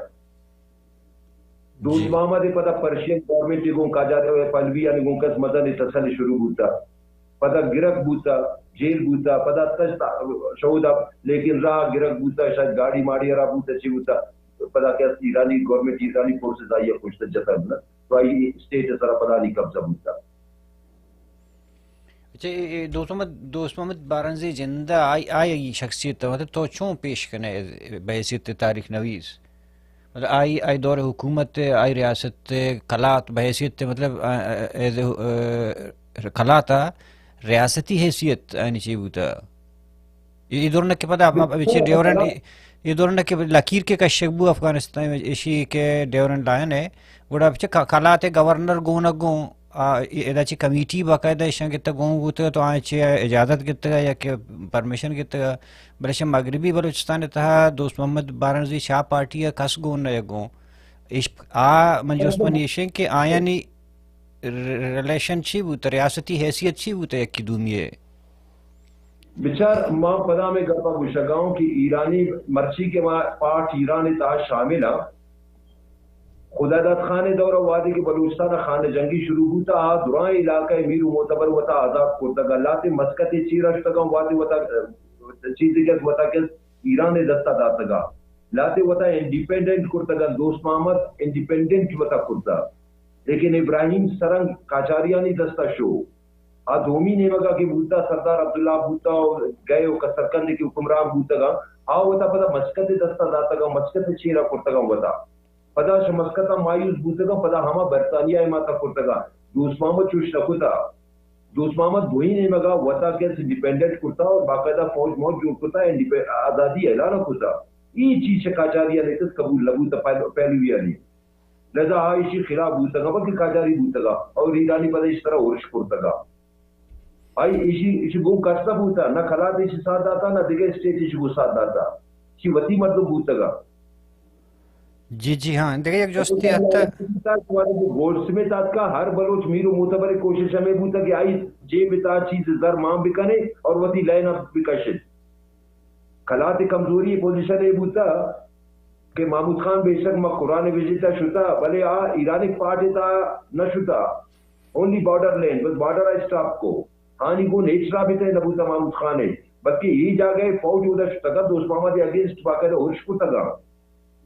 دوست جی۔ محمد ء پدا پرشین گورنمنٹ ء گوں قاجار پہلوی آنی گوں کس مزن ء ٹسل شروع بوتا۔ پدا گرگ بوتا، جیل بوتا، پدا تشت شہود ء، لیکن راہ گرگ بوتا، شاید گاڑی ماڑی ء را بوتا، چی بوتا۔ پدا کہ است ایرانی گورنمنٹ، ایرانی فورسز آئی ء کشت جتن نہ، تو آئی اسٹیٹ ء سرا پدا نی قبضہ بوتا۔ اچھا، اے، اے دوست محمد، دوست محمد بارانزئی جند ء آئی، آئی شخصیت، مطلب، تو چون پیش کنے بحیثیت تاریخ نویس؟ مطلب، آئی، آئی دور حکومت، آئی ریاست، قلات بحیثیت، مطلب، آ، آ، ایز اے، آ، قلات ء ریاستی حیثیت آنی چی بوتا؟ اے، اے دور نہ کہ پدا ما بچے ڈیورنڈ، اے، اے دور نہ کہ لکیر کے کشک بو افغانستان، ایشی کہ ڈیورنڈ لائن ہے، گڑا بچے ک-، قلات گورنر گون گون آ، ادا چہ کمیٹی باقاعدہ ایشاں گتگ گون بوتگ تو آیاں چہ اجازت گتگ یا کہ پرمیشن گتگ، بلے شہ مغربی بلوچستان ء تہا دوست محمد بارانزئی شاہ پارٹی ء کس گون نہ گون۔ ایش-، آ من جست منی ایشیں کہ آیانی ر-، ریلیشن چی بوت، ریاستی حیثیت چی بوت یکی دومی ء؟ بچار، ما پدا ہمے گپا گوشگا اوں کہ ایرانی مرچی کہ ما پارٹ ایران ء تہا شامل آں، خداداد خان ء دور ء وہدے کہ بلوچستان ء خانہ جنگی شروع بوتا، آ درائیں علاقہ ء میر و معتبر وتا آزاد کرتگ ء لہتے مسقط ء چیر اشتگاں، وہدے وتا، ء، چیزے کہ وتا کہ ایران ء دستا داتگا، لہتے وتا انڈیپینڈنٹ کرتگاں، دوست محمد انڈیپینڈنٹ وتا کرتا، لیکن ابراہیم سرنگ قاجاریانی دستا شو۔ آ دومی نیمگا کہ بوتا، سردار عبداللہ بوتا و گئے و کسرکند کہ حکمران بوتگاں، آ وتا پدا مسقط دستا داتگاں، مسقط چیرا کرتگاں وتا۔ پدا چہ مسقطا مایوس بوتگاں، پدا ہما برطانیہ ء ماتا کرتگاں۔ دوست محمد چوش نہ کتا۔ دوست محمد دوئی نیمگا وتا کہ انڈیپینڈنٹ کرتا اور باقاعدہ فوج موج جوڑ کرتا، انڈیپینڈ-، آزادی اعلان کرتا۔ ای چیز چہ قاجاریانی تس قبول نہ بوتا، پہل-، پہلویانی۔ لہذا آ ایشی خلاف بوتگاں، بلکہ قاجاری بوتگاں اور ایرانی پدا ایشی سرا ارش کرتگا۔ آئی ایشی، ایشی گوں کس نہ بوتا، نہ قلات ایشی ساتھ داتا، نہ دگہ اسٹیٹ ایشی گوں ساتھ داتا۔ ایشی وتی مردم بوتگا۔ جی، جی ہاں، دگہ یک جستے ہتا۔ گولڈ سمتھ آتکا، ہر بلوچ میر و معتبر کوشش ہمیں بوتا کہ آئی جیب تا چیز زر مان بکنے اور وتی لائن اپ بکشت۔ قلات کمزوری پوزیشن اے بوتا کہ محمود خان بے شک ما قرآن ویژے تا شتا، بلے آ ایرانی پارٹ تا نہ شتا۔ اونلی بارڈر لینڈ، بس بارڈر ء اسٹاپ کو۔ آنی گون ہچ رابطہ نہ بوتا محمود خان ء، بلکہ اے جاگہ ء فوج اودا شتگا، دوست محمد ء اگینسٹ باقاعدہ ارش کتگا۔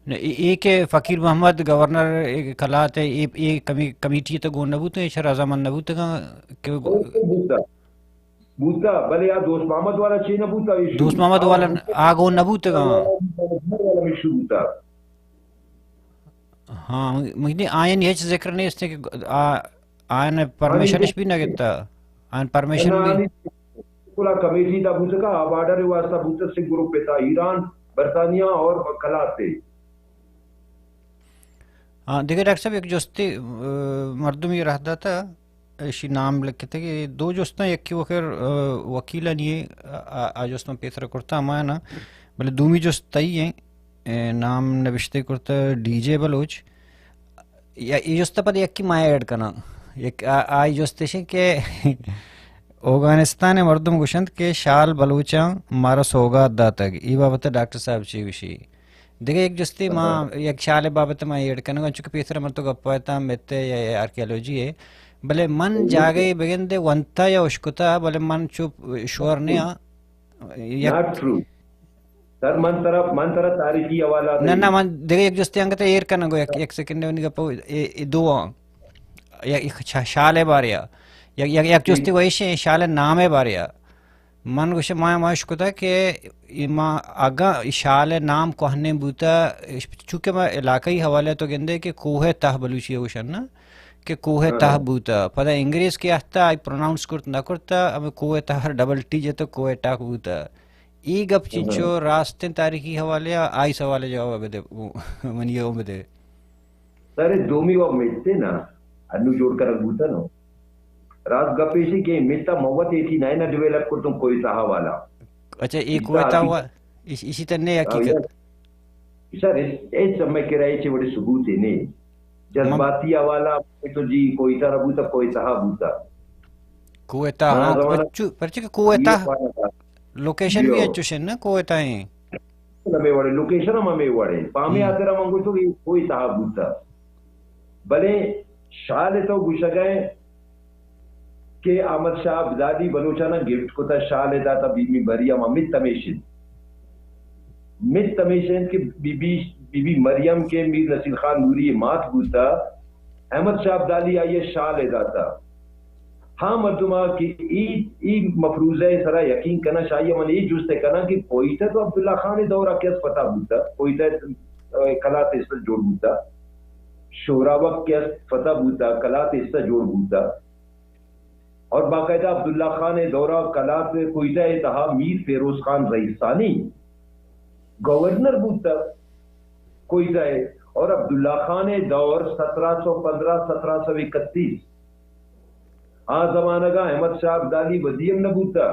نہ، اے، اے کہ فقیر محمد گورنر، اے، قلات ء، اے، اے کمی-، کمیٹی ء تہ گون نہ بوتگ، اے شہ رضامند نہ بوتگاں کہ او، او بوتا، بوتا، بلے آ دوست محمد والا چے نہ بوتا، ایشو۔ دوست محمد والا آ گون نہ بوتگاں۔ والا ایشو بوتا۔ ہاں، مجھے آیانی ہچ ذکر نیست کہ آ، آیان پرمیشن اش بھی نہ گتا، آیان پرمیشن نہ، بھی۔ آنی پورا کمیٹی دا بوتگا، آ بارڈر واسطہ بوتگ سے گروپ تا، ایران، برطانیہ اور کلات تے۔ ہاں، دیگہ ڈاکٹر صاحب، یک جستے، آ، مردمی رہ داتا، ایشی نام لکھتگ، دو جستاں، یکی وخیر، آ، وکیلانی، آ، آ، آ جستاں پیسر کرتا ہمایانا، بلے دومی جست تئی ہیں، اے، نام نبشتہ کرتا ڈی جے بلوچ۔ یا اے جست پد یکی ما ایڈ کناں۔ یک آ-، آئی جست اش کہ اوگانستان مردم گوشنت کہ شال بلوچاں مارا سوگات داتگ۔ ای بابت ڈاکٹر صاحب چی گوشی؟ دگہ یک جستے ما یک شال بابت ما ایڈ کنگا، چونکہ پیسر من تو گپ اتاں مت یا آرکیالوجی ہے، بلے من جاگہ بگندے ونتا یا اشکتا، بلے من چو شور نیا۔ یک ناٹ ٹرو۔ سر، من ترا، من ترا تاریخی حوالہ نہ، دے۔ نہ، من دگہ یک جستے انگت ایر کنگو، یک، یک سیکنڈ ونی گپو، اے، اے دو آں۔ یک، یک شا-، شال باریا۔ یک، یک، یک جستے ویشے شال نام باریا۔ من گوشے ما، ما اشکتا کہ ای ما اگاں ای شال نام کوہنیں بوتا، چونکہ ما علاقائی حوالے تو گندے کہ کوہ تہ بلوچی گوشن نا، کہ کوہ تہ بوتا۔ پدا انگریز کہ آہتا آئی پروناؤنس کرت نہ کرتا، ہمیں کوہ تہ ہر ڈبل ٹی جتو کوئٹہ بوتا۔ ای گپ چنچو راستیں تاریخی حوالے آ، آئی سوال جواب بدے، منی او بدے۔ سر، دومی و مت نا، انو جوڑ کر بوتا نو۔ راست گپ ایشی کہ مت ء موت ایٹی نائن ء ڈیولپ کرتوں کوئٹہ والا۔ اچھا، اے کوئٹہ وا-، اش-، اشی تنے حقیقت؟ سر، اس، اس سمے کرا ایچ وڑے ثبوت ہی نہیں۔ جذباتی حوالہ تو جی کوئٹہ را بوتا، کوئٹہ بوتا۔ کوئٹہ، ہاں، ہاں، زمانہ پرچو-، پرچہ کہ کوئٹہ یہ پانا تھا۔ لوکیشن بھی اچو شن نا کوئٹہ ہیں۔ ہمیں وڑے، لوکیشن ہم ہمیں وڑے۔ پامی آترا من گوشتو کہ کوئٹہ بوتا۔ بلے شال تو گوشگئے کہ احمد شاہ ابدالی بلوچانا گفٹ کتا، شال داتا بی بی مریم، مت ہمیش انت۔ مت ہمیش انت کہ بی بی، بی بی مریم کہ میر نصیر خان نوری مات بوتا، احمد شاہ ابدالی آئی شال داتا۔ ہاں مردما کہ ای، ای مفروضہ سرا یقین کنا، شاہی من ای جست کنا کہ کوئٹہ تو عبداللہ خان دورا کس فتح بوتا، کوئٹہ، اے، قلات اس جوڑ بوتا۔ شورابک کہ است فتح بوتا، قلات اس جوڑ بوتا۔ اور باقاعدہ عبداللہ خان ء دورہ قلات کوئٹہ ء تہا میر فیروز خان رئیسانی گورنر بوتا کوئٹہ ء، اور عبداللہ خان ء دور سترہ سو پندرہ، سترہ سو اکتیس۔ آ زمانگا احمد شاہ ابدالی وزیر نہ بوتا۔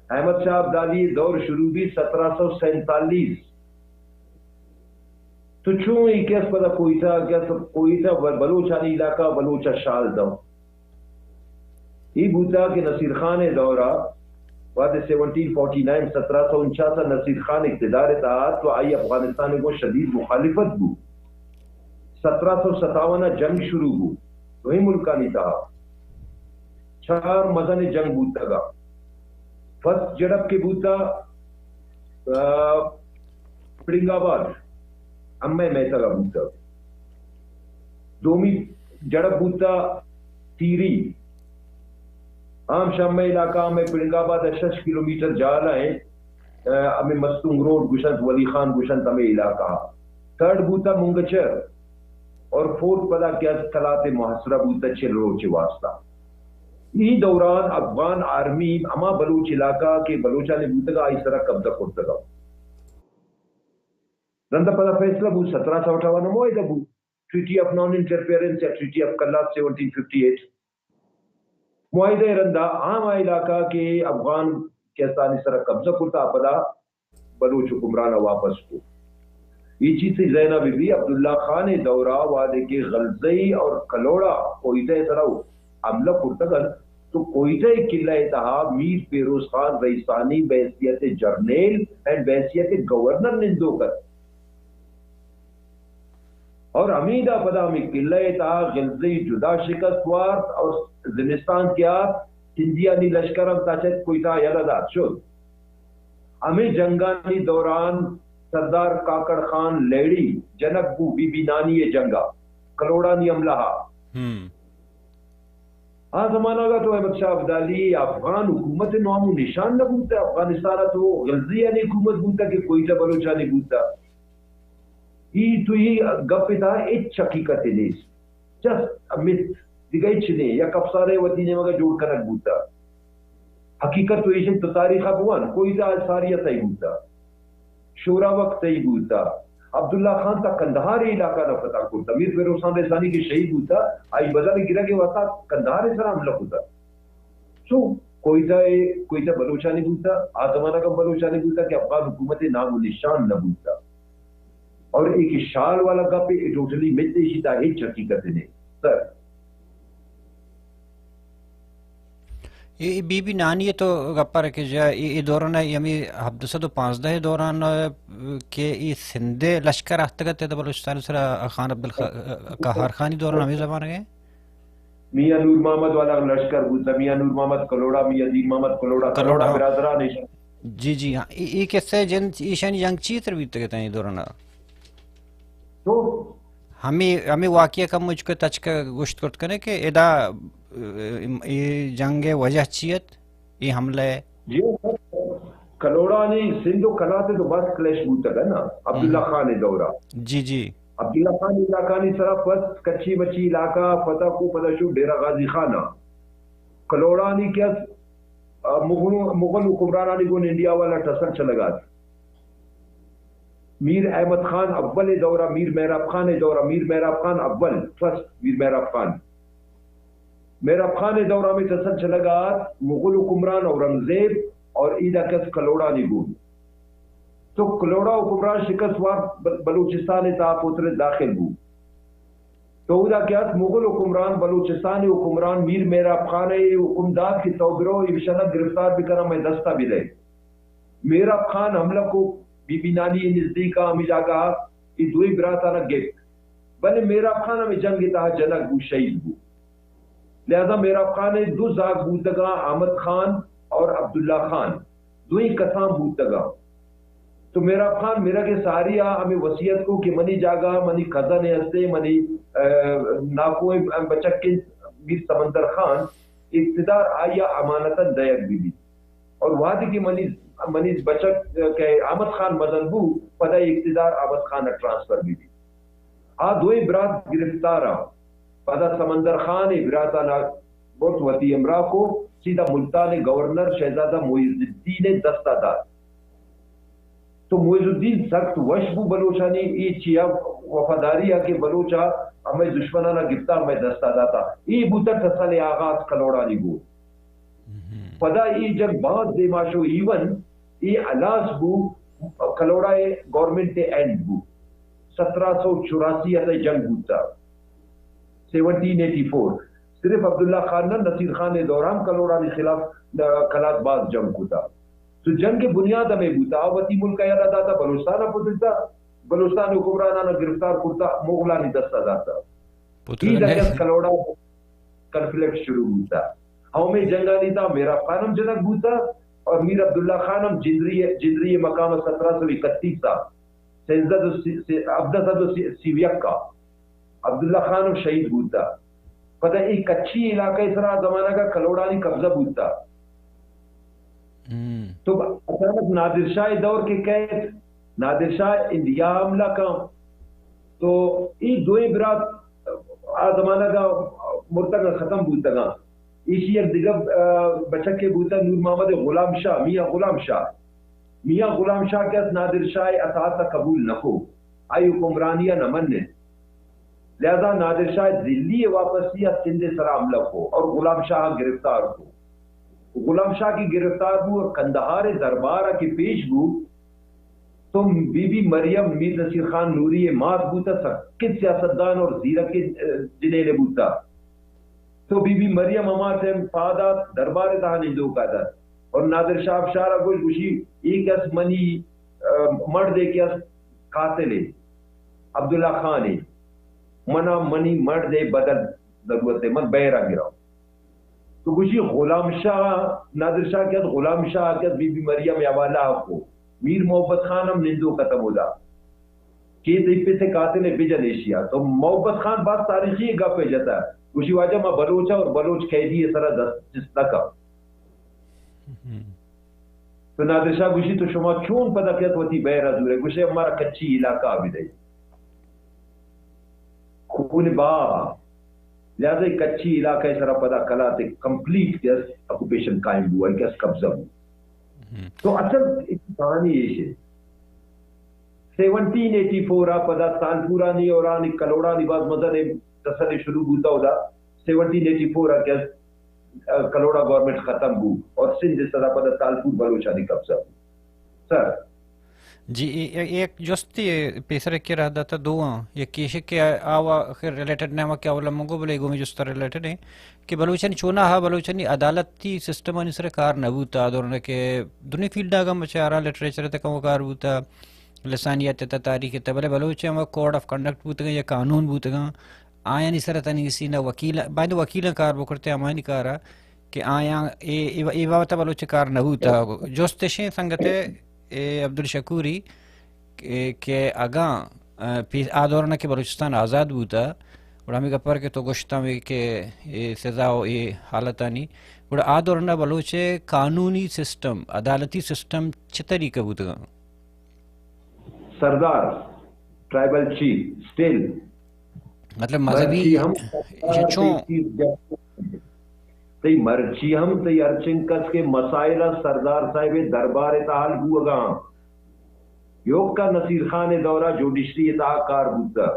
احمد شاہ ابدالی دور شروع بھی سترہ سو سینتالیس۔ تو چون ای کس پدا کوئٹہ، کس کوئٹہ و بلوچانی علاقہ، بلوچ شال دو۔ ای بوتا کہ نصیر خان دورہ وہدے سیونٹین فورٹی نائن، سترہ سو انچاس نصیر خان اقتدار تہا تو آئی افغانستان کو شدید مخالفت بو۔ سترہ سو ستاون جنگ شروع بو دوئیں ملکانی تہا۔ چار مزن جنگ بوتگا۔ فرسٹ جھڑپ کہ بوتا، آ، پڑنگ آباد، امئے میتگا بوتا۔ دومی جھڑپ بوتا تیری۔ عام شمئے علاقہ، ہمے پڑنگ آباد ء شش کلومیٹر جہلا ہیں، آ، ہمے مستونگ روڈ گوشنت، ولی خان گوشنت ہمے علاقہ۔ تھرڈ بوتا منگچر اور فورتھ پدا کہ از قلات محاصرہ بوتا چل روچ واسطہ۔ ای دوران افغان آرمی ہما بلوچ علاقہ کہ بلوچانی بوتگا آئی سرا قبضہ کرتگا۔ رندا پدا فیصلہ بو، سترہ سو اٹھاون معاہدہ بو، ٹریٹی آف نان انٹرفیئرنس یا treaty of Kalat seventeen fifty eight. معاہدہ رندا عام علاقہ کہ افغان کسانی سرا قبضہ کرتا، پدا بلوچ حکمران واپس کو۔ یہ چیز سے زینا بی بی عبداللہ خان دورہ وہدے کہ غلزئی اور کلوڑا کوئٹہ سرا حملہ کرتگن تو کوئٹہ قلعہ تہا میر فیروز خان رئیسانی بحیثیت جرنیل اینڈ بحیثیت گورنر نندوک ات۔ اور ہمیدا پدا ہمیں قلعہ تہا غلزئی جدا شکست وارت اور زمستان کے آت سندھیانی لشکر ہم تاچت کوئٹہ یلہ دات شد۔ ہمیں جنگانی دوران سردار کاکڑ خان لیڑی جنک بو بی بی نانی جنگا کلوڑانی حملہ ہا۔ آ زمانگ ء تو احمد شاہ ابدالی افغان حکومت نام و نشان نہ بوتا، افغانستان ء تو غلزیانی حکومت بوتا کہ کوئٹہ بلوچانی بوتا۔ ای تو ای گپ ء تہا ہچ حقیقت نیست، جسٹ ا متھ، دگہ ہچ نہیں، یک افسانہ وتی نیمگ ء جوڑ کنگ بوتا۔ حقیقت تو ایش انت، تو تاریخ ء بوان، کوئٹہ ء ساری ء تئی بوتا۔ شورا وقت تئی بوتا۔ عبداللہ خان تا قندھار علاقہ نا فتح کرتا۔ میر فیروز خان رئیسانی کہ شہید بوتا، آئی بدن گرگ واسطہ قندھار سرا حملہ کتا۔ سو کوئٹہ اے، کوئٹہ بلوچانی بوتا، آ زمانہ کا بلوچانی بوتا کہ افغان حکومت نام و نشان نہ بوتا۔ اور ایک شال والا گپ ہے، ٹوٹلی مت ایشی تا ہچ حقیقت نہیں۔ سر۔ اے، اے بی بی نانی ء تو گپ ء رکے جا، اے، اے دوران ء ہمے ہپدہ سد و پانزدہ ء دوران ء کہ اے سندھ ء لشکر آتکت ادا بلوچستان ء سرا خان عبدالخ-، قہار خانی دوران ہمے زمانگ ء؟ میاں نور محمد والا لشکر بوتا، میاں نور محمد کلوڑا، میاں دین محمد کلوڑا، کلوڑا، کلوڑا ہاں۔ برادران ایش۔ جی، جی، ہاں۔ اے، اے قصہ جند ایشانی جنگ چی تر بیتگ ات اے دوران ء؟ تو ہمے، ہمے واقعہ کم مجھ کو تچک گوشت کرت کنے کہ ادا، اے، اے جنگ ء وجہ چی ات؟ اے حملہ ء؟ جی، کلوڑانی سندھ و کلات تو بس کلیش بوتگ نا، عبداللہ ہم۔ خان دورہ۔ جی، جی۔ عبداللہ خان علاقانی سرا پست کچی مچی علاقہ فتح کو، پدا شو ڈیرہ غازی خان ء۔ کلوڑانی کہ است، آ، مغل، مغل حکمرانانی گون انڈیا والا ٹسل چلگات۔ میر احمد خان اول دورہ، میر محراب خان دورہ، میر محراب خان اول، فرسٹ میر محراب خان۔ محراب خان دورہ میں ٹسل چلگات، مغل حکمران اورنگزیب اور ایدا کس کلوڑانی گون۔ تو کلوڑا حکمران شکست وارت، بل-، بلوچستان تا پوتر داخل بو۔ تو اودا کہ ات مغل حکمران، بلوچستان حکمران میر محراب خان ء حکم دات کہ تو برو ایشانا گرفتار بکنا، میں دستا بدے۔ محراب خان حملہ کو بی بی نانی نزدیکا ہمیں جاگہ ای دوئی براتانا گپت۔ بلے محراب خان ہمیں جنگ تہا جنگ بو، شہید بو۔ لہذا محراب خان ء دو زاگ بوتگاں، احمد خان اور عبداللہ خان، دوئیں کسان بوتگاں۔ تو محراب خان مرگ ء ساری ء ہمیں وصیت کو کہ منی جاگہ منی کزن ء ہستے، منی، آ، ناکو ء بچک ء میر سمندر خان اقتدار آئی ء امانتاً دئیگ بہ بیت۔ اور وہدے کہ منی، منی بچک کہ احمد خان مزن بو، پدا اقتدار احمد خان ء ٹرانسفر بہ بیت۔ آ دوئیں برات گرفتار آں۔ پدا سمندر خان ء براتانا برت وتی ہمراہ کو، سیدھا ملتان ء گورنر شہزادہ معز الدین ء دستا دات۔ تو معز الدین سخت وش بو بلوچانی اے چیا وفاداری آ کہ بلوچا ہمے دشمنانا گپتا ہمے دستا داتا۔ اے بوتا ٹسل آغاز کلوڑانی گو۔ پدا اے جنگ باز دیما شو، ایون اے ہلاس بو، کلوڑا ء گورنمنٹ ء اینڈ بو۔ سترہ سو چوراسی ء تہ جنگ بوتا، سیونٹین ایٹی فور۔ صرف عبداللہ خان نہ، نصیر خان ء دوران کلوڑانی خلاف، آ، کلات باز جنگ کتا۔ تو جنگ ء بنیاد ہمے بوتا، آ وتی ملک ء یلہ داتا، بلوچستان ء پترتا، بلوچستان ء حکمرانان ء گرفتار کرتا، مغلانی دست ء داتا۔ پترتا اے دگہ کلوڑا کنفلکٹ شروع بوتا۔ ہمے جنگانی تہا مہراب خان ہم جنگ بوتا اور میر عبداللہ خان ہم جندری، جندری مقام سترہ سو اکتیس ء، سیزدہ سو سی، سی، ہبدہ سد و سی، سی و یک ء عبداللہ خان ہم شہید بوتا۔ پدا اے کچھی علاقہ ء سرا آ زمانگ ء کلوڑانی قبضہ بوتا۔ تو اچانک نادر شاہ ء دور کہ کئیت، نادر شاہ انڈیا حملہ کن، تو اے دوئیں برات آ زمانگ ء مرتگ ء ختم بوتگاں۔ ایشی یک دگہ، آ، بچکے بوتگ نور محمد غلام شاہ، میاں غلام شاہ۔ میاں غلام شاہ کہ است نادر شاہ ء اطاعت ء قبول نہ کو، آئی حکمرانی ء نہ منت۔ لہذا نادر شاہ دلی ء واپسی ء سندھ ء سرا حملہ کو اور غلام شاہ ء گرفتار کو۔ غلام شاہ کہ گرفتار بو اور قندھار ء دربار ء کہ پیش بو، تو بی بی مریم میر نصیر خان نوری ء مات بوتا، سکیں سیاستدان اور زیرکیں، آ، جنینے بوتا۔ تو بی بی مریم ہما ٹائم پاد آت، دربار ء تہا نندوک ء ات۔ اور نادر شاہ افشار ء گوش، گوشی، اے کس منی، آ، مرد ء کہ است قاتل ء، عبداللہ خان ء، منا منی مرد ء بدل ضرورت ء، من بہر ء گراں۔ تو گوشی غلام شاہ، نادر شاہ کہ است غلام شاہ کہ است بی بی مریم ء حوالہ ء کو، میر محبت خان ہم نندوک ات ہمودا۔ کہ تئی پت ء قاتل ء بجن ایشی ء۔ تو محبت خان باز تاریخی گپ ء جتا۔ گوشی واجہ ما بلوچ ء اور بلوچ قیدی ء سرا دست چست نہ کن۔ تو نادر شاہ گوشی تو شما چون پدا کیت وتی بہر ء زورے؟ گوشے مارا کچھی علاقہ ء بدئے۔ خون باغ۔ لہذا اے کچھی علاقہ ء سرا پدا کلات ء کمپلیٹ کہ است آکوپیشن قائم بو، آئی کہ است قبضہ بو۔ تو اصل کہانی ایش ہے۔ سیونٹین ایٹی فور ء پدا تالپورانی اور آنی کلوڑانی باز مزن ء تسلے شروع بوتا اودا۔ سیونٹین ایٹی فور ء کہ است، آ، کلوڑا گورنمنٹ ختم بو اور سندھ ء سرا پدا تالپور بلوچانی قبضہ بو۔ سر۔ جی، اے، اے، یک جستے پیسر کہ رہ داتا دو آں۔ یک ایش کہ آوا خیر ریلیٹڈ نہ ہما کہ اولا منگو بلے گومی جستا ریلیٹڈ ہیں کہ بلوچانی چونا ہا بلوچانی عدالتی سسٹمانی سر کار نہ بوتا، آ دورنا کہ دنیا فیلڈ آگا مچاراں لٹریچر تک ہم کار بوتا، لسانیات تا، تاریخ تا، بلے بلوچ ہم کوڈ آف کنڈکٹ بوتگاں یا قانون بوتگاں، آیانی سر تنیسی نہ وکیل، باید وکیلاں کار بکرتے ہمانی کارا کہ آیاں اے، اے، اے بابت بلوچ کار نہ بوتا۔ جست شیں سنگت اے عبدالشکوری کہ، کہ اگاں، آ، پی-، آ دورنا کہ بلوچستان آزاد بوتا، گڑا ہمیں گپر کہ تو گوشتاں کہ اے سزا و اے حالتانی، گڑا آ دورنا بلوچ قانونی سسٹم، عدالتی سسٹم چہ طریقہ بوتگاں؟ سردار، ٹرائبل چیف اسٹل۔ مطلب مذہبی مرچی ہم ایشی چون؟ تئی مرچی ہم تئی ہرچنکس کہ مسائل سردار صاحب دربار تہا حل بوگا۔ یوکا نصیر خان دورا جوڈیشری تہا کار بوتا۔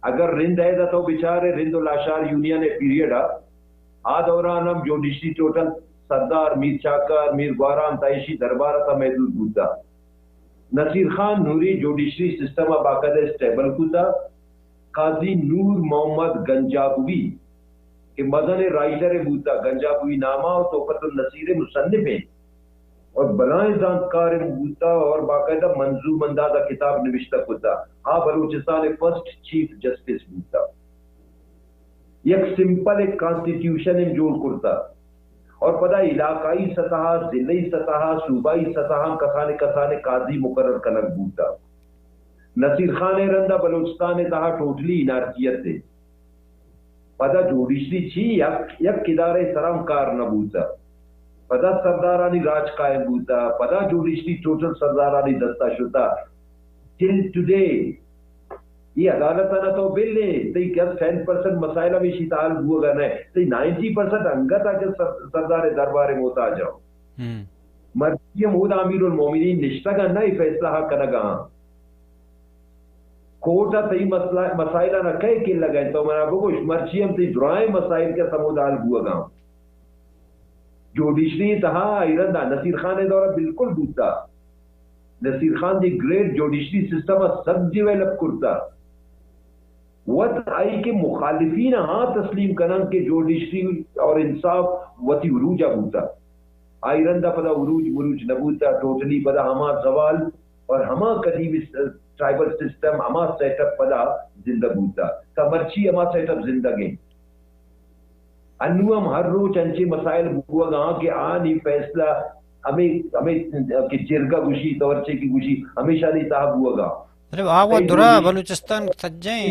اگر رند ء تو بچارے، رند و لاشار یونین ء پیریڈ ء، آ دوران ہم جوڈیشری ٹوٹل سردار میر چاکر، میر گواران تا ایشی دربار ء تا محدود بوتا۔ نصیر خان نوری جوڈیشری سسٹم ء باقاعدہ اسٹیبل کتا۔ قاضی نور محمد گنجابوی کہ مزن رائٹر بوتا، گنجابوی نامہ و تحفۃ النصیر مصنف ہیں، اور بلائیں زانتکار بوتا اور باقاعدہ منظوم انداز ء کتاب نوشتہ کتا۔ آ بلوچستان ء فرسٹ چیف جسٹس بوتا۔ یک سمپل ایک کانسٹیٹیوشن ہم جوڑ کرتا اور پدا علاقائی سطح، ضلعی سطح، صوبائی سطح ہم کسان کسان قاضی مقرر کنگ بوتا۔ نصیر خان ء رندا بلوچستان ء تہا ٹوٹلی انارکیت ء۔ پدا جوڈیشری چی یک، یک ادارہ سرا ہم کار نہ بوتا۔ پدا سردارانی راج قائم بوتا، پدا جوڈیشری ٹوٹل سردارانی دستا شتا۔ ٹل ٹوڈے ای عدالت آنا تو بل نے، تئی کس ٹین پرسنٹ مسائل ہمیشی تحال بوگا نہ، تئی نائنٹی پرسنٹ انگت آ کہ سر-، سردار دربار محتاج ہو۔ ہم۔ مرچی ہم اودا امیر المومنین نشتگا نہ، ای فیصلہ ہا کنگا۔ کورٹ ء تئی مسئلہ، مسائل ء نہ کئے کلگ ء انت؟ تو منا بگوش، مرچی ہم تئی درائیں مسائل کہ سمودال بوگاں۔ جوڈیشری تہا ایران دا نصیر خان ء دورہ بالکل بوتا۔ Nasir Khan the great judiciary system ء سب ڈیولپ کرتا۔ وت آئی کہ مخالفین ہاں تسلیم کنن کہ جوڈیشری اور انصاف وتی عروج ء بوتا۔ آئی رندا پدا عروج مروج نہ بوتا، ٹوٹلی پدا ہما زوال اور ہما قدیمی س-، ٹرائبل سسٹم، ہما سیٹ اپ پدا زندگ بوتا۔ تا مرچی ہما سیٹ اپ زندگ ہیں۔ انو ہم ہر روچ انچے مسائل بوگا ہاں کہ آنی فیصلہ ہمیں، ہمیں کہ جرگہ گوشی، تورچے کی گوشی، ہمیشہ دی تہا بوگا۔ مطلب، آ وت درا بلوچستان سجیں۔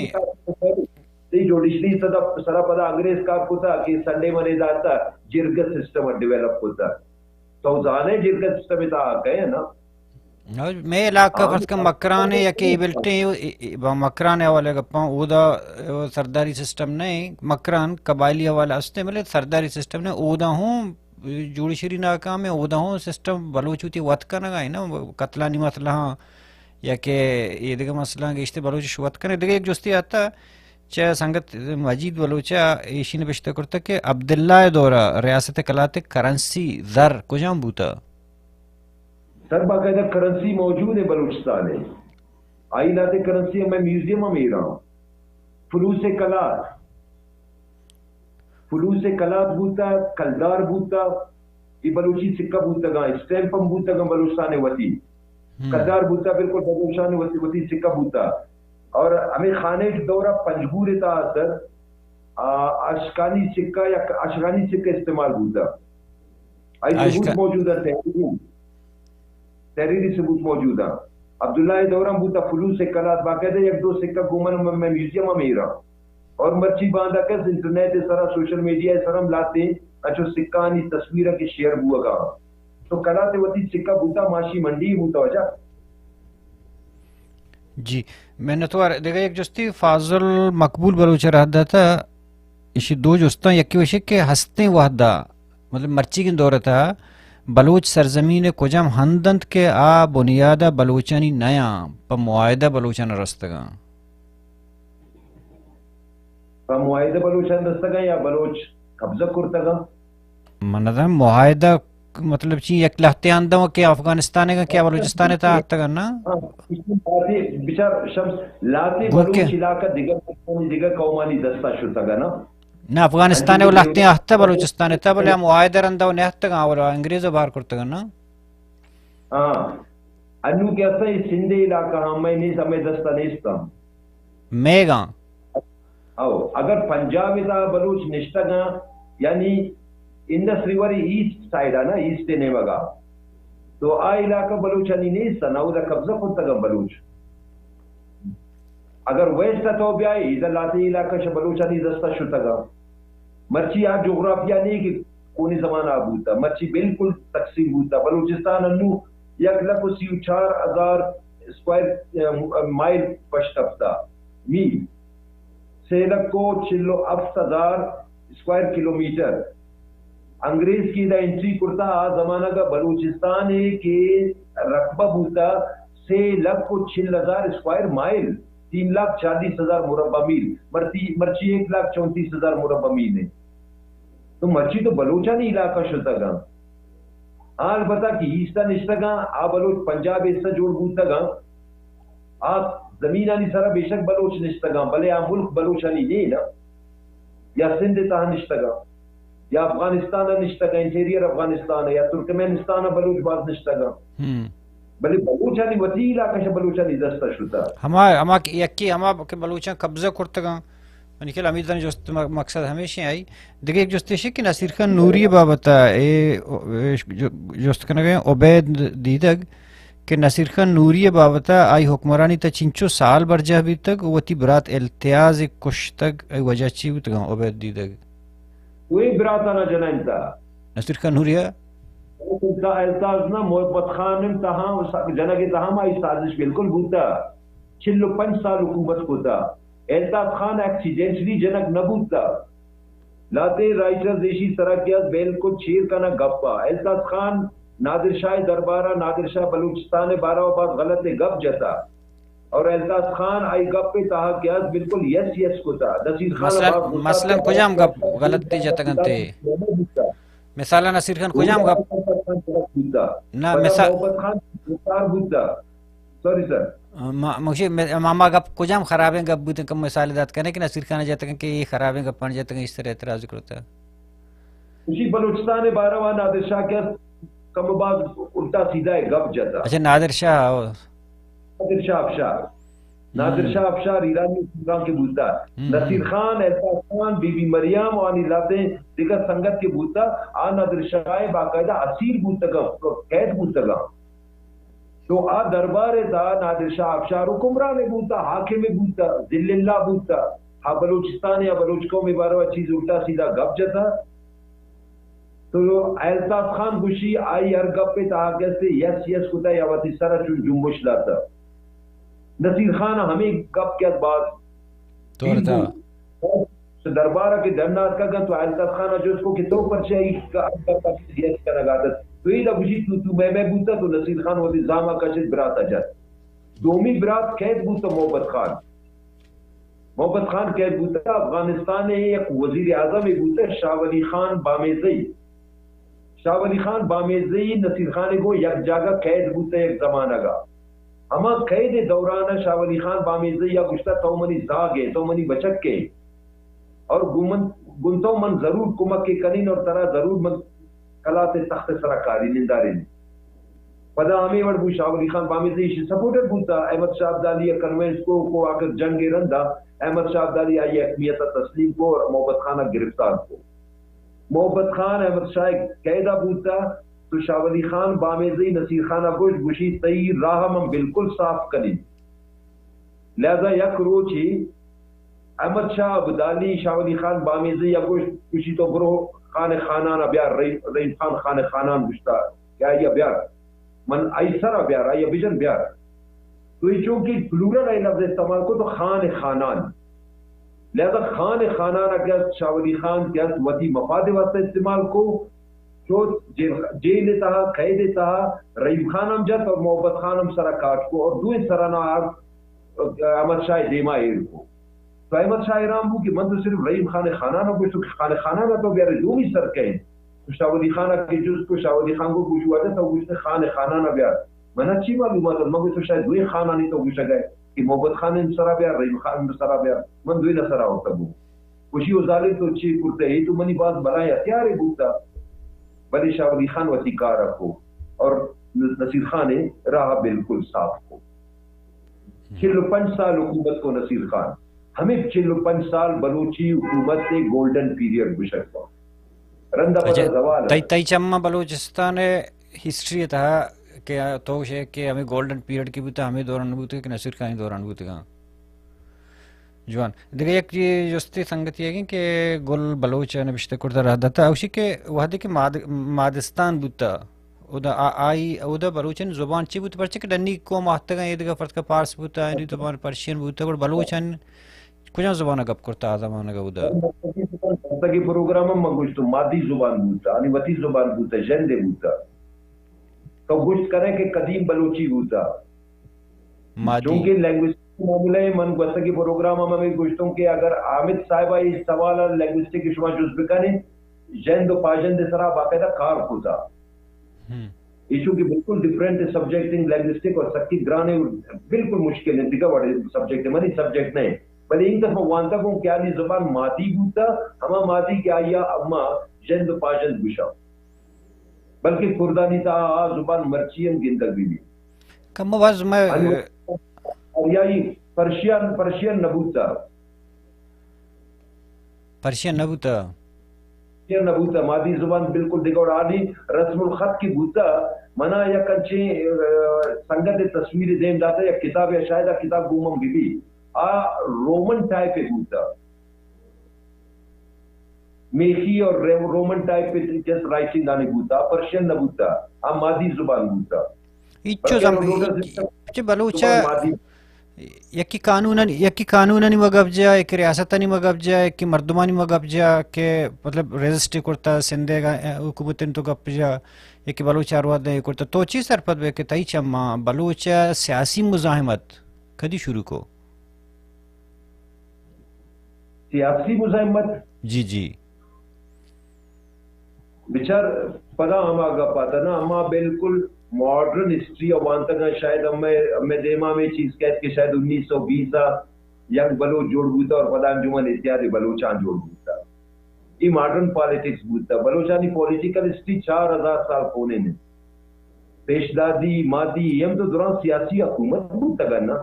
تئی جوڈیشری سدا، سرا پدا انگریز کار کتا کہ سنڈے منے داتا، جرگہ سسٹم ڈیولپ کتا۔ تو زانے جرگہ سسٹم تا کئے نا؟ مئے علاقہ فرض کن مکران ہے یا کہ بلٹیں، مکران حوالے گپاں، اودا سرداری سسٹم نہیں، مکران قبائلی حوالہ ہستے، بلے سرداری سسٹم نہیں، اودا ہوں جوڑی شری ناکام ہے، اودا ہوں سسٹم بلوچ ہوتی وت کنگا ہے نا، قتلانی مسئلہ ہاں یا کہ یہ دگہ مسئلہ گیشتے بلوچ شوت کنے۔ دگہ یک جستی آتا چہ سنگت مجید بلوچ ء، ایشی نبشتہ کرتگ کہ عبداللہ ء دور ء ریاست کلات ء کرنسی زر کجام بوتہ؟ سر، باقاعدہ کرنسی موجود ہے بلوچستان ء۔ آئی لہتے کرنسی ہمیں میوزیم ہم ایراں۔ فلوس کلات، فلوس کلات بوتا، کلدار بوتا، یہ بلوچی سکہ بوتگاں، اسٹیمپ ہم بوتگاں بلوچستان وتی۔ ہم۔ کلدار بوتا، بالکل بلوچستان وتی، وتی سکہ بوتا۔ اور ہمیں خانیٹ دورہ پنجگور تا سر، آ، اشکانی سکہ یا اشکانی سکہ استعمال بوتا۔ آئی ثبوت موجود ہے، تحریری، تحریری ثبوت موجود ہے۔ عبداللہ ء دوران بوتا، فلوس کلات باقاعدہ یک دو سکہ گومن میں، میں میوزیم ہم ایرا۔ اور مرچی باندا کس انٹرنیٹ ء سرا، سوشل میڈیا ء سرا ہم لاتے، اچو سکانی تصویر کہ شیئر بوگا۔ تو کلات وتی سکہ بوتا، ماشی منڈی بوتا وجہ۔ جی، منتوار۔ دگہ یک جستی فاضل مقبول بلوچ ء رہ داتا، ایشی دو جستاں، یکی وشی کہ ہستیں وہدا، مطلب مرچیگیں دور ء تہا بلوچ سرزمین ء کجام ہند انت کہ آ بنیاد ء بلوچانی نیاں، پہ معاہدہ بلوچان رستگاں؟ پہ معاہدہ بلوچان رستگاں یا بلوچ قبضہ کرتگاں؟ من نزاناں معاہدہ مطلب چی، یک لہتے اندم کہ افغانستان ء کہ بلوچستان ء تہا اتگاں نا؟ ہاں، بچار شمس، لاتے بلوچ علاقہ دگہ، دگہ قومانی دستا شتگاں نا؟ نہ، افغانستان ء لہتے اہتہ بلوچستان ء تہا، بلے ہم معاہدہ رندا و نہ اتگاں، اولا انگریز ء بار کرتگاں نا؟ ہاں، انو کہ اصلا یہ سندھ علاقہ ہم میں نیست، ہمیں دستا نیست ہم۔ میگاں۔ او، اگر پنجاب ء تہا بلوچ نشتگاں، یعنی انڈس ریور ایسٹ سائیڈ ء نا، ایسٹ ء نیمگ ء، تو آ علاقہ بلوچانی نیست نا، اودا قبضہ کرتگاں بلوچ۔ اگر ویسٹ ء تو بیائے، ادا لاتے علاقہ شہ بلوچانی دستا شتگاں۔ مرچی آ جغرافیہ نہیں کہ کونی زمانہ بوتا، مرچی بالکل تقسیم بوتا۔ بلوچستان انو یک لکھ و سی و چار ہزار اسکوائر، ام، مائل پشت کپتا، میل، سے لکھ و چل و ہفت ہزار اسکوائر کلومیٹر۔ انگریز کہ ادا انٹری کرتا، آ زمانگ ءَ بلوچستان ءِ کہ رقبہ بوتا سے لکھ و چل ہزار اسکوائر مائل، تین لاکھ چالیس ہزار مربع میل۔ مرتی، مرچی ایک لاکھ چونتیس ہزار مربع میل ہے۔ تو مرچی تو بلوچانی علاقہ شتگاں۔ آ البتہ کہ ایستا نشتگاں، آ بلوچ پنجاب ایستا جوڑ بوتگاں۔ آ زمینانی سرا بے شک بلوچ نشتگاں، بلے آ ملک بلوچانی نیں نا۔ یا سندھ ءِ تہا نشتگاں، یا افغانستان ءَ نشتگاں، انٹیریئر افغانستان ءَ، یا ترکمنستان ءَ بلوچ باز نشتگاں۔ ہم۔ بلے بلوچانی وتی علاقہ شہ بلوچانی دست ءَ شتہ۔ ہما، ہما کہ یکی ہما کہ بلوچاں قبضہ کرتگاں۔ منی خیال ہمے تن جست م-، مقصد ہمیش آئی۔ دگہ یک جست ایش کہ نصیر خان نوری بابت ءَ اے، اے جو-، جست کنگ ءَ عبید دیدگ کہ نصیر خان نوری ءِ بابت ءَ آئی حکمرانی تہ چنچو سال برجاہ بیتگ و وتی برات التیاز ءَ کشتگ، اے وجہ چی بوتگاں؟ عبید دیدگ۔ وہی براتانا جنائنتا۔ نصیر خان نوری ءَ؟ التاز نہ، محبت خان ہم تہا، جنگ تہا ہم آئی سازش بالکل بوتا۔ چل و پنچ سال حکومت کتا۔ التاز خان ایکسیڈنٹلی جنگ نہ بوتا۔ لہتیں رائٹرز ایشی سرا کہ از بالکل چیر کنگ گپا۔ التاز خان نادر شاہ دربارا، نادر شاہ بلوچستان باروا باز غلط گپ جتا۔ اور التاز خان آئی گپ تہا کہ از بالکل یس یس کتا۔ نصیر خان مثلاً، باز غصہ مثلاً کتا۔ کجام گپ غلط جتگ انت؟ مثلاً نصیر خان کجام گپ؟ نہ، مثال محبت خان گرفتار بوتا۔ Sorry sir. ما، مگشی، ما، ما گپ کجام خرابیں گپ بوتن کہ مثال دات کنے کہ نصیر خان جتگن کہ یہ خرابیں گپان جتگن، اس طرح اعتراض کرتا۔ اسی بلوچستان بارہ و نادر شاہ کے کم باز الٹا سیدھا ہے گپ جتا۔ اچھا، نادر شاہ، او۔ نادر شاہ افشار۔ نادر ہم۔ شاہ افشار ایرانی حکمران کے بوتا۔ ہم، ہم۔ نصیر خان، الطاف خان، بی بی مریم و آنی لاتیں دیگر سنگت کے بوتا۔ آ نادر شاہ باقاعدہ اسیر بوتگا، قید بوتگا۔ تو آ دربار ء تہا نادر شاہ افشار حکمران ء بوتا، حاکم ء بوتا، ذل اللہ بوتا، ہا بلوچستان یا بلوچ قوم ء باروا چیز الٹا سیدھا گپ جتا۔ تو الطاف خان گوشی آئی ہر گپ ء تہا کسے یس یس کتا یا وتی سر ء چون جنبش داتا۔ نصیر خان ء ہمے گپ کہ از باز تو دیم بو۔ دربار ء کہ ڈن آتکگ انت تو الطاف خان ء جست کو کہ تو پرچہ ای گپ ء سیریس کنگ ء ات؟ تو ایدا گوشی تو، تو مئے مئے بوتہ، تو نصیر خان وتی زام ء کشت برات ء جت۔ دومی برات قید بوتہ محبت خان۔ محبت خان قید بوتہ، افغانستان ء یک وزیر اعظم ء بوتہ، شاہ ولی خان بامیزئی۔ شاہ ولی خان بامیزئی نصیر خان ء گوں یک جاگہ قید بوتہ یک زمانگ ء۔ ہما قید ء دوران ء شاہ ولی خان بامیزئی ء گوشتہ تو منی زاگ ئے، تو منی بچک ئے۔ اور گوں من، گوں تو من ضرور کمک ء کنین اور ترا ضرور من کلات ء تخت ء سرا کارین دارین۔ پدا ہمے وڑ بو شاہ ولی خان بامیزئی ایشی سپورٹر بوتا، احمد شاہ ابدالی ء کنوینس کو، کو آخر جنگ ء رندا احمد شاہ ابدالی آئی حکمیت ء تسلیم کو اور محبت خان ء گرفتار کو۔ محبت خان احمد شاہ ء قیدا بوتا تو شاہ ولی خان بامیزئی نصیر خان ء گوشت، گوشی تئی راہ من بالکل صاف کنین۔ لہذا یک روچے احمد شاہ ابدالی شاہ ولی خان بامیزئی ء گوشت، گوشی تو برو خان خانان ء بیار، رحیم، رحیم خان خان خانان گوشتا کہ آئی ء بیار، من آئی سر ء بیار، آئی ء بجن بیار۔ تو اے چونکہ پلورل ء لفظ استعمال کو تو خان خانان۔ لہذا خان خانان ء کہ است شاہ ولی خان کہ است وتی مفاد ء واسطہ استعمال کو، چو جیل، جیل ء تہا، قید ء تہا رحیم خان ہم جت اور محبت خان ہم سرا کاٹ کو اور دوئیں سرا نہ آرت احمد شاہ دیما ایر کو۔ تو احمد شاہ حیران بو کہ من تو صرف رحیم خان خانان ء گوشت، خان خانان ء تو بیارے دومی سر کئے؟ تو شاہ ولی خان ء کہ جست کو، شاہ ولی خان کو گوشت واجہ تو گوشت خان خانان ء بیار۔ من ء چی معلومات ات؟ من گوشت تو شاید دوئیں خانانی تو گوشگ ء کہ محبت خان ہم سرا بیار، رحیم خان ہم سرا بیار۔ من دوئیں سرا ہوتا بو۔ گوشی، او ظالم تو چے کرتہ؟ اے تو منی باز بلائیں ہتھیارے بوتہ۔ بلے شاہ ولی خان وتی کار ء کو اور نصیر خان ء راہ بالکل صاف کو۔ چل و پنچ سال حکومت کو نصیر خان۔ ہمے چل و پنچ سال بلوچی حکومت ء گولڈن پیریڈ گوشگ با۔ رندا پدا اچھا، زوال تئی، ء۔ تئی چماں بلوچستان ء ہسٹری ء تہا کہ تو گوشے کہ ہمے گولڈن پیریڈ کی بوتہ، ہمے دوران بوتہ کہ نصیر خان ء دوران بوتگاں؟ جوان۔ دگہ یک جی جستے سنگتی اگیں کہ گل بلوچ ء نبشتہ کرتہ رہ داتہ، اوشی کہ وہدے کہ ماد-، مادستان بوتہ، اودا آ-، آئی، اودا بلوچانی زبان چی بوت؟ پرچہ کہ ڈنی قوم آتکگاں، ایدگہ فرق پارس بوتا، آنی زبان پرشین بوتا، گڑا بلوچان کجام زبان گپ کرتا آ زمانگ اودا؟ گوستگی پروگرام ہم من گوشتوں، مادی زبان بوتا، آنی وتی زبان بوتا، ژندے بوتا۔ تو گوشت کرے کہ قدیم بلوچی بوتا۔ مادی۔ چونکہ لینگویج معاملہ ء من گوستگیں پروگرام ہم ہمے گوشتوں کہ اگر حامد صاحب ء اے سوال ء لینگوسٹک ء شما جست بکنیں، ژند و پاژند ء سرا باقاعدہ کار کتا۔ ہم۔ اے چونکہ بالکل ڈفرنٹ سبجیکٹ انت، لینگوسٹک اور سکی گران ہے، بالکل مشکل ہے، دگہ وڑ سبجیکٹ ہے، منی سبجیکٹ نہیں۔ بلے انگت ما وانتا گوں کہ آنی زبان مادی بوتا، ہما مادی کہ آیا اما ژند و پاژند گوشاں۔ بلکہ کردانی تہا آ زبان مرچی ہم گندگ بہ بیت۔ کم باز میں انو-، آریائی پرشین، پرشین نہ بوتا۔ پرشین نہ بوتا۔ پرشین نہ بوتا۔ مادی زبان بالکل دگہ وڑ آنی رسم الخط کی بوتا۔ منا یک انچیں، آ، سنگت تصویر دیم داتا، یک کتاب یا شاید آ کتاب گومم بہ بی۔ آ رومن ٹائپ بوتا۔ میخی اور رو-، رومن ٹائپ پہ جس رائٹنگ آنی بوتا، پرشین نہ بوتا، آ مادی زبان بوتا۔ ہچو بلکہ زم-، روڈر ہچ-، سسٹم ہچ بلوچ زبان مادی۔ یکی قانونانی، یکی قانونانی ما گپ جا، یکی ریاستانی ما گپ جا، یکی مردمانی ما گپ جا کہ مطلب رجسٹری کرتا، سندھ ء حکومت تو گپ جا، یکی بلوچ آرواد کرتا۔ تو چی سرپد بے کہ تئی چما بلوچ سیاسی مزاحمت کدی شروع کو؟ سیاسی مزاحمت؟ جی، جی۔ بچار، پدا ہما گپ آتا نا، ہما بالکل ماڈرن ہسٹری ء وانتگاں، شاید ہمے، ہمے دیما ہمے چیز کہت کہ شاید انیس سو بیس ء یک بلوچ جوڑ بوتا اور پدا انجمن اتحاد بلوچان جوڑ بوتا۔ اے ماڈرن پالیٹکس بوتا۔ بلوچانی پولیٹیکل ہسٹری چار ہزار سال پونین انت۔ پیشدادی، مادی، اے ہم تو دراں سیاسی حکومت بوتگ انت نا۔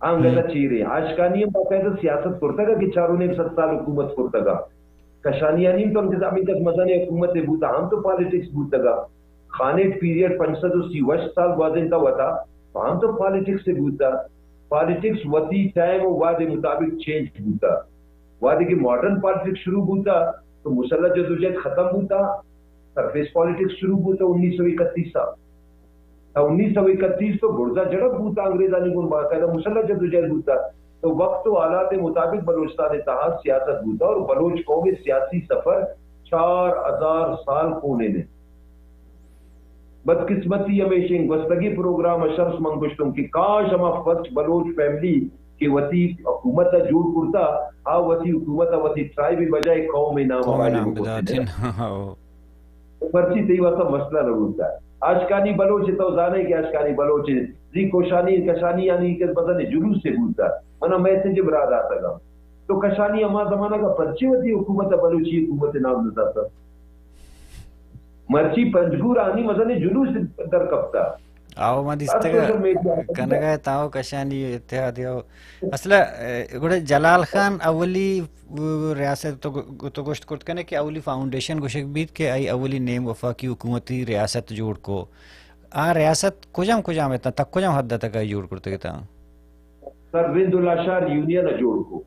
آ انگت ء چیر انت۔ آشکانی ہم باقاعدہ سیاست کرتگ کہ چار و نیم سد سال حکومت کرتگ۔ کشانیانی ہم تو انگت ہمے کس مزنیں حکومت بوتا، ہم تو پالیٹکس بوتگ۔ خانیٹ پیریڈ پنچ سد و سی و ہشت سال گوازینتا وتا، تو ہم تو پالیٹکس بوتا۔ پالیٹکس وتی ٹائم و وہد مطابق چینج بوتا۔ وہدے کہ ماڈرن پالیٹکس شروع بوتا، تو مسلح جدوجہد ختم بوتا، سرفیس پالیٹکس شروع بوتا انیس سو اکتیس ء۔ تا انیس سو اکتیس تو برزا جھڑپ بوتا، انگریزانی گون باقاعدہ مسلح جدوجہد بوتا۔ تو وقت و حالات مطابق بلوچستان تہا سیاست بوتا اور بلوچ قوم سیاسی سفر چار ہزار سال کونین انت۔ بدقسمتی ہمیش انت، گوستگیں پروگرام ء شمس من گوشتوں کہ کاش ہما فرسٹ بلوچ فیملی کہ وتی حکومت ء جوڑ کرتا، آ وتی حکومت ء وتی ٹرائب ء بجائے قوم ء نام ء قوم ء واجہ نام بکتیں۔ بداتیں۔ مرچی تئی واسطہ مسئلہ نہ بوتا۔ آشکانی بلوچ ء تو زانے کہ آشکانی بلوچ ء زی کوشانی کشانی یعنی کہ بزن جلوس ء بوتا۔ منا میسج برا داتگا۔ تو کشانی ہما زمانہ کا پرچے وتی حکومت ء بلوچی حکومت ء نام نہ داتا۔ مرچی پنجگور آنی مزنیں جلوس در کپتا۔ آو ما دیستگ سوشل میڈیا پر۔ کنگ ء تاو کشانی اتحادی آو۔ اصل ء، گڑا جلال خان اولی، ریاست تو گ-، تو گوشت کرت کنے کہ اولی فاؤنڈیشن گوشگ بیت کہ آئی اولی نیم وفاقی حکومتی ریاست جوڑ کو۔ آ ریاست کجام کجام اتاں، تک کجام حد تک آئی جوڑ کرتگ اتاں؟ سر، رند و لاشار یونین ء جوڑ کو۔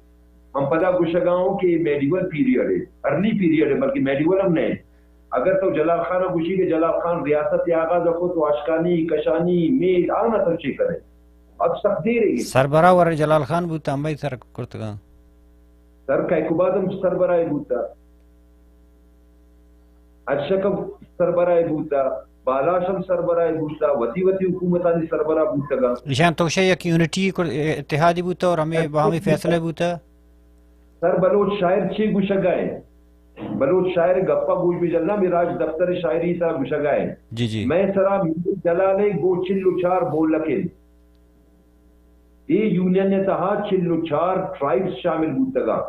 ہم پدا گوشگا ہوں کہ میڈیول پیریڈ ہے، ارلی پیریڈ ہے، بلکہ میڈیول ہم نہیں۔ اگر تو جلال خان ء گوشی کہ جلال خان ریاست ء آغاز ء کو تو آشکانی، کشانی، میل، آنا تو چے کرے؟ اب سخت دیر ہے۔ سربراہ ور جلال خان بوتا، ہمائی سر کرتگا۔ سر کیکوباد ہم سربراہ بوتا۔ ارشک ہم سربراہ بوتا، بالاش ہم سربراہ بوتا، وتی وتی حکومتانی سربراہ بوتگاں۔ ایشان تو شے یک یونٹی کو اتحادی بوتا اور ہمیں باہمی فیصلہ بوتا۔ سر بلوچ شاعر چے گوشگا ہے؟ بلوچ شاعر گپا گوش بجلنا، میں راج دفتر شاعری تا گوشگا ہے۔ جی، جی۔ میں سرا میر جلال گو چل و چار بولکن۔ اے یونین ء تہا چل و چار ٹرائبز شامل بوتگاں۔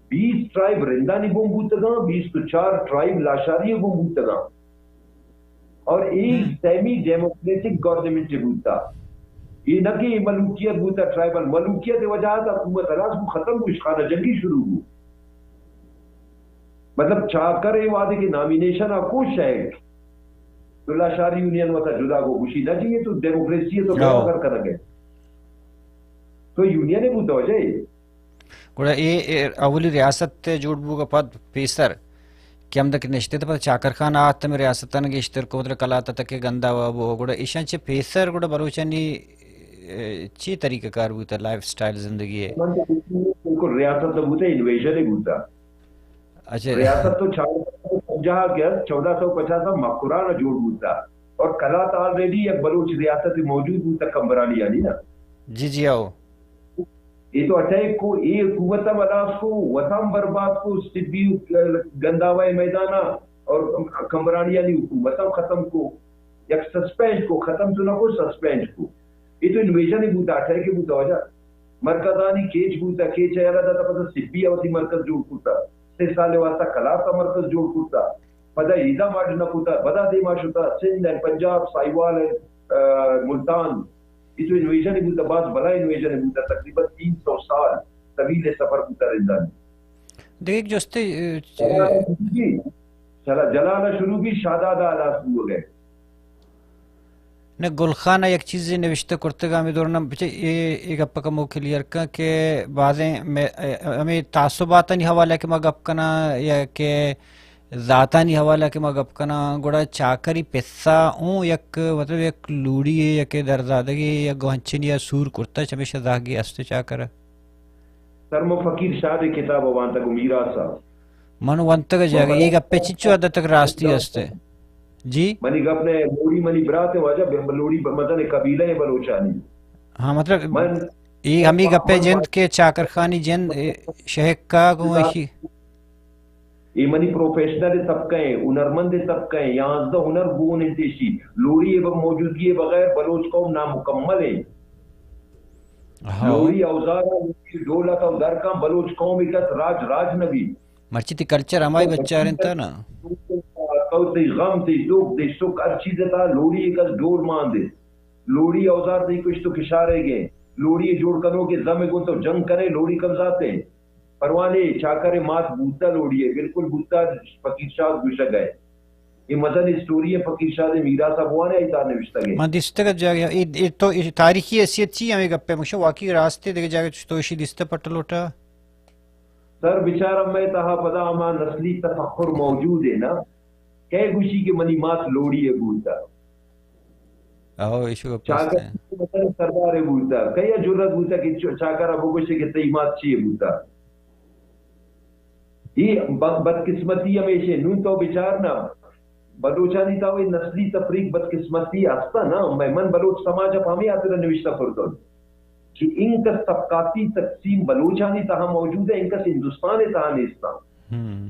بیست ٹرائب رندانی گون بوتگاں، بیست و چار ٹرائب لاشاری ء گون بوتگاں۔ اور اے ہم۔ سیمی ڈیموکریٹک گورنمنٹ بوتا۔ اے نہ کہ اے ملوکیت بوتا، ٹرائبل ملوکیت وجہ ء حکومت ہلاس بو، ختم بو، خانہ جنگی شروع بو۔ مطلب چاکر اے وہدے کہ نامینیشن ء کو شہک تو لاشاری یونین وتا جدا کو گوشی نہ جی، تو ڈیموکریسی ہے تو ہاں۔ غیر کر کنگ ہے۔ تو یونین ہے بوتا وجہ ہے۔ گڑا اے، اے اولی ریاست جوڑ بوگا پد پیسر کہ ہمدا کہ نشتے تہ پدا چاکر خان آت ہمے ریاستان گیشتر کو، مطلب کلات تک کہ گندا وا بو، گڑا ایشان چہ پیسر گڑا بلوچانی، اے، چی طریقہ کار بوتا، لائف سٹائل زندگی ہے؟ من تو بالکل ریاست نہ بوتا، انویژن ہی بوتا۔ اچھا۔ ریاست تو چودہ سو پنجاہ کے، چودہ سو پچاس مکران جوڑ بوتا۔ اور کلات آلریڈی یک بلوچ ریاست موجود بوتا کمبرانی یعنی نا۔ جی جی آؤ۔ اے تو اٹیک کو، اے حکومت ہم ہلاس کو، وطن برباد کو، سبی گنداوہ میدانا اور کمبرانیانی حکومت ہم ختم کو، یک سسپینڈ کو، ختم تو نہ کو، سسپینڈ کو۔ اے تو انویژن ہی بوتا، اٹیک ہی بوتا واجہ۔ مرکزانی کیچ بوتا، کیچ یلا داتا پدا سبی وتی مرکز جوڑ کرتا۔ سے سال واسطہ کلات مرکز جوڑ کرتا۔ پدا ایدا ماڈ نہ کتا، پدا دیما شتا، سندھ ہے، پنجاب، ساہیوال ہے، آ، ملتان، اے تو انویژن بوتا، باز بلا انویژن بوتا، تقریباً تین سو سال طویل سفر بوتا رندانی۔ دگہ یک جستے، اے، چ-، جی، چلا جلال شروع بھی شاداد آلاس بوگئے۔ نہ، گل خان ء یک چیزے نوشتہ کرتگ، ہمے دوران بچے اے، اے گپ ء کمو کلیئر کن کہ بازیں مے-، ہمے تعصباتانی حوالہ کہ ما گپ کناں یا کہ ذاتانی حوالہ کہ ما گپ کناں، گڑا چاکری پسہ اوں یک، مطلب، یک لوڑی یے یا کہ درزادگے یا گوہنچنی یا سور کرتہ، چمیشہ زہگی است چاکر۔ سر، من فقیر شاد ء کتاب ء وانتگ ء میراث ء۔ من ونتگ ء جاگہ، اے گپ ء چنچو حد تک راستی است؟ جی؟ منی گپ نہ، لوڑی منی برات ء واجہ، بہ-، لوڑی ب-، مزن قبیلہ ء بلوچانی۔ ہاں، مطلب، من اے ہمے گپ ء من جند کہ چاکر خانی جند، اے، شہک کا گوں ایشی۔ اے منی پروفیشنل طبقہ ایں، ہنرمند طبقہ ایں، یازدہ ہنر گون انت ایشی۔ لوڑی ء ب-، موجودگی ء بغیر بلوچ قوم نامکمل ایں۔ ہاں۔ لوڑی اوزار ء، لوڑی ڈول ء تو در کن بلوچ قوم ء کس راج راج نہ بی۔ مرچی تی کلچر ہمائی تو بچار انت نا۔ تو تی غم، تی دکھ، تی سکھ، ہر چیز ء تہا لوڑی ء کس ڈول مان دے۔ لوڑی اوزار تی کشت و کشارے گے۔ لوڑی ء جوڑ کنوکے زم ء گوں تو جنگ کنے، لوڑی کمزاتے۔ پروانے چاکر ء مات بوتا لوڑی ء، بالکل بوتا، فقیر شاد گوشگ ء۔ اے مزن اسٹوری ء، فقیر شاد ء میراث ء بوانے، آئی تہا نوشتگ ء۔ من دیستگ ء جاگہ، اے، اے تو، اے تاریخی حیثیت چی ہمیں گپے مگشو، واقعی راستے دگہ جاگہ چوش توشی دیستہ پٹ لوٹا؟ سر بچار ہمے تہا پدا ہما نسلی تفکر موجود ہے نا، کئے گوشی کہ منی مات لوڑی ء بوتا؟ اہو، ایشو گپ چاکر است ہے۔ مثلاً سردار ء بوتا، کئی ء جرأت بوتا کہ چ-، چاکر ء بگوشے کہ تئی مات چی ء بوتا؟ اے ب-، بدقسمتی ہمیش ہے۔ نون تو بچار نا، بلوچانی تہا اے نسلی تفریق بدقسمتی ہستا نا۔ میں، من بلوچ سماج ء پہ ہمے ہاترا نوشتہ کرتون کہ انکس طبقاتی تقسیم بلوچانی تہا موجود ہے، انکس ہندوستان ء تہا نیستا۔ ہم۔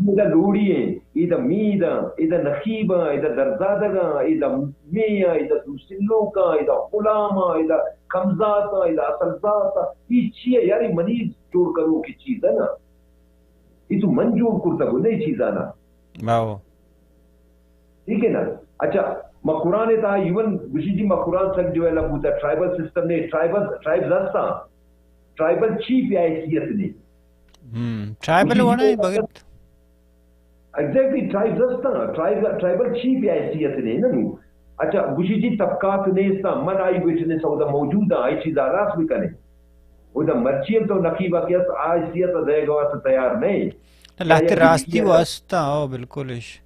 ادا لوڑی ایں، ادا مید آں، ادا نقیب آں، ادا درزادگ آں، ادا مے آں، ادا دوسلوک آں، ادا غلام آں، ادا کمزات آں، ادا اصل ذات آں۔ اے چی ہے یار؟ اے منی جوڑ کنوکی چیز ہے نا۔ اے تو من جوڑ کرتگ نہ اے چیزانا۔ واو۔ ٹھیک ہے نا؟ اچھا، مکران ء تہا ایون گوشی جی مکران سک ڈیولپ بوتا، ٹرائبل سسٹم نے، ٹرائبل، ٹرائبز ہستاں، ٹرائبل چیف ء حیثیت نے۔ ہم، ٹرائبل گوشی جی وڑا ہے بغیر۔ ایگزیکٹلی، ٹرائبز ہستاں، ٹرائب-، ٹرائبل چیف ء حیثیت نے، نہ نو۔ اچھا، گوشی جی طبقات نیستاں، من آئی وٹنس اودا موجود آں، آئی چیز آراس بکنے۔ اودا مرچی ہم تو نقیب ء کہ است، آ حیثیت ء دئیگ ء واسطہ تیار نہ ایں۔ نہ، لہتے یا راستی بی پی ء واسطہ، او بالکل اش۔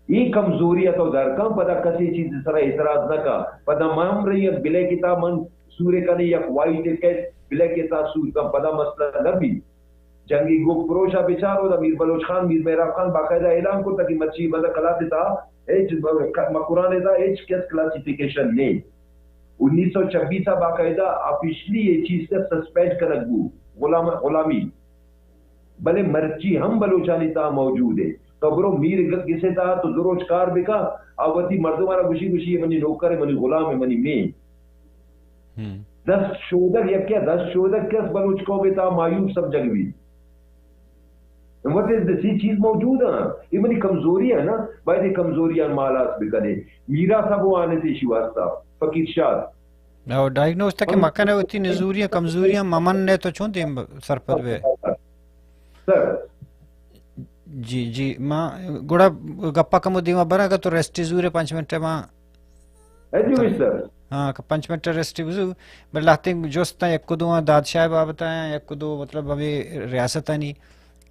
اے کمزوری ء تو درکاں، پدا کسے چیز سرا اعتراض نہ کا۔ پدا من ہم رہی یک بلیک ء تہا من سورے کنی، یک وائٹ ء کیت بلیک ء تہا سور کن، پدا مسئلہ نہ بی۔ جنگی گوک پروش ء بچار، اودا میر بلوچ خان، میر مہراب خان باقاعدہ اعلان کرتا کہ مرچی بندہ کلات ء تہا ہچ مکران ء تہا ہچ کس کلاسیفیکیشن نے۔ انیس سو چھبیس ء باقاعدہ آفیشلی اے چیز ء سسپینڈ کنگ بو، غلام، غلامی۔ بلے مرچی ہم بلوچانی تہا موجود ہے۔ تو برو میر گ-، گسے تہا تو دو روچ کار بکا، آ وتی مردم را گوشی، گوشی، اے منی نوکر ہے، منی غلام ہے، منی مے۔ ہم۔ دست شودگ، یکے دست شودگ کس بلوچ قوم تہا معیوب سمجھگ بی۔ What is this؟ یہ چیز موجود ہیں، یہ منی کمزوری ہے نا، باید یہ کمزوریاں مالاس بکنے۔ میرا سب وہ آنے تھے شی واسطہ، فقیر شاد۔ او ڈائگنوز تک مکن ہے، وتی نزوریاں، کمزوریاں ممن نے تو چون دیم سرپد بے؟ سر۔ جی، جی، ما گڑا گپا کمو دیما براں، اگر تو ریسٹ زورے پنچ منٹ ما۔ اے جی، سر۔ ہاں، کہ پنچ منٹ ریسٹ بزو، بلے لہتیں جست آں، یک و دو آں دادشاہ بابت آیاں، یک و دو مطلب ہمیں ریاست آنی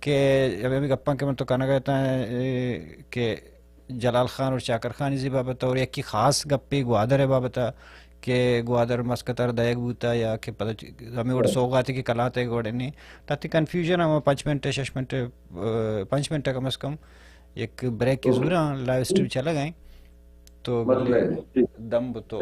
کہ ہمے گپاں کہ من تو کنگ ءَ اتاں، اے، کہ جلال خان اور چاکر خان ءِ بابت ءَ اور یکے خاص گپے گوادر ءِ بابت ءَ کہ گوادر مسقط ءَ را دئیگ بوتگ یا کہ پدا چ-، ہمے وڑ سوغاتے کہ کلات ءِ وڑ نہ اِنت۔ تاں تئی کنفیوژن ہم پنچ منٹ، شش منٹ، آ، پنچ منٹ کم از کم یک بریک زوراں، لائیو اسٹریم چلگ ءَ اِنت۔ تو بلے دم بتو۔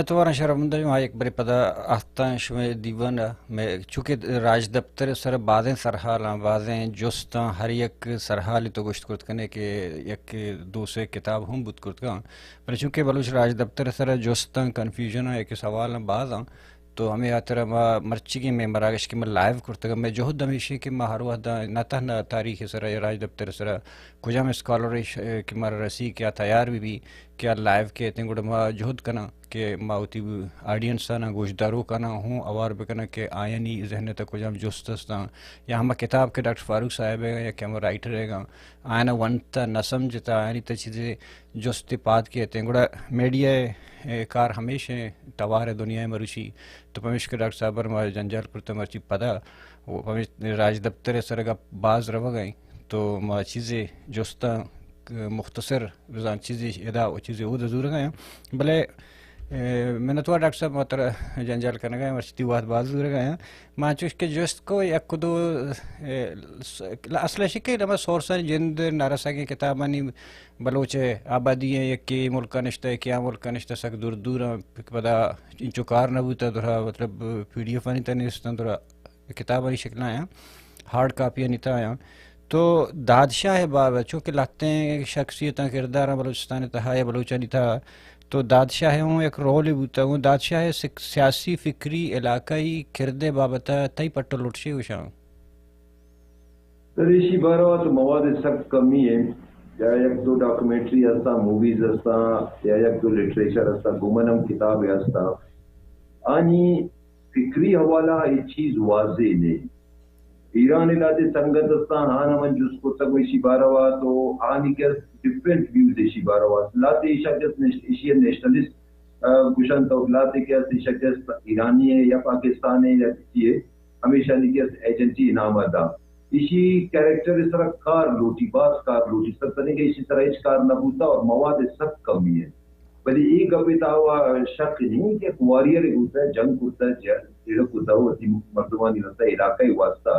توار شرمندہ، ما یک برے پدا آتکاں شمئے دیوان ءَ۔ مئے چونکہ راجدپتر ءِ سر ءَ بازیں سرحالاں، بازیں جستاں، ہر یک سرحالے تو گوشت کرت کنے کہ یک دو سے کتاب ہم بوت کرت کن، بلے چونکہ بلوچ راجدپتر ءِ سر ءَ جستاں، کنفیوژناں، یک سوالاں بازاں، تو ہمے ہاترا ما مرچیگیں مئے مراگش کہ ما لائیو کرتگ، مئے جہد ہمیش انت کہ ما ہر وہد ءَ نہ تہنا تاریخ ءِ سر ءَ یا راجدپتر ءِ سر ءَ کجام اسکالر اش-، کہ مارا رسی کہ آ تیار بہ بی کہ آ لائیو کیت، گڑا ما جہد کناں کہ ما وتی آڈینس آناں، گوشداروک آناں ہوں اوار بکناں کہ آیانی ذہن ءِ تہ کجام جست استاں، یا ہما کتاب کہ ڈاکٹر فاروق صاحب ءِ یا کہ ہما رائٹر ءِ گاں آیانا ونتا نہ سمجھتا، آیانی تہ چیزے جست پاد کیت۔ گڑا میڈیا ءِ کار ہمیش انت توار ءِ دنیا ءَ مروچی، تو پمیشکا ڈاکٹر صاحب ءَ ما جنجال کرتا مرچی پدا، و پمیش راجدپتر ءِ سر ءَ گپ باز روگ ءَ انت۔ تو ما چیزے جستاں مختصر بزاں چیزے ادا و چیزے اودا زورگ ءَ آں۔ بلے، اے، منتوار ڈاکٹر صاحب، ما ترا جنجال کنگ ءَ آں، مرچی تئی وہد باز زورگ ءَ آں۔ ما چوش کہ جست کو یک دو، اے، س-، اصل اشی کہ ہما سورسانی جند نہ رسگیں کتابانی بلوچ ءِ آبادی ءِ یکے ملک ءَ نشتہ، یکے آ ملک ءَ نشتہ، سک دور دور آں، پدا انچو کار نہ بوتہ، درا مطلب پی ڈی ایف آنی تہ نیستاں، درا کتابانی شکل ءَ آیاں، ہارڈ کاپیانی تہ آیاں۔ تو دادشاہ ءِ باب ءَ چونکہ لہتیں شخصیتاں، کرداراں بلوچستان ءِ تہا یا بلوچانی تہا، تو دادشاہ ءِ ہوں یک رولے بوتگ، ہوں دادشاہ ءِ سک-، سیاسی، فکری، علاقائی کرد ءِ بابت ءَ تئی پٹ ءُ لٹ چے گوشاں؟ سر، ایشی باروا تو مواد سک کمی انت، یا یک دو ڈاکومنٹری ہستاں، موویز ہستاں، یا یک دو لٹریچر ہستاں، گمن ہم کتاب ہستاں۔ آنی فکری حوالہ ءَ اے چیز واضح نہ انت۔ ایران ءَ لہتے سنگت استاں، آہاں من جست کرتگ ایشی باروا، تو آہانی کہ ڈفرنٹ ویوز ایشی باروا۔ لہتے ایشاں کہ نیش-، ایشی نیشنلسٹ، آ، گوشنت، اور لہتے کہ ایشاں کہ ایرانی ہے یا پاکستان ہے یا کسی ہے، ہمیشانی کہ ایجنسی انعام دا۔ ایشی کریکٹر ءِ سرا کار لوٹی، باز کار لوٹی۔ سر تنیگہ ایشی سرا ہچ کار نہ بوتا اور مواد سک کمی ہے۔ بلے اے گپ ءِ تہا وا شک نہ انت کہ یک وارئرے بوتہ، جنگ کرتہ، جیڑہ کرتہ، وتی مردمانی واسطہ، علاقہ ءِ واسطہ۔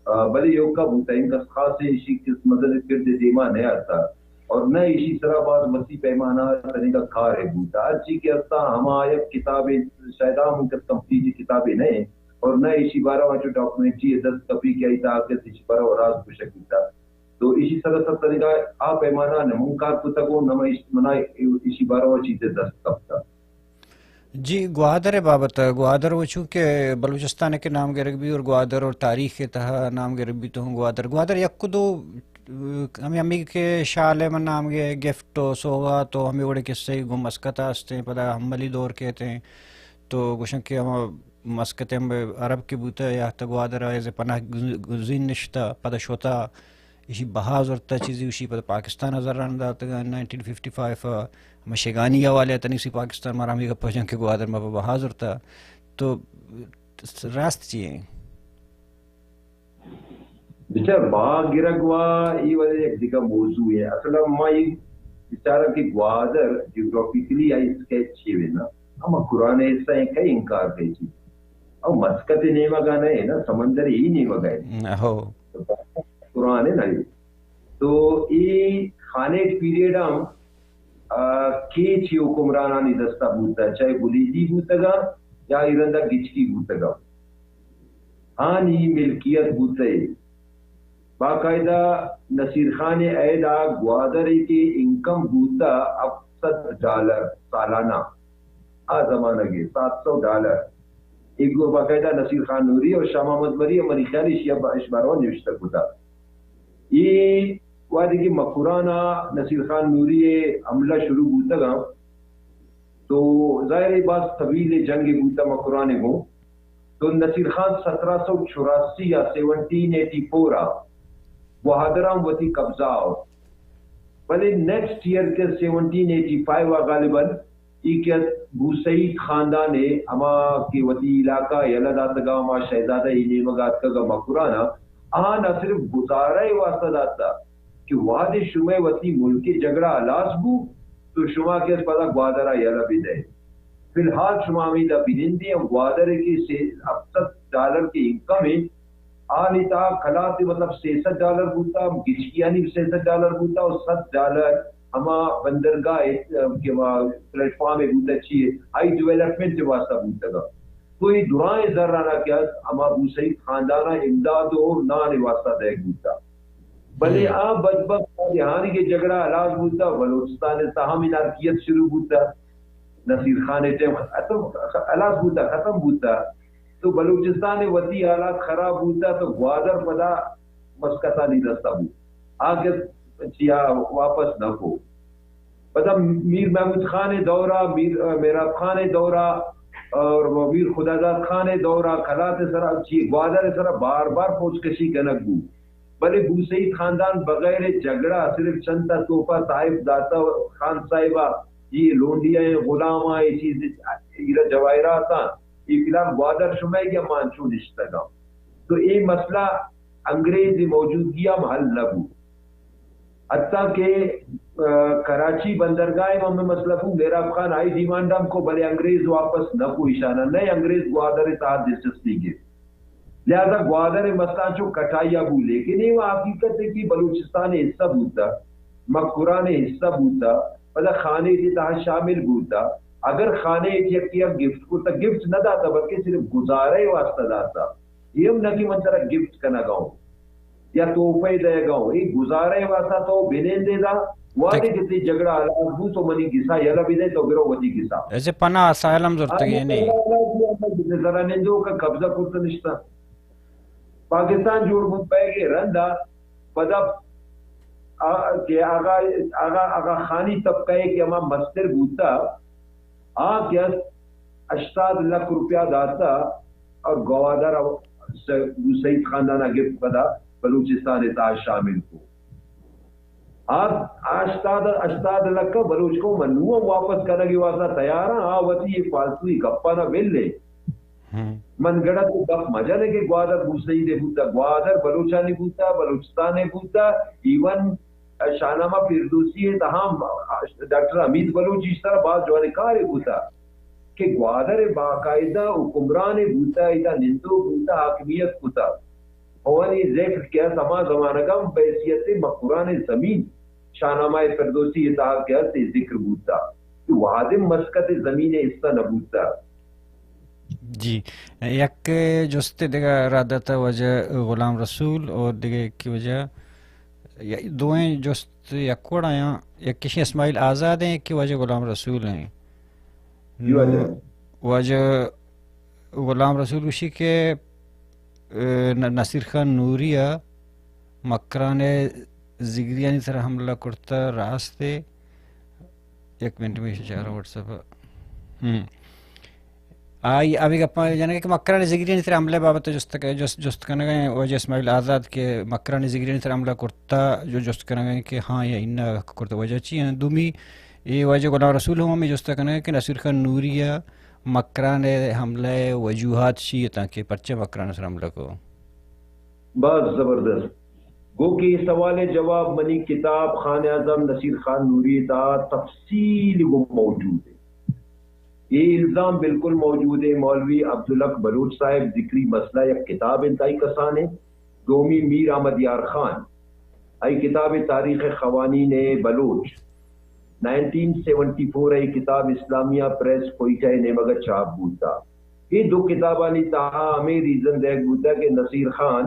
آ، بلے ایوکا بوتہ، انکس خاصیں ایشی کس مزن کرد ءِ دیما نیارتہ۔ اور نہ ایشی سرا باز وسیع پیمانہ تنیگہ کارے بوتہ۔ ہرچی کہ ہستہ ہما یک کتابے، شاید ہم انکس کمپلیٹ کتابے نہ انت۔ اور نہ ایشی باروا چو ڈاکومنٹری ءِ دست کپی کہ آئی تہا کس ایشی باروا راست گوشگ بوتہ۔ تو ایشی سرا سر تنیگہ آ پیمانہ نہ من کار کتگ و نہ من ایش-، منا ایشی باروا چیزے دست کپتہ۔ جی، گوادر ءِ بابت ءَ، گوادر و چونکہ بلوچستان ءِ کہ نام گرگ بی اور گوادر اور تاریخ ءِ تہا نام گرگ بی تو ہم گوادر، گوادر یک و دو، اه، ہمے، ہمے کہ شال ءِ من نام گے گفٹ و سوغات و ہمے وڑیں قصہ گوں مسقط ءَ ہستیں، پدا حملی دور کیتیں تو گوشن کہ ہما مسقط ءِ ہم عرب کہ بوتہ یا تہ گوادر ءَ ایز پناہ گزین نشتہ، پدا شتہ۔ ایشی بہا زرتہ چیزے، ایشی پدا پاکستان ءَ زران داتگ نائنٹین ففٹی فائیو ءَ، ہمے شگانی حوالے ءَ تنیسی پاکستان مارا ہمے گپ جن کہ گوادر ما پہ بہا زرتہ۔ تو راست چی ایں؟ بچار، بہا گرگ وا ای وجہ یک دگہ موضوع ہے۔ اصل ما ای بچارا کہ گوادر جیوگرافیکلی آئی اسکیچ چی وینا، ہم قرآن حصہ ہیں، کئی انکار کئی چیز۔ او مسقط نیمگا نہ ہے نا، سمندر ہی نیمگا ہے۔ ہو۔ قرآن ہے نا یہ۔ تو اے خانیٹ پیریڈ ہم، آ، کیچ حکمرانانی دستا بوتا، چاہے بلیدی بوتگا یا ایرندا گچکی بوتگا۔ آنی ملکیت بوتے۔ باقاعدہ نصیر خان عید آ گوادر کے انکم بوتا ہفت سد ڈالر سالانہ۔ آ زمانگ ء سات سو ڈالر۔ ایک گو باقاعدہ نصیر خان نوری اور شاہ محمد مری اور منی خیال ایشی ء اش باروا نوشتہ کتا۔ اے وہدے کہ مکران ء نصیر خان نوری ء حملہ شروع بوتگاں تو ظاہر ہے باز طویل جنگ بوتا مکران ء گوں۔ تو نصیر خان سترہ سو چوراسی یا سیونٹین ایٹی فور آ گوادر آں وتی قبضہ آورت۔ بلے نیکسٹ ایئر کہ سیونٹین ایٹی فائیو آ غالباً ای کہ بوسعید خاندان ء ہما کہ وتی علاقہ یلہ داتگا، ہما شہزادہ ای نیمگا اتکگا مکران آ، آ نہ صرف گزارہ ء واسطہ داتا کہ وہدے شمئے وتی ملک ء جھگڑا ہلاس بو تو شما کہ پدا گوادر ء یلہ بدئے۔ فی الحال شما ہمیدا بنندے ہم گوادر ء کہ سے ہفت سد ڈالر کہ انکم انت، آنی تہا کلات مطلب سیصد ڈالر بوتا، گچکیانی سیصد ڈالر بوتا و صد ڈالر ہما بندرگاہ ء کہ ما پلیٹ فارم ء بوتہ چی ء، آئی ڈیولپمنٹ ء واسطہ بوتگ۔ تو اے درائیں زر آناں کہ است، ہما بوسعید خاندان ء امداد و نان ء واسطہ دئیگ بوتہ۔ بلے آ بدبخت جہانی کہ جھگڑا ہلاس بوتہ، بلوچستان ء تہا ہم انارکیت شروع بوتہ۔ نصیر خان ء ٹائم ختم، ہلاس بوتہ، ختم بوتہ۔ تو بلوچستان ء وتی حالات خراب بوتہ، تو گوادر پدا مسکتانی دستا بوت۔ آ گس چیا واپس نہ کو۔ پدا میر محمود خان ء دورا، میر، آ، مہراب خان ء دورا اور میر خداداد خان ء دورا کلات ء سرا چی گوادر ء سرا بار بار فوج کشی کنگ بو۔ بلے بوسعید خاندان بغیر جھگڑا صرف چند تا تحفہ تحائف داتا خان صاحبا، یہ لونڈیاں غلاماں، یہ چیز ہیرا جواہراتاں، یہ فی الحال گوادر شمئے کہ ما انچو نشتگاں۔ تو اے مسئلہ انگریز موجودگی ہم حل نہ بو۔ حتیٰ کہ، آ، کراچی بندرگاہ ء ہمے مسئلہ بو، مہراب خان آئی ڈیمانڈ ہم کو، بلے انگریز واپس نہ کو ایشانا، نئے انگریز گوادر ء تہا دلچسپی گپت۔ لہذا گوادر ء مسئلہ چو کٹائیا بو، لیکن اے وا حقیقت ہے کہ بلوچستان ء حصہ بوتا، مکران ء حصہ بوتا، پدا خانے ء تہا شامل بوتا۔ اگر خانے ء یکے ء گفٹ کرتا، گفٹ نہ داتا، بلکہ صرف گزارہ ء واسطہ داتا۔ اے ہم نہ کہ من ترا گفٹ کنگا ہوں یا تحفہ دئیگا ہوں۔ اے گزارہ ء واسطہ تو بنندے دا، وہدے کہ تئی جھگڑا ہلاس بو تو منی گسا یلہ بدے تو برو وتی گسا۔ ایسے پناہ اسائلم زرتگی آئی نہیں۔ پناہ اسائلم زرتگی، ہمے زرا نندوک ء قبضہ کرت نشتا۔ پاکستان جوڑ بوت بئیگ ء رندا پدا آ، کہ آغا، آغا، آغا خانی طبقہ ء کہ ہما مستر بوتا، آ کہ است ہشتاد لکھ روپیہ داتا اور گوادر ء س-، سعید خاندان ء گپت پدا بلوچستان ء تہا شامل کو۔ آ ہشتاد، ہشتاد لکھ ء بلوچ قوم ء نوں ہم واپس کنگ ء واسطہ تیار آں، آ وتی اے فالتوئی گپاں نہ بل ایں۔ ہم۔ من گڑا تو گپ مجن کہ گوادر بوسعید ء بوتا، گوادر بلوچانی بوتا، بلوچستان ء بوتا، ایون شاہنامہ فردوسی ء تہا ہم ڈاکٹر حمید بلوچ ایشی سرا باز جوانیں کارے بوتا کہ گوادر ء باقاعدہ حکمران ء بوتا، ادا نندوک بوتا، حاکمیت کتا۔ اوانی ذکر کہ است ہما زمانگاں بحیثیت مکران زمین شاہنامہ فردوسی ء تہا کہ است اے ذکر بوتا کہ وہدے مسقط زمین ء حصہ نہ بوتا۔ جی، یک جستے دگہ را داتا واجہ غلام رسول اور دگہ یکے واجہ، یا دوئیں جست یک وڑ آیاں، یکے شی اسماعیل آزاد ہیں، یکے واجہ غلام رسول ہیں۔ جی واجہ۔ واجہ غلام رسول گوشی کہ، اے، ن-، نصیر خان نوری ء مکران ء زگریانی سرا حملہ کرتا راست ء۔ یک منٹ میں چاروں واٹس ایپ ء۔ ہم۔ آئی ہمے گپاں جنگ کہ مکران زگریانی سرا حملہ بابت جست، جست، جست کنگ ء واجہ اسماعیل آزاد کہ مکران زگریانی سرا حملہ کرتا جو جست کنگ ء کہ ہاں یا اناں کرتا وجہ چی ہیں۔ دومی اے واجہ غلام رسول ہم ہمے جست کنگ ء کہ نصیر خان نوری ء مکران ء حملہ ء وجوہات چی اتاں کہ پرچہ مکران ء سر حملہ کو؟ باز زبردست۔ گو کہ اے سوال ء جواب منی کتاب خان اعظم نصیر خان نوری ء تہا تفصیل گوں موجود ہے۔ اے الزام بالکل موجود ہے۔ مولوی عبدالحق بلوچ صاحب ذکری مسئلہ یک کتاب انتہائی کسان ہے۔ دومی میر احمد یار خان، آئی کتاب تاریخ قوانین بلوچ، نائنٹین سیونٹی فور ء اے کتاب اسلامیہ پریس کوئٹہ ء نیمگ ء چاپ بوتا۔ اے دو کتابانی تہا ہمے ریزن دیگ بوتا کہ نصیر خان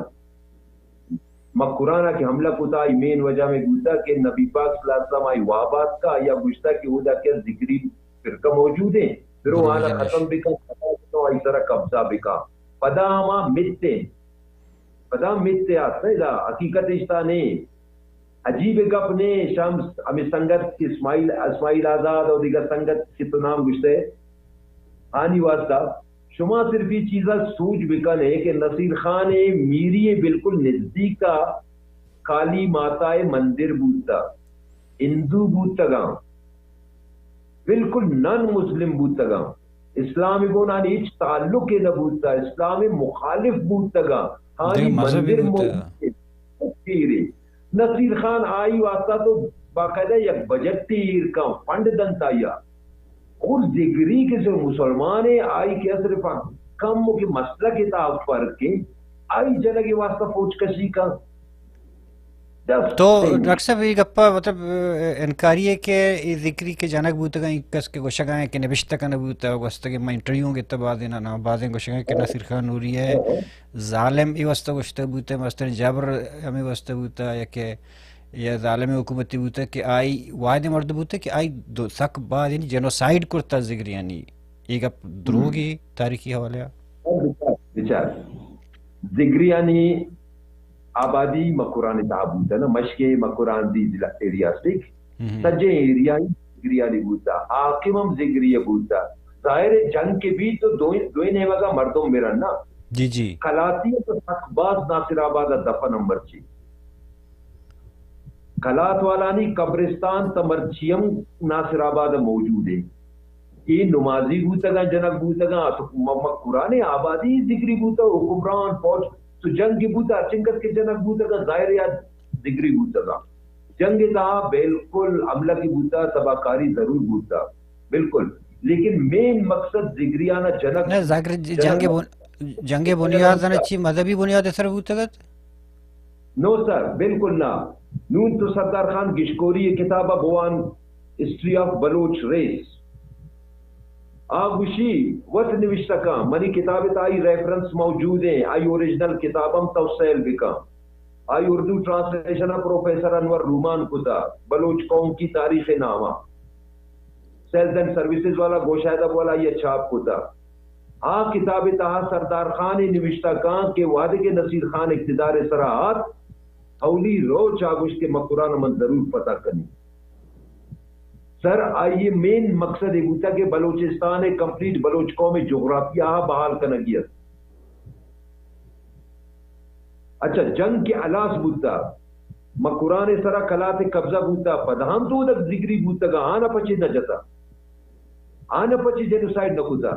مکران ء کہ حملہ کتا، آئی مین وجہ ہمے بوتا کہ نبی پاک صلی اللہ علیہ وسلم آئی واب آتکا، آئی ء گوشتا کہ اودا کہ ذکری فرقہ موجود ہیں، برو آنا ختم بکن، آئی سرا قبضہ بکن۔ پدا ہما مت ہیں، پدا ہم ہیت ء است، ادا حقیقت اشتا نے۔ عجیب گپ نے شمس، ہمیں سنگت اسماعیل، اسماعیل آزاد اور دیگر سنگت کہ تو نام گشتے، آنی واسطہ شما صرف یہ چیزا سوچ بکنے کہ نصیر خان میری بالکل نزدیک کالی ماتا مندر بوتا، ہندو بوتگاں، بالکل نان مسلم بوتگاں، اسلام گون آنی ہچ تعلق نہ بوتا، اسلام مخالف بوتگاں، آنی مندر موجود۔ نصیر خان آئی واسطہ تو باقاعدہ یک بجٹ ایر کن، فنڈ دنت آیا۔ اور ذگری کہ جو مسلمان ہے، آئی کہ صرف کم کہ مسلک تا فرق ہے، آئی جنگ واسطہ فوج کشی کن۔ تو ڈاکٹر صاحب، اے گپا مطلب، ا، انکاری ہے کہ اے ذکری کہ جنگ بوتگاں، اے کس کہ گوشگاں کہ نبشتہ کنگ بوتا، گوستگیں من انٹرویو گتا بازیں نا، بازیں گوشگاں کہ نصیر خان نوری ہے ظالم، اے واسطہ گوشتہ بوتا، مستر جبر ہمیں واسطہ بوتا، یا کہ یا ظالم حکومتی بوتا کہ آئی واحد مرد بوتا کہ آئی دو سک باز، یعنی جنوسائیڈ کرتا ذکریانی۔ اے گپ دروگی تاریخی حوالے آ؟ بچار، بچار۔ ذکریانی آبادی مکران تہا بوتا نا، مشکے مکران دی ضلع ایریا سک، سجے ایریا ہی ذکریانی بوتا، حاکم ہم ذکری بوتا۔ ظاہر ہے جنگ کے بیت تو دوئیں، دوئیں نیمگا مردم مرن نا۔ جی، جی۔ کلاتی تو سک باز ناصر آباد دفن ہم مرچی۔ کلات والانی قبرستان تہ مرچی ہم ناصر آباد موجود ہے۔ اے نمازی بوتگاں، جنگ بوتگاں، تو م-، مکران آبادی ذکری بوتا، حکمران، فوج، تو جنگ بوتا، ہرچنکس کہ جنگ بوتگاں، ظاہر یاد ذکری بوتگاں۔ جنگ تہا بالکل حملہ کی بوتا، تباہکاری ضرور بوتا، بالکل۔ لیکن مین مقصد ذکریانہ جنگ، نہ، ذکر ج-، جنگ جنگ بن-، جنگ بنیاد نہ چی مذہبی بنیاد سر بوتگت؟ نو سر، بالکل نہ۔ نون تو سردار خان گشکوری ءِ کتاب ءَ بوان، ہسٹری آف بلوچ ریس۔ آ گوشی وت نوشتہ کن، منی کتاب ءِ تہا آئی ریفرنس موجود ایں، آئی اوریجنل کتاب ہم تو سیل بکن۔ آئی اردو ٹرانسلیشن ءَ پروفیسر انور رومان کتا، بلوچ قوم کی تاریخ نامہ۔ سیلز اینڈ سروسز والا گوشاید ءَ بولا آئی ءَ چھاپ کتا۔ آ کتاب ءِ تہا سردار خان ءَ نوشتہ کاں کہ وہدے کہ نصیر خان اقتدار ءِ سرا آت، اولی روچ آ گوشت کہ مکران ءَ من ضرور فتح کنی۔ سر، آئی ءِ مین مقصد اے بوتا کہ بلوچستان ءِ کمپلیٹ بلوچ قوم ءِ جغرافیہ ءَ بحال کنگی ات۔ اچھا، جنگ کہ ہلاس بوتا، مکران ءِ سرا کلات ءِ قبضہ بوتا، پدا ہم تو اودک ذکری بوتگا، آنا پچے نہ جتا، آنا پچے جینوسائیڈ نہ کتا۔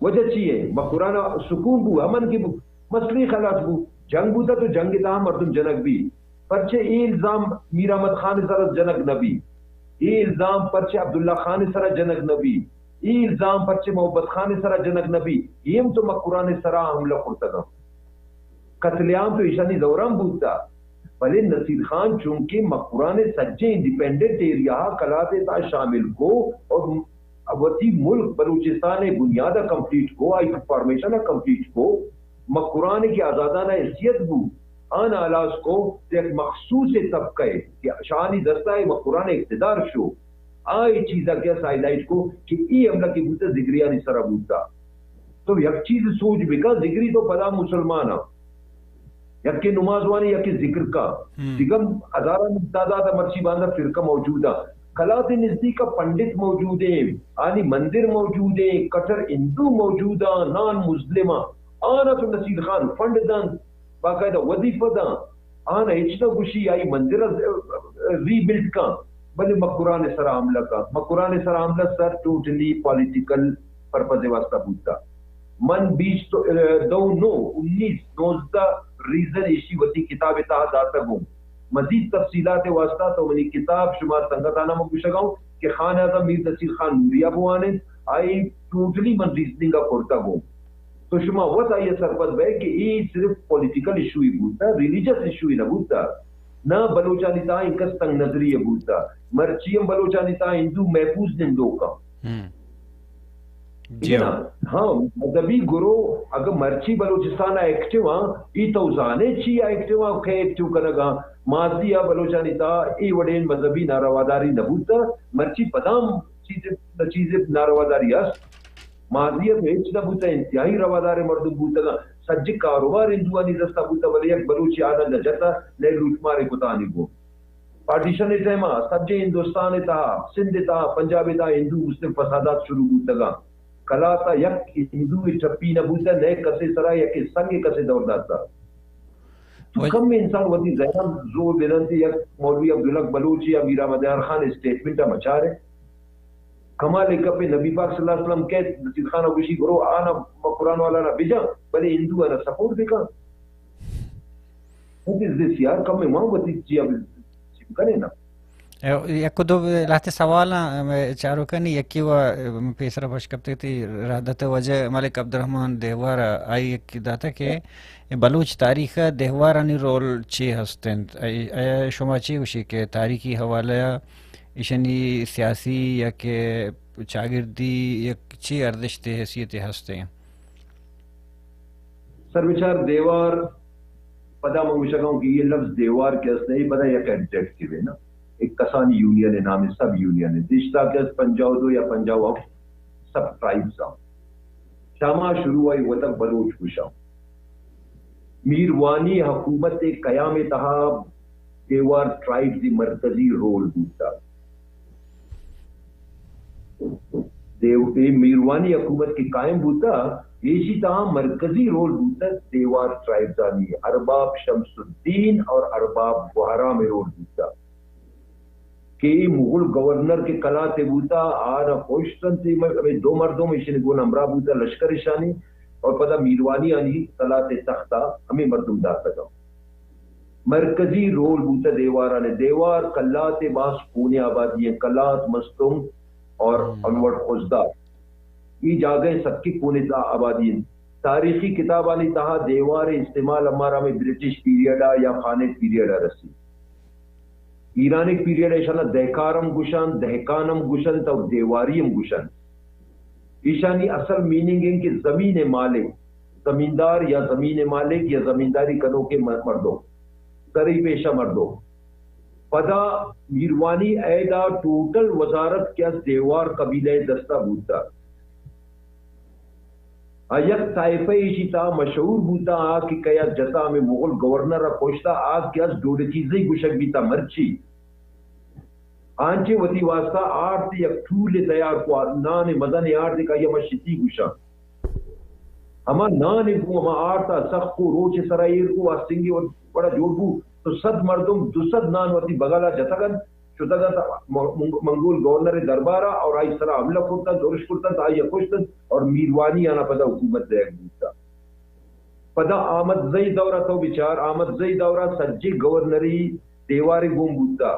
وجہ چی ہے؟ مکران ءَ سکون بو، امن کی بو، مسئلے خلاص بو۔ جنگ بوتا تو جنگ ءِ تہا مردم جنگ بی۔ پرچے اے الزام میر احمد خان ءِ سرا جنگ نہ بی؟ اے الزام پرچے عبداللہ خان ءِ سرا جنگ نہ بی؟ اے الزام پرچے محبت خان ءِ سرا جنگ نہ بی؟ اے ہم تو مکران ءِ سرا حملہ کرتگاں۔ قتل عام تو ایشانی دوران بوتا، بلے نصیر خان چونکہ مکران ءِ سجیں انڈیپینڈنٹ ایریا ءَ کلات ءِ تہا شامل کو اور وتی ملک بلوچستان ءِ بنیاد ءَ کمپلیٹ کو، آئی فارمیشن ءَ کمپلیٹ کو، مکران ءِ کہ آزادانہ حیثیت بو، آن ہلاس کو، یک مخصوص طبقہ ءِ کہ شاہانی دستا ءَ مکران ءِ اقتدار شو، آ اے چیزا کہ ہائیلائٹ کو کہ اے حملہ کہ بوتا ذکریانی سرا بوتا۔ تو یک چیز سوچ بکن، ذکری تو پدا مسلمان ءَ، یکے نماز وانی، یکے ذکر کا۔ دگہ ہزارانی تعداد ءَ مرچی باندا فرقہ موجود ءَ۔ کلات ءِ نزدیک ءَ پنڈت موجود ہیں، آنی مندر موجود ہیں، کٹر ہندو موجود ہیں، نان مسلم ہیں۔ آنا تو نصیر خان فنڈ دنت، باقاعدہ وظیفہ دنت۔ آنا ہچ نہ گوشی آئی مندر ءَ ری بلڈ کن، بلے مکران ءِ سرا حملہ کن۔ مکران ءِ سرا حملہ سر ٹوٹلی پولیٹیکل پرپز ءِ واسطہ بوتا۔ من بیست، اه، دو نو، انیس، نوزدہ ریزن ایشی وتی کتاب ءِ تہا داتگ اوں۔ مزید تفصیلات ءِ واسطہ تو منی کتاب شما سنگتاناں من گوشگ ءَ اوں کہ خان اعظم میر نصیر خان نوری ءَ بوان انت، آئی ٹوٹلی من ریزننگ ءَ کرتگ اوں۔ تو شما وت آئی ءَ سرپد بئے کہ اے صرف پولیٹیکل ایشو ہی بوتا، ریلیجس ایشو ہی نہ بوتا، نہ بلوچانی تہا انکس تنگ نظری ءَ بوتا، مرچی ہم بلوچانی تہا ہندو محفوظ نندوک آں۔ ہم۔ جی نا؟ ہاں۔ ہاں، مذہبی گروہ اگر مرچی بلوچستان ءَ ایکٹیو آں، ای تو زانے چی ءَ ایکٹیو آں، کئے ایکٹیو کنگ ءَ آں؟ ماضی ءَ بلوچانی تہا اے وڑیں مذہبی نارواداری نہ بوتا، مرچی پدام چیز، چیز نارواداری است۔ ماضی ءَ تو ہچ نہ بوتہ، انتہائی رواداریں مردم بوتگاں، سجہ کاروبار ہندوانی دستا بوتہ، بلے یک بلوچے آناں نہ جتہ، نئے لوٹ مارے کتانی گوں۔ پارٹیشن ءِ ٹائما سجہ ہندوستان ءِ تہا، سندھ ءِ تہا، پنجاب ءِ تہا ہندو مسلم فسادات شروع بوتگاں۔ کلات ءَ یک ہندو ءِ ٹپی نہ بوتہ، نئے کسے سرا یک سنگ ءِ کسے دور داتہ۔ تو کم انسان وتی ذہن ءَ زور بہ دنت، یک مولوی عبدالحق بلوچ یا میر احمد یار خان اسٹیٹمنٹ ءَ مچارے۔ کمال ءِ گپے، نبی پاک صلی اللہ علیہ وسلم کئیت، نصیر خان ءَ گوشی، برو آنا قرآن والا نا بجن، بلے ہندو آنا سپورٹ بکن۔ What is this یار؟ کمے ما وتی چیا چی بکنے نا؟ یک دو لہتے سوال آں، مئے چاروکانی یکے و پیسرا پش کپتگ تئی ردات ءِ وجہ ملک عبدالرحمن دیوار ءَ آئی یکے داتگ کہ بلوچ تاریخ ءَ دیوارانی رول چے ہست انت؟ اے، اے شما چے گوشی کہ تاریخی حوالہ ءَ ایشانی سیاسی یا کہ چاگردی یا چے ارزشت ءُ حیثیت ہست انت؟ سر بچار دیوار، پدا من گوشگاں کہ یہ لفظ دیوار کہ است نہیں، پدا یک ایڈجیکٹیو ہے نا، ایک کسانی یونین ہے، نام ہے، سب یونین ہے۔ دشتا کہ است پنجاہ و دو یا پنجاہ و ہفت سب ٹرائبز آں۔ شاما شروع آئی وتک بلوچ گوشاں۔ میروانی حکومت قیام تہا دیوار ٹرائبز مرکزی رول بوتا۔ دیو-، اے میروانی حکومت کہ قائم بوتا، ایشی تہا مرکزی رول بوتا دیوار ٹرائبزانی، ارباب شمس الدین اور ارباب گوہرام رول بوتا۔ کہ اے مغل گورنر کہ قلات بوتا، آ را کشتنت، اے مر-، ہمے دو مردم ایشانی گون ہمراہ بوتا، لشکر ایشانی، اور پدا میروانی آنی قلات تختا ہمے مردم داتگا۔ مرکزی رول بوتہ دیوارانی۔ دیوار کلات ء باز کونے آبادی ہیں، کلات، مستونگ اور ہم۔ انور خضدار۔ اے جاگہ سکے کونے تا آبادی ہیں۔ تاریخی کتابانی تہا دیوار استعمال ہمارا میں برٹش پیریڈ آ یا خانق پیریڈ آ رسی۔ ایرانک پیریڈ ایشانا دہکار ہم گوشن، دہکان ہم گوشن، تو دیواری ہم گوشن۔ ایشانی اصل میننگ ہیں کہ زمین مالک، زمیندار یا زمین مالک یا زمینداری کنوکیں م-، مردم، زرعی پیشہ مردم۔ پدا میروانی عہدا ٹوٹل وزارت کہ از دیوار قبیلہ دستا بوتا۔ آ یک طائفہ ایشی تا مشہور بوتا، آ کہ کیا جتا ہمیں مغل گورنر ء کشتا، آ کہ از ڈوڈکی زئی گوشگ بیتا مرچی۔ آنچے وتی واسطہ آرت یک ٹول تیار کو، نان مزن آرت کہ آئی ہما شتی گوشاں۔ ہما نان گوں ہما آرت ء سخت کو، روچ سرا ایر کو، آ سنگے وڑا جوڑ بو، تو صد مردم دو صد نان وتی بغل ء جتگ انت، شتگ انت م-، منگ-، منگول گورنر دربار ء اور آئی سرا حملہ کرتنت، ارش کرتنت، آئی ء کشتنت اور میروانی آنا پدا حکومت دیگ بوتا۔ پدا احمد زئی دورا تو بچار، احمد زئی دورا سجے گورنری دیوارے گون بوتا۔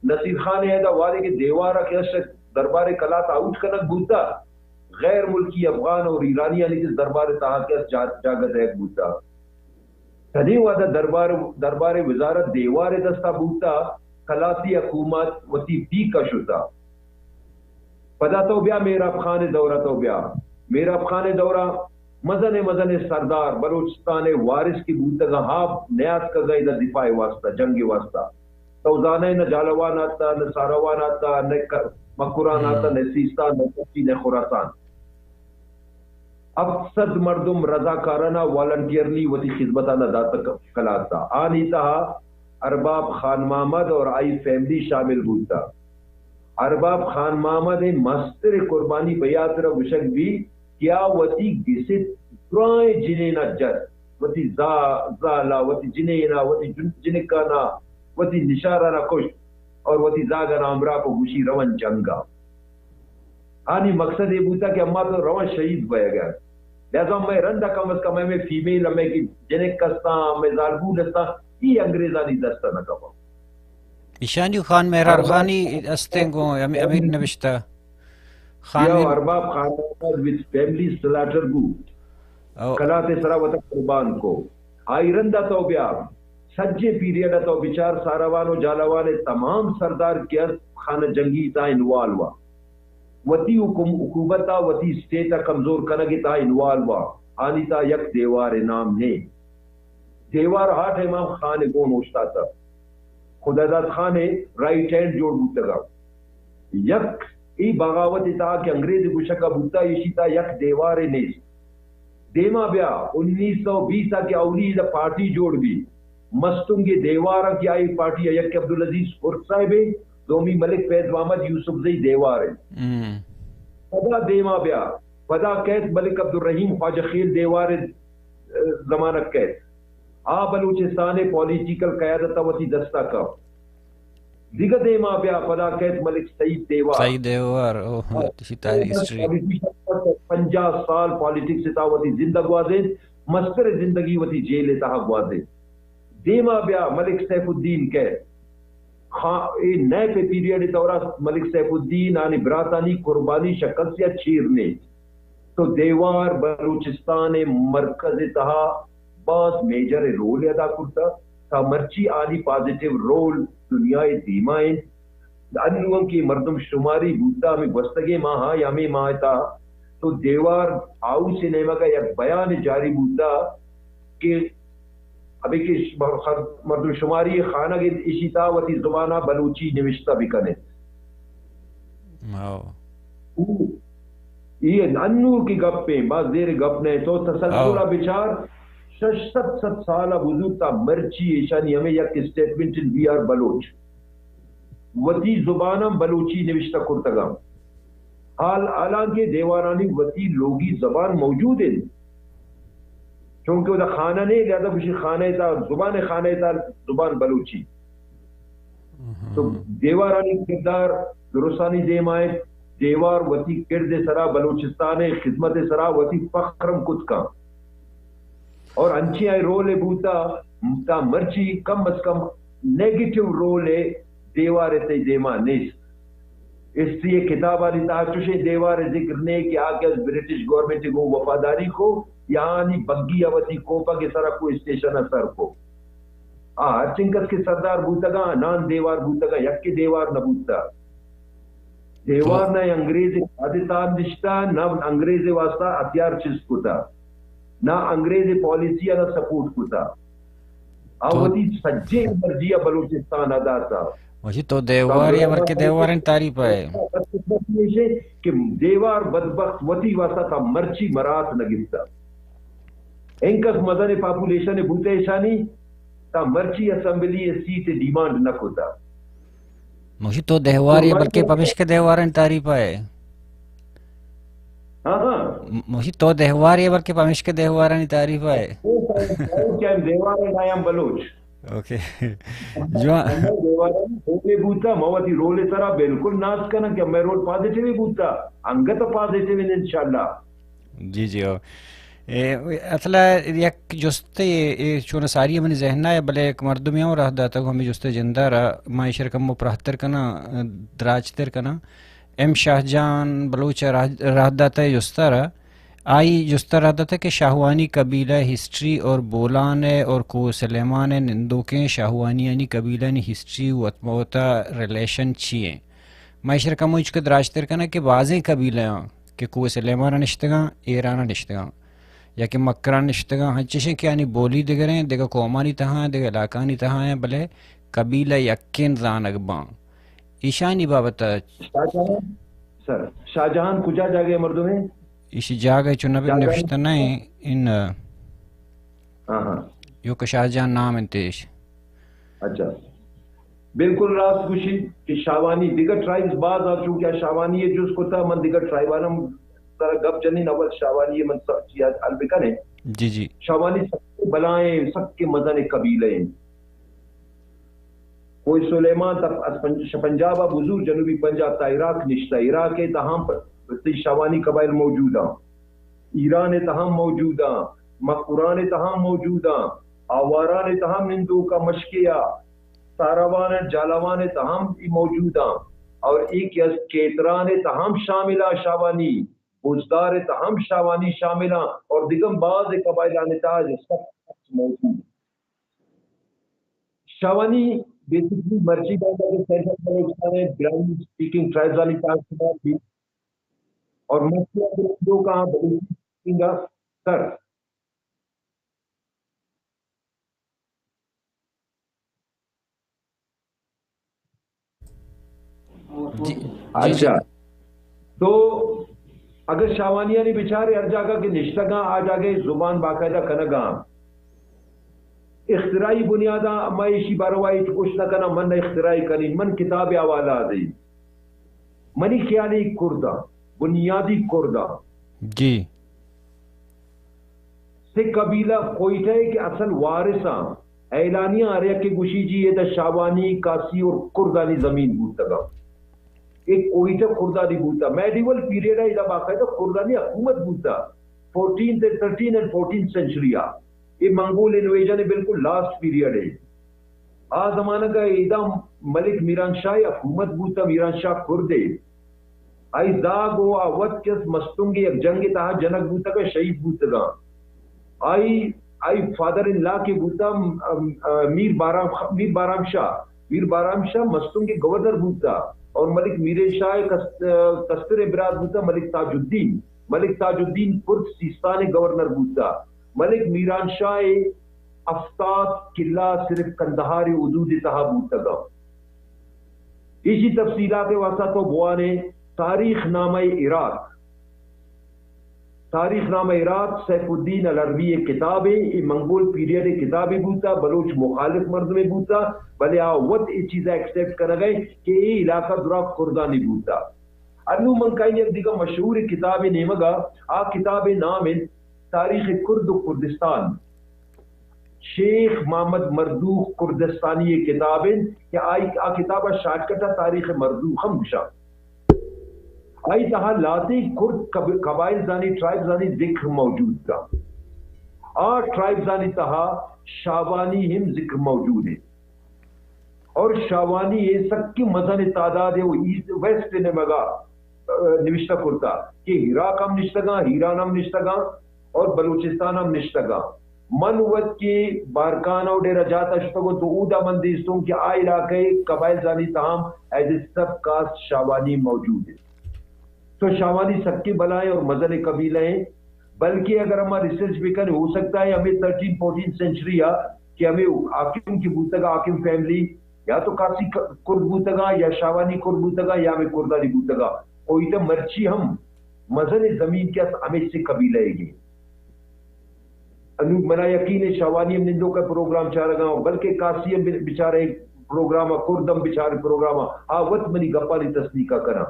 نصیر خان ء دا وہدے کہ دیوارا کہ است دربار کلات آؤٹ کنگ بوتا، غیر ملکی افغان اور ایرانی آنی کہ دربار تہا کہ است جا-، جاگہ دیگ بوتا۔ تدے وہدا دربار، دربار وزارت دیوار دستا بوتا، کلاتی حکومت وتی پیکا شتا۔ پدا تو بیا مہراب خان دورا تو بیا۔ مہراب خان دورا مزن مزن سردار بلوچستان وارث کی بوتگا، ہاب نیاتکگا ادا دفاع واسطہ، جنگ واسطہ۔ تو زانئے نہ جالوان آتا، نہ ساروان آتا، نہ ک-، مکران آتا، ہم۔ نہ سیستان، نہ کچی، نہ خراسان۔ ہفت صد مردم رضاکارانہ والنٹیئرلی وتی خدمتانا داتگ کلات ء۔ آنی تہا ارباب خان محمد اور آئی فیملی شامل بوتا۔ ارباب خان محمد ء مستر قربانی بیاترا گوشگ بی کہ آ وتی گسے درائیں جنینا جت، وتی زا-، زالا، وتی جنینا، وتی جن-، جنکانا، وتی نشارانا کشت اور وتی زاگانا ہمراہ کو گوشی رون جنگا۔ آنی مقصد اے بوتا کہ اما تو رواں شہید بئیگ ء۔ لہذا مئے رند ء کم از کم ہمے فیمیل، ہمے کہ جنک استاں، ہمے زالبول استاں، ای انگریزانی دست ء نہ کپاں۔ ایشانی خان مہرار ارباب خانی استیں گوں ہمے، ہمے نبشتہ۔ خان یا ارباب خان محمد وچ فیملی سلاٹر بو۔ او۔ کلات ء سرا وتا قربان کو۔ آئی رند ء تو بیا، سجے پیریڈ ء تو بچار، ساروان و جالوان ء تمام سردار کہ است خانہ جنگی تا انوالو ء۔ وتی حکم-، حکومت ء وتی اسٹیٹ ء کمزور کنگ ء تہا انوالو ء، آنی تہا یک دیوار ء نام نے۔ دیوار ہاٹ امام خان ء گون اوشتاتگ۔ خداداد خان ء رائٹ ہینڈ جوڑ بوتگ ء۔ یک ای بغاوت ء تہا کہ انگریز ء گوشگ ء بوتا، ایشی تہا یک دیوار ء نیست۔ دیما بیا، انیس سو بیس ء کہ اولی ادا پارٹی جوڑ بی، مستونگ ء دیوار ء کہ آئی پارٹی ء یک عبدالعزیز کرد صاحب ء، دومی ملک فیض محمد یوسف زئی دیوار ء۔ ہم۔ پدا دیما بیا، پدا کیت ملک عبدالرحیم خواجہ خیل دیوار ء، زمانگ کیت۔ آ بلوچستان ء پولیٹیکل قیادت ء وتی دستا کپ۔ دگہ دیما بیا، پدا کیت ملک سعید دیوار۔ سعید دیوار، اوہ، ہاں۔ ایشی تاریخ، ہسٹری۔ پولیٹیشن پنجاہ سال پالیٹکس ء تہا وتی زندگ گوازینت، مستر زندگی وتی جیل ء تہا گوازینت۔ دیما بیا ملک سیف الدین کیت۔ خا-، اے نئے پہ پیریڈ ءِ دورا ملک سیف الدین آنی براتانی قربانی شکست یا چیر نیست۔ تو دیوار بلوچستان ءِ مرکز ءِ تہا باز میجر رول ادا کرتا۔ تا مرچی آنی پازیٹیو رول دنیا ءِ دیما انت۔ انو ہم کہ مردم شماری بوتا، ہمیں گوستگیں ماہ یا ہمیں ماہ تا تو دیوار ہاؤس ءِ نیمگا یک بیان جاری بوتا کہ ابھی کہ مردم شماری خانگ انت، اشی تا وتی زبانا بلوچی نوشتہ بکن انت۔ ہاؤ۔ او، یہ انو کی گپ ہیں، باز دیر گپ نہیں۔ تو تسلسل ہاؤ۔ بچار، شش ست ست سال بزرگ تا مرچی ایشانی ہمیں یک اسٹیٹمنٹ، وی آر بلوچ۔ وتی زباناں بلوچی نوشتہ کرتگاں۔ حال، حالانکہ دیوارانی وتی لوگی زبان موجود انت، چونکہ ودا خانہ نے، لہذا گوشی خانہ تا زبان، خانہ تا زبان بلوچی۔ تو دیوارانی کردار درستانی دیما انت۔ دیوار وتی کرد سرا، بلوچستان خدمت سرا وتی فخرم کت کن۔ اور انچیں آئی رول بوتا، تا مرچی کم از کم نیگیٹو رول دیوار تے دیما نیست۔ ہسٹری کتابانی تہا چوشیں دیوار ذکر نے کہ آ کہ از برٹش گورنمنٹ گوں وفاداری کو یا آنی بگی وتی کوپگ سرا کو اسٹیشن سر کو۔ آ ہر چنکس کہ سردار بوتگاں، نان دیوار بوتگاں، یکے دیوار نہ بوتا۔ دیوار نہ انگریز پادتان نشتا، نہ انگریز واسطہ ہتھیار چست کتا، نہ انگریز پالیسی نہ سپورٹ کتا۔ آ تو وتی سجے مرضی بلوچستان ادا تا۔ وشی تو دیوار یا بلکہ دیواریں تعریف ہے۔ کہ دیوار بدبخت وتی واسطہ تا مرچی مرات نہ گپتا۔ انکس مزن پاپولیشن بوتے ایشانی تا مرچی اسمبلی سیٹ ڈیمانڈ نہ کتا۔ مشی تو دیوار یا بلکہ پمشکہ دیوارانی تعریف ہے۔ ہاں، ہاں۔ مشی تو دیوار یا بلکہ پمشکہ دیوارانی تعریف ہے۔ دیوار ہے، I am بلوچ۔ اوکے۔ جو دیوارانی رول بوتا، ما وتی رول سرا بالکل ناز کناں کہ میں رول پازیٹیو بوتا، انگت پازیٹیو انشاءاللہ۔ جی، جی، او۔ اے، اصل ءَ یک جستے، اے، چون ساری منی ذہن ءَ، بلے یک مردمے ہم راہ داتگ ہمے جستے جندارا، ما ایشر کمو پراہتر کناں، دراجتر کناں۔ ایم شاہ جان بلوچ ءَ راہ، راہ داتہ جستا را۔ آئی جستا راہ داتہ کہ شاہوانی قبیلہ ہسٹری اور بولان ءِ اور کوہ سلیمان ءِ نندوکیں شاہوانیانی قبیلہانی ہسٹری وت مہ وتا ریلیشن چی ایں؟ ما ایشر کمو ہچ کہ دراجتر کناں کہ بازیں قبیلہ آں کہ کوہ سلیمان ءَ نشتگاں، ایران ءَ نشتگاں، یا کہ مکران نشتگاں، ہنچش ایں کہ آنی بولی دگریں، دگہ قومانی تہا ایں، دگہ علاقہانی تہا ایں، بلے قبیلہ یکیں زانگ باں۔ ایشانی بابت ءَ شاہ جہان، سر، شاہ جہان کجا جاگہ ءِ مردم ایں؟ ایشی جاگہ چو نہ جاگہ نوشتہ نہ ایں، ان ہاں، ہاں۔ یو کہ شاہ جہان نام انت ایش۔ اچھا۔ بالکل راست گوشی کہ شاہوانی دگہ ٹرائبز باز آ، چونکہ شاہوانی یہ جز کتا، من دگہ ٹرائبانم سر گپ جنین، اول شاہوانی یہ من سب چیز حل بکنے۔ جی، جی۔ شاہوانی سب بلائیں، سب کے مزن قبیلہ ہیں۔ کوہ سلیمان تا از پنج-، ش-، پنجاب ءَ بزور جنوبی پنجاب تا عراق نشتہ، عراق ءِ تہا ہم پ-، تی شاہوانی قبائل موجود ہیں، ایران ءِ تہا ہم موجود ہیں، مکران ءِ تہا ہم موجود ہیں، آواران ءِ تہا ہم نندوکا مشکے ءَ، ساراوان ءِ جالاوان ءِ تہا ہم موجود ہیں، اور ایک از کیتران ءِ تہا ہم شامل ہیں شاہوانی، بزدار ءِ تہا ہم شاہوانی شامل ہیں، اور دگہ باز قبائلان ءِ تہا جو سخت موجود ہیں۔ شاہوانی بیسکلی مرچی باندا کہ سینٹرل بلوچستان ءِ براہوئی اسپیکنگ ٹرائبز آنی تہا شمار بیت اور مرچی اگر ہندو کا بلوچی اسپیکنگ سر۔ جی، جی، جی۔ اچھا۔ تو اگر شاہوانیانی بچارے ہر جاگہ کہ نشتگاں، آ جاگہ زبان باقاعدہ کنگاں۔ اختراعی بنیاداں ما ایشی باروا ہچ گوش نہ کناں، من نہ اختراعی کنی، من کتاب حوالہ دئی۔ منی خیال ءَ کرداں، بنیادی کرداں۔ جی۔ سے قبیلہ کوئٹہ ءِ کہ اصل وارثاں، اعلانیہ ہر یکے گوشی جی ادا شاہوانی، کاسی اور کردانی زمین بوتگا۔ ایک کوئٹہ کردانی بوتا۔ میڈیول پیریڈ ءَ ادا باقاعدہ کردانی حکومت بوتا۔ Fourteenth, thirteen and fourteenth century ءَ۔ یہ منگول انویژن ءِ بالکل لاسٹ پیریڈ ہے۔ آ زمانگ ء ایدا ملک میران شاہ ء حکومت بوتا، میران شاہ کردے۔ آئی زاگ و آ وت کس مستونگ یک جنگ تہا جنگ بوتگا، شہید بوتگا۔ آئی، آئی فادر ان لا کے بوتا، ام، ام، میر بارام خ-، میر بارام شاہ، میر بارام شاہ مستونگ گورنر بوتا اور ملک میران شاہ کس-، کستر برات بوتا ملک تاج الدین۔ ملک تاج الدین کرد سیستان گورنر بوتا۔ ملک میران شاہ ہفتاد قلعہ صرف قندہار حدود تہا بوتگا۔ ایشی تفصیلات واسطہ تو بوانے تاریخ نامہ عراق۔ تاریخ نامہ عراق سیف الدین العربی کتابے، اے منگول پیریڈ کتابے بوتا، بلوچ مخالف مردمے بوتا، بلے آ وت اے چیزا ایکسپٹ کنگئے کہ اے علاقہ درا کردانی بوتا۔ انو من کائیں یک دیگہ مشہور کتابے نیمگا، آ کتابے نام انت تاریخ کرد و کردستان۔ شیخ محمد مردوخ کردستانی ء کتاب انت کہ آئی، آ کتاب ء شارٹ کٹ ء تاریخ مردوخ ہم گشاں۔ آئی تہا لہتے کرد قب-، قبائل زانی، ٹرائب زانی ذکر موجود تھا۔ آ ٹرائب زانی تہا شاوانی ہم ذکر موجود ہے۔ اور شاوانی یہ سکی مزن تعداد ہے، وہ ایسٹ ویسٹ نے مگا نوشتہ کرتا کہ عراق ہم نشتگاں، ایران ہم نشتگاں اور بلوچستان ہم نشتگاں۔ من وت کہ بارکان و ڈیرہ جات ء شتگوں تو اودا من دیستوں کہ آ علاقہ ء قبائل زانی تہا ہم ایز اے سب کاسٹ شاوانی موجود ہے۔ تو شاوانی سکیں بلائیں اور مزن قبیلہ ہیں، بلکہ اگر ہما ریسرچ بکن ہو سکتا ہے ہمیں تھرٹین فورٹین سینچری آ کہ ہمیں حاکم کی بوتگا، حاکم فیملی یا تو کاسی ک-، کرد بوتگا یا شاوانی کرد بوتگا یا ہمیں کردانی بوتگا، کوئی تو مرچی ہم مزن زمین کے است ہمیں سے قبیلہ ہے گی۔ انو منا یقین ہے شاوانی ہم نندوک ء پروگرام چارگاں، بلکہ کاسی ہم بچارے پروگرام ء، کرد ہم بچارے پروگرام ء، آ وت منی گپانی تصدیق ء کناں۔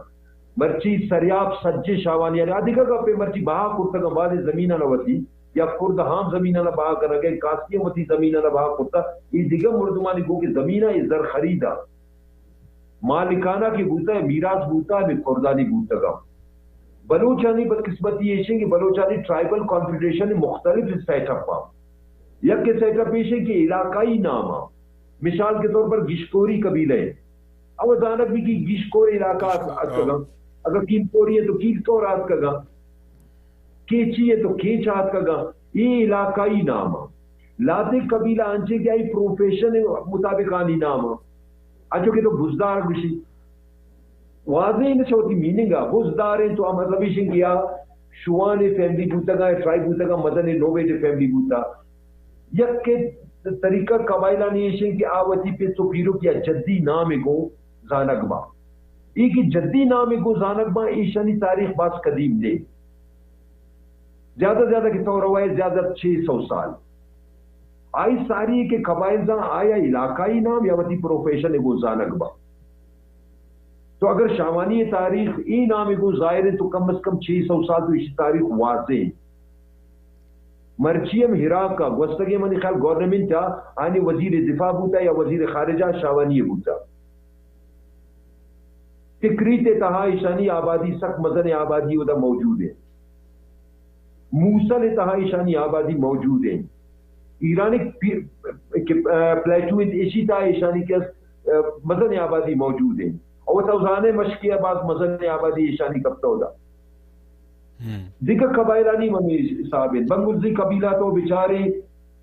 مرچی سریاب سجے شاوانی آ دگہ گپے مرچی بہا کرتگاں، بعض زمیناں وتی یا کرد ہام زمیناں بہا کنگ ء، کاسی ہم وتی زمیناں بہا کرتا، اے دگہ مردمانی گو کہ زمیناں اے زر خریدا۔ مالکانہ کہ بوتا ہے، میراث بوتا ہے، ہمیں کردانی بوتگا۔ بلوچانی بدقسمتی ایش ہے کہ بلوچانی ٹرائبل کانفیڈریشن مختلف سیٹ اپ آ۔ یک سیٹ اپ ایش ہے کہ علاقائی نام آ۔ مثال کے طور پر گشکوری قبیلہ ہے۔ اب زانت بھی کہ گشکور علاقہ آت-، گشکور، آتکگا۔ ہاں۔ اگر کیلکوری ہے تو کیلکور آتکگا۔ کیچی ہے تو کیچ آتکگا۔ یہ علاقائی نام آ۔ لہتے قبیلہ انچیں کہ آئی پروفیشن مطابق آنی نام آ۔ انچو کہ تو بزدار گوشی۔ واضح انت چہ وتی میننگ ء بزدار انت تو آ مطلب ایش انت کہ آ شوان فیملی بوتگ ء ٹرائب بوتگ ء مزن نوبیڈ فیملی بوتا۔ یک طریقہ قبائلانی ایش انت کہ آ وتی پت و پیرک یا جدی نام گوں زانگ باں۔ اے کہ جدی نام گوں زانگ باں ایشانی تاریخ باز قدیم نے۔ زیادہ زیادہ کہ تو روائے زیادہ چھ سو سال۔ آئی ساری کہ قبائل زاں آیا علاقائی نام یا وتی پروفیشن گوں زانگ با۔ تو اگر شاوانی تاریخ ای نام گوں ظاہر ہے تو کم از کم چھ سو سال تو اسی تاریخ واضح ہے۔ مرچی ہم عراق کا گوستگے منی خیال گورنمنٹ آ آنی وزیر دفاع بوتا یا وزیر خارجہ شاوانی بوتا۔ تکریت ء تہا ایشانی آبادی سک مزن آبادی اودا موجود ہے۔ موصل ء تہا ایشانی آبادی موجود ہے۔ ایرانی پی-، کہ، آ، پلیٹو انت، ایشی تہا ایشانی کہ است، آ، مزن آبادی موجود ہے۔ اور تو زانے مشکی آباد مزن آبادی ایشانی کپتا اودا۔ ہم۔ دگہ قبائلانی ہمے حساب انت۔ بنگلزی قبیلہ تو بچارے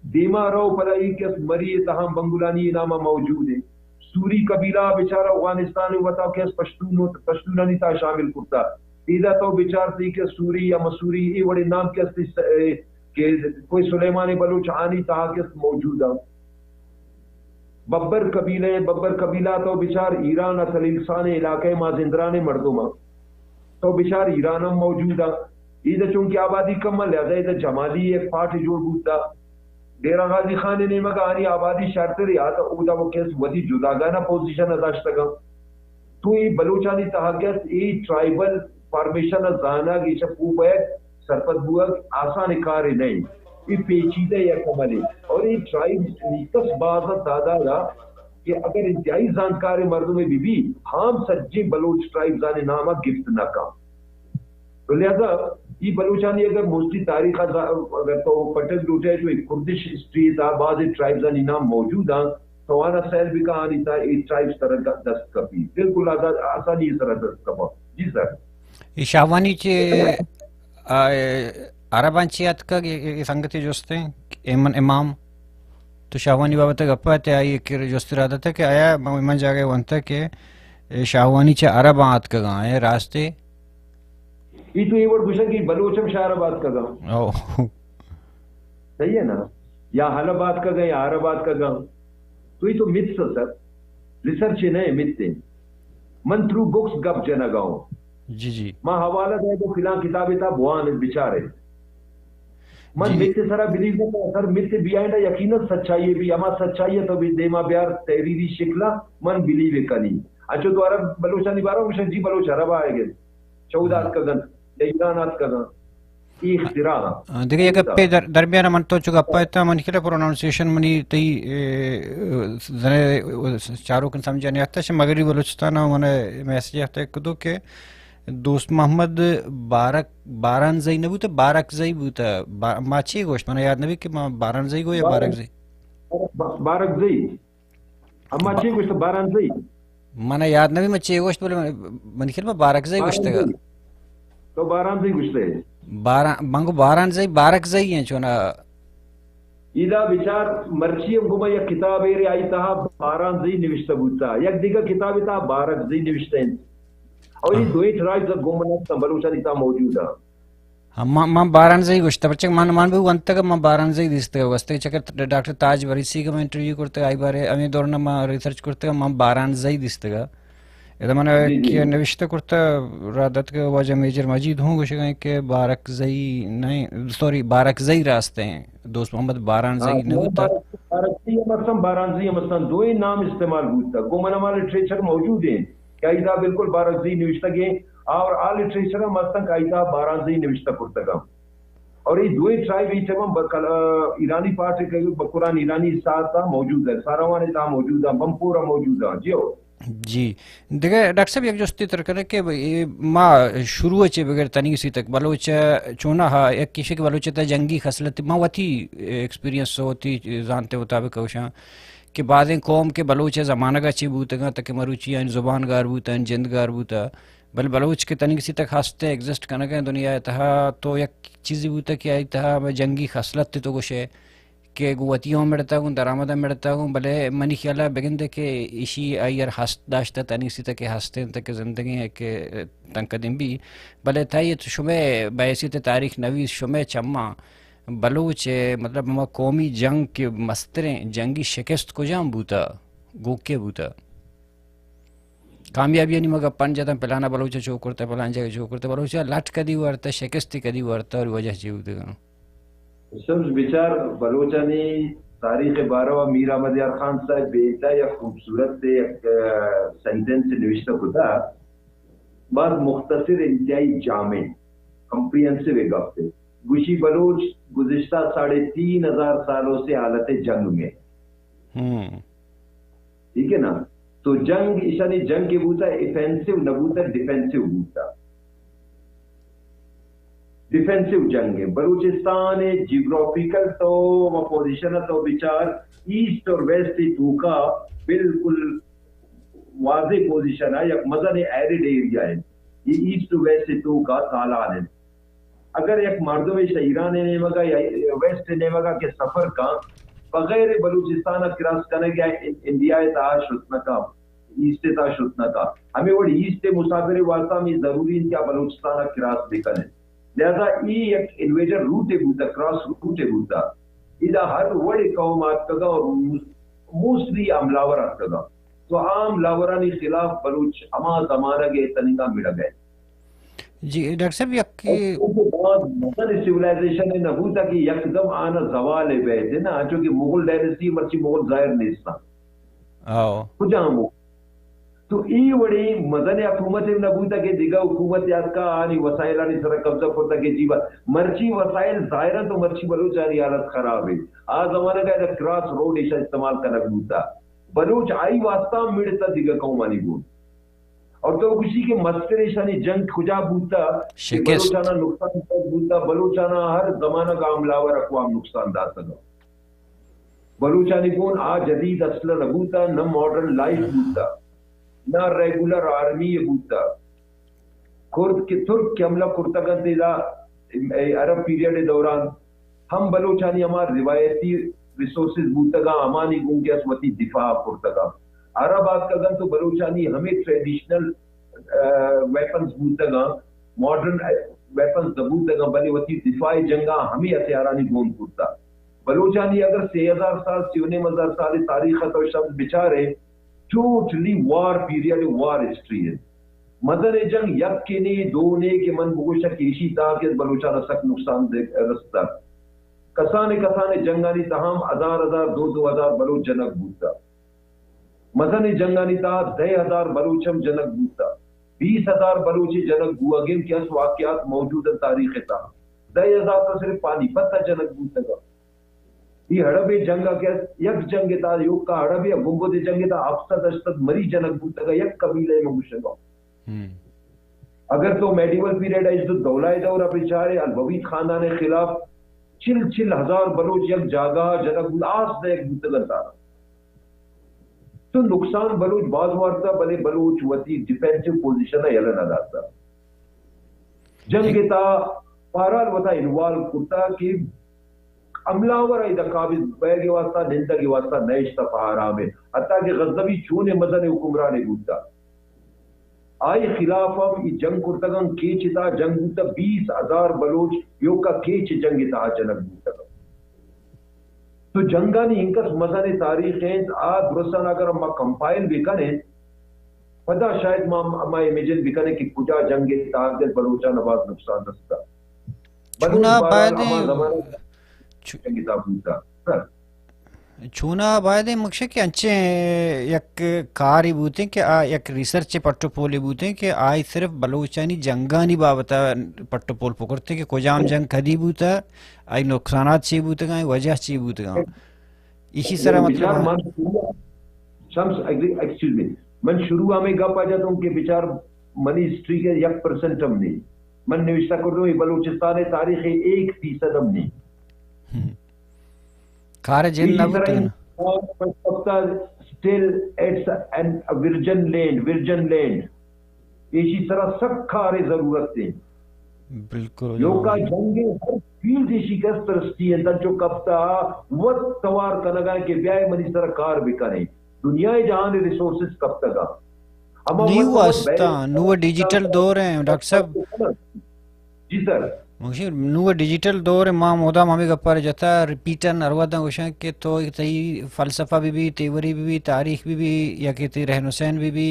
دیما رو پدا ای کس مری تہا بنگلانی نام موجود انت۔ سوری قبیلہ بچار افغانستان وتا کس پشتون و پشتونانی تہا شامل کرتا۔ ایدا تو بچار تی کہ سوری یا مسوری ای وڑے نام کس تی س-، اے، کہ کوئی سلیمان بلوچ آنی تہا کس موجود انت۔ ببر قبیلہ، ببر قبیلہ تو بچار ایران ء سلیلسان علاقہ مازندران مردم ء تو بچار ایران ہم موجود ء۔ اید چونکہ آبادی کم ء لہذا اید جمالی ایک پارٹ جوڑ بوتا۔ ڈیرہ غازی خان نیمگ آنی آبادی شرتر یا تو اودا وہ کس وتی جداگانہ پوزیشن ء داشتگا۔ تو اے بلوچانی تہا کہ است، اے ٹرائبل فارمیشن ء زانگ، ایشاں پوہ بئیگ، سرپد بوگ آسان کارے نہ انت۔ اے پیچیدہ یک عملے اور اے ٹرائبز نیکس باز انت تعداد ء کہ اگر انتہائی زانتکاریں مردمے بہ بی، ہم سجیں بلوچ ٹرائبزانی نام ء گپت نہ کن۔ تو لہذا ای بلوچانی اگر موسٹلی تاریخ ء اگر تو پٹگ لوٹے تو ایک کردش ہسٹری تا بعض ٹرائبزانی نام موجود انت۔ تو آنا سیل بکا، آنی تا اے ٹرائبز ترا دست کپی، بالکل آزاد، آسانی سرا دست کپا. جی سر. اے شاہوانی چے، آ، عرباں چے اتکگ؟ اے، اے سنگتے جست ایں، ایمن امام، تو شاہوانی بابت گپ ءَ تے آئی کہ جست را داتگ کہ آیا من، من جاگہ ونتگ کہ اے شاہوانی چہ عرباں اتکگاں، اے راستے؟ ای تو اے وڑ گوشگ کہ بلوچ ہم شہ عرب آتکگاں. او. صحیح ہے نا؟ یا حلب آتکگاں یا عرب آتکگاں. تو ای تو متس سر، ریسرچ نہ مت. من تھرو بکس گپ جنگا ہوں. جی، جی. ما حوالہ دے تو فلاں کتابے تا بوان بچارے. من جی. مت سرا بلیو نہ کناں، سر مت بیائنڈا یقیناً سچائی بھی، ہما سچائی تو بھی دیما بیار تحریری شکلا، من بلیو کنی. اچھا تو عرب بلوچانی بارہ گوشن، جی بلوچ عرب آئے گئے، چودہ آتکگن، یا ایران آتکگن. ای اختراع ہاں. آ، دگہ یک گپے در-، درمیان من تو چو گپا اتاں، من خیال پرونانسیشن منی تئی، اے، زنے چاروکن سمجھا نیاتہ، شہ مغربی بلوچستان من میسج آتا کدو کہ دوست محمد بارک، بارانزئی نہ بوتہ، بارکزئی بوتہ. با-، ما چی گوشت؟ من یاد نبی کہ ما بارانزئی گو یا بارک-، بارکزئی. با-، بارکزئی. اما با-، چی گوشت؟ بارانزئی. من یاد نبی ما چی گوشت، بلے من، من خیال ما بارکزئی گوشتگا. بارانزئی. تو بارانزئی گوشتے؟ باران، من گو بارانزئی، بارکزئی ہیں چونا. ایدا بچار، مرچی ہم گما یک کتاب ایرے آئی تہا بارانزئی نوشتہ بوتا، یک دیگہ کتاب تہا بارکزئی نوشتہ انت. اور یہ ہاں. دوئیں ٹرائبز گما نہ بلوچانی تہا موجود ہیں. ہاں، من، من بارانزئی گوشتہ، پرچہ من، من بھی ونتگ، من بارانزئی دیستگ، گوستگ چکر ڈاکٹر تاج بریسی کہ من انٹرویو کرتگ، آئی بارے ہمیں دورنا من ریسرچ کرتگ، من بارانزئی دیستگ. ادا من جی، جی. کہ نوشتہ کرتہ، را دتگ واجہ میجر مجید ہوں گوشگ کہ بارکزئی نہیں، سوری، بارکزئی راست ہیں، دوست محمد بارانزئی ہاں، نہ بوتا. بارک-، بارکزئی ہم استن، بارانزئی ہم استن، دوئیں نام استعمال بوتا. گو من ہما لٹریچر موجود ہیں کہ ایدا بالکل بارکزئی نوشتگ ہیں، اور آ لٹریچر ہم استن کہ ایدا بارانزئی نوشتہ کرتگ. اور یہ دوئیں ٹرائب ای ٹائم بکل-، آ، ایرانی پارٹ کے بکران ایرانی ساتھ موجود ہے، ساروان تا موجود ہے، بمپورا موجود ہے. جی ہو. جی. دگہ ڈاکٹر صاحب یک جستی تر کرے کہ اے ما شروع چے بغیر تنی سی تک بلوچ چونا ہا یک کشک بلوچ تا جنگی خصلت ما وتی ایکسپیرینس وتی زانتے مطابق ہوشاں کہ بعضیں قوم کے بلوچ زمانگا چی بوتگاں تک مروچی ان زبان گار بوتا، ان جند گار بوتا، بل بلوچ کہ تنیگسی تک ہست ء ایگزسٹ کنگ ء دنیا ء تہا تو یک چیزے بوتگ کہ آئی تہا ہمے جنگی خصلت تو گوشے کہ گوں وتی ہوں مڑتگ، گوں درآمد ء مڑتگ، بلے منی خیال ء بگندے کہ ایشی آئی ہر ہست داشتہ تنیگسی تک کہ ہست انت کہ زندگی ہے کہ تنکدیم بی. بلے تئی شمے بحیثیت تاریخ نویس شمے چماں بلوچ ء مطلب ہما قومی جنگ کہ مستریں جنگی شکست کجام بوتہ، گوں کے بوتہ؟ کامیابیانی ما گپان جتاں، پلانا بلوچ چو کرتہ، پلان جگہ چو کرتہ، بلوچ لٹ کدی ورتہ، شکست کدی ورتہ اور وجہ چی بوتگا؟ سمجھ بچار بلوچانی تاریخ باروا میر احمد یار خان صاحب بے انتہا یک خوبصورت یک، آ، سینٹنس نوشتہ کتا، باز مختصر، انتہائی جامع، کمپریہنسو ایک گپ ہے. گوشی بلوچ گزشتہ ساڑھے تین ہزار سالوں سے حالت جنگ میں. ہم. ٹھیک ہے نا؟ تو جنگ، ایشانی جنگ کے بوتا، افینسو نہ بوتا، ڈیفینسو بوتا. ڈیفینسو جنگ ہے. بلوچستان جیوگرافیکل تو و پوزیشن تو بچار، ایسٹ اور ویسٹ توکا بالکل واضح پوزیشن ہے، یک مزن ایرڈ ایریا ہے. یہ ایسٹ ویسٹ توکا تالان ہے. اگر یک مردمے شہ ایران ء نیمگا یا ویسٹ ء نیمگا کہ سفر کن، بغیر بلوچستان ء کراس کنگ ء ان-، انڈیا ء تہا شت نہ کن، ایسٹ ء تہا شت نہ کن. ہمے وڑ ایسٹ ء مسافر ء واسطہ ہمے ضروری انت کہ آ بلوچستان ء کراس بہ کن انت. لہذا ای یک انویژن روٹ ء بوتہ، کراس روٹ ء بوتہ. ادا ہر وڑ ء قوم آتکگا اور موس-، موسٹلی حملہ آور آتکگا. تو آ حملہ آورانی خلاف بلوچ ہما زمانگ ء تننگا مڑگ ء. جی، ڈاکٹر صاحب، یک اور چونکہ باز مزن سیولائزیشن نہ بوتا کہ یکدم آنا زوال بیت نا، چونکہ مغل ڈائنیسٹی مرچی مغل ظاہر نیستا. آؤ. کجام ہو؟ تو ای وڑی مزن حکومت نہ بوتا کہ دیگا حکومت یاتکا آنی وسائلانی سر قبضہ کرتا کہ جی با-، مرچی وسائل ظاہرا تو مرچی بلوچانی حالت خراب ہے. آ زمانہ کا کراس روڈ ایشا استعمال کنگ بوتا. بلوچ آئی واسطہ مڑتا دیگا قومانی گون. اور تو گوشی کہ مستر ایشانی جنگ کجا بوتا کہ شکست. بلوچانا نقصان بوتا، بلوچانا ہر زمانگ حملہ آور اقوام نقصان داتگا. بلوچانی گون آ جدید اسلحہ نہ بوتا، نہ ماڈرن لائف بوتا، نہ ریگولر آرمی بوتا۔ کرد کہ ترک کہ حملہ کرتگ انت ادا، اے عرب پیریڈ دوران ہم بلوچانی ہما روایتی ریسورسز بوتگاں، ہمانی گون کہ اس وتی دفاع کرتگاں۔ عرب آتکگ انت تو بلوچانی ہمے ٹریڈیشنل، آ، ویپنز بوتگاں، ماڈرن ویپنز نہ بوتگاں، بلے وتی دفاعی جنگاں ہمے ہتھیارانی گون کرتا۔ بلوچانی اگر سے ہزار سال، سے و نیم ہزار سال تاریخ ء تو شبد بچارے، ٹوٹلی وار پیریڈ، وار ہسٹری ہے۔ مزن جنگ یک کے نے، دو نے کہ من بگوشا کہ ایشی تاکہ بلوچانا سک نقصان دے رستا۔ کسانے کسانے جنگانی تہا ہم ہزار ہزار، دو دو ہزار بلوچ جنگ بوتا۔ مزنیں جنگانی تہا دہ ہزار بلوچ ہم جنگ بوتا۔ بیس ہزار بلوچے جنگ بوہگ انت کہ اس واقعات موجود انت تاریخ ء تہا۔ دہ ہزار تو صرف پانی پت ء جنگ بوتگ۔ اے ہڑبے جنگ ء کہ یک جنگ ء تہا، ایوکا ہڑبے ء گنبدے جنگ ء تہا ہفت سد ہشت سد مری جنگ بوتگ، یک قبیلہ ء مہ گوشگ ء۔ اگر تو میڈیول پیریڈ ء عزت الدولہ ء دور ء بچارے، البویت خاندان ء خلاف چل چل ہزار بلوچ یک جاگہ ء جنگ بوت، آس دئیگ بوتگ انت آرا۔ تو نقصان بلوچ باز وارتا، بلے بلوچ وتی ڈیفینسو پوزیشن ء یلہ نہ داتا۔ جنگ ء تہا بہرحال وتا انوالو کرتا کہ حملہ آور ء ادا قابض بئیگ ء واسطہ، نندگ ء واسطہ نہ اشتا پہ آرام ء۔ حتیٰ کہ غزنوی چونیں مزنیں حکمرانے بوتا، آئی خلاف ہم ای جنگ کرتگاں، کیچ ء تہا جنگ بوتا، بیس ہزار بلوچ ایوکا کیچ ء جنگ ء تہا جنگ بوتگ۔ تو جنگانی انکس مزنیں تاریخ انت، آ درستان اگر ما کمپائل بکنیں، پدا شاید ما، ما امیجن بکنیں کہ کجا جنگ ء تہا دل بلوچان باز نقصان رستا۔ بلوچ چونا بہرحال باید ہما زمانہ چو-، جنگ ء تہا بوتا۔ سر۔ چونا باید ایں مکشہ کہ انچیں یک کارے بوتیں کہ آ یک ریسرچ پٹ و پولے بوتیں کہ آئی صرف بلوچانی جنگانی بابت پٹ و پول پکرتیں کہ کجام جنگ کدی بوتا، آئی نقصانات چی بوتگاں، وجہ چی بوتگاں۔ ایشی سرا مطلب بچار من شروع، شمس، ایکسکیوز می، من شروع ہمیں گپ آ جاتوں کہ بچار منی ہسٹری کے یک پرسنٹ ہم نہیں۔ من نوشتہ کردوں یہ بلوچستان تاریخ ایک فیصد ہم نہیں۔ ہم۔ کار جن نہ بوتگ نا۔ Still it's an virgin land, virgin land. ایشی سرا سک کار ضرورت ہے۔ بالکل۔ یوکا جنگ ہر فیلڈ ایشی کس ترستی ہے، تنچو کپتا وت توار کنگا کہ بیائے منی سرا کار بکنے۔ دنیا جہان ریسورسز کپتگا۔ ہما نی واسطہ، نو ڈیجیٹل دور ہیں، ڈاکٹر صاحب۔ جی سر۔ مگشی نو ڈیجیٹل دور، ما مدام ہمیں گپار جتا، ریپیٹن ہر وقت گوشاں کہ تو تئی فلسفہ بھی بھی، تیوری بھی بھی، تاریخ بھی بھی، یا کہ تئی رہن سہن بھی بھی،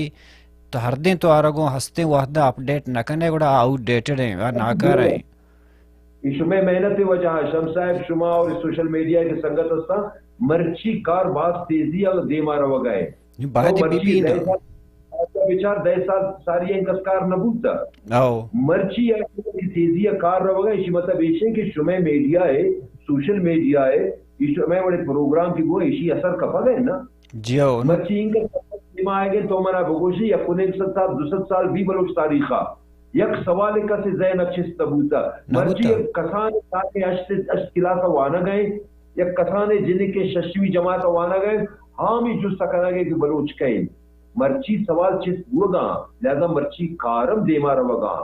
تو ہر دن تو آرگوں ہستیں وحدہ اپڈیٹ نہ کنے، گڑا آؤٹ ڈیٹڈ ہیں، آ ناکارہ ہیں۔ یہ شمئے محنت وجہ ہے، شمس صاحب، شما اور سوشل میڈیا کے سنگت ہستا، مرچی کار باز تیزی اور دیما روگا ہے۔ بہت اور بی مرچی بی نا۔ بچار دہ سال ساری انکس کار نہ بوتا۔ او۔ مرچی آ کہ تیزی آ کار روگا، ایشی مطلب ایشی کہ شمئے میڈیا ہے، سوشل میڈیا ہے، یہ شمئے وڑے پروگرام کی گو ایشی اثر کپا گئے نا۔ جی او۔ مرچی انکس دیما آئے گئے تو منا بگوشی، یک و نیم سد سال، دو سد سال بھی بلوچ تاریخ آ یک سوال کسی ذہن چست نہ بوتا۔ نہ بوتا۔ مرچی یک کسان تاکہ اشت، اشت کلاس وانگ ہے، یک کسانے جنکے ششمی جماعت وانگ ء، ہامی جست کنگ ء کہ بلوچ کئے انت۔ مرچی سوال چست بوگا، لہذا مرچی کارم دیما روگا۔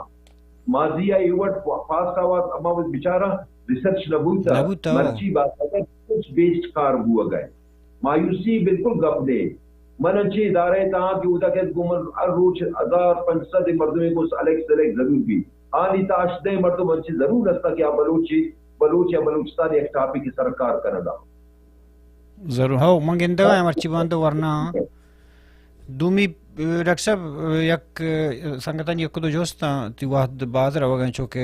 ماضی ء اے وڑ پا-، پاسٹ آواز اما وقت بچارا ریسرچ نہ بوتا۔ نہ بوتا۔ مرچی باقاعدہ ریسرچ بیسڈ کار بوگا۔ مایوسی بالکل گپ نے۔ من انچیں ادارہ ء تہا کہ اودا کہ گوں من ہر روچ ہزار پنچ سد مردمے گوں سلیکٹ سلیکٹ ضرور بی۔ آنی تہا ہژدہ مردم انچیں ضرور ہستا کہ آ بلوچی، بلوچ یا بلوچستان یک ٹاپک سر کار کنگا۔ ضرور، ہو، من گندگا ہم مرچی باندو ورنا۔ دومی، ڈاکٹر صاحب، یک سنگتانی یک دو جست آں، تی وہد باز روگا، چونکہ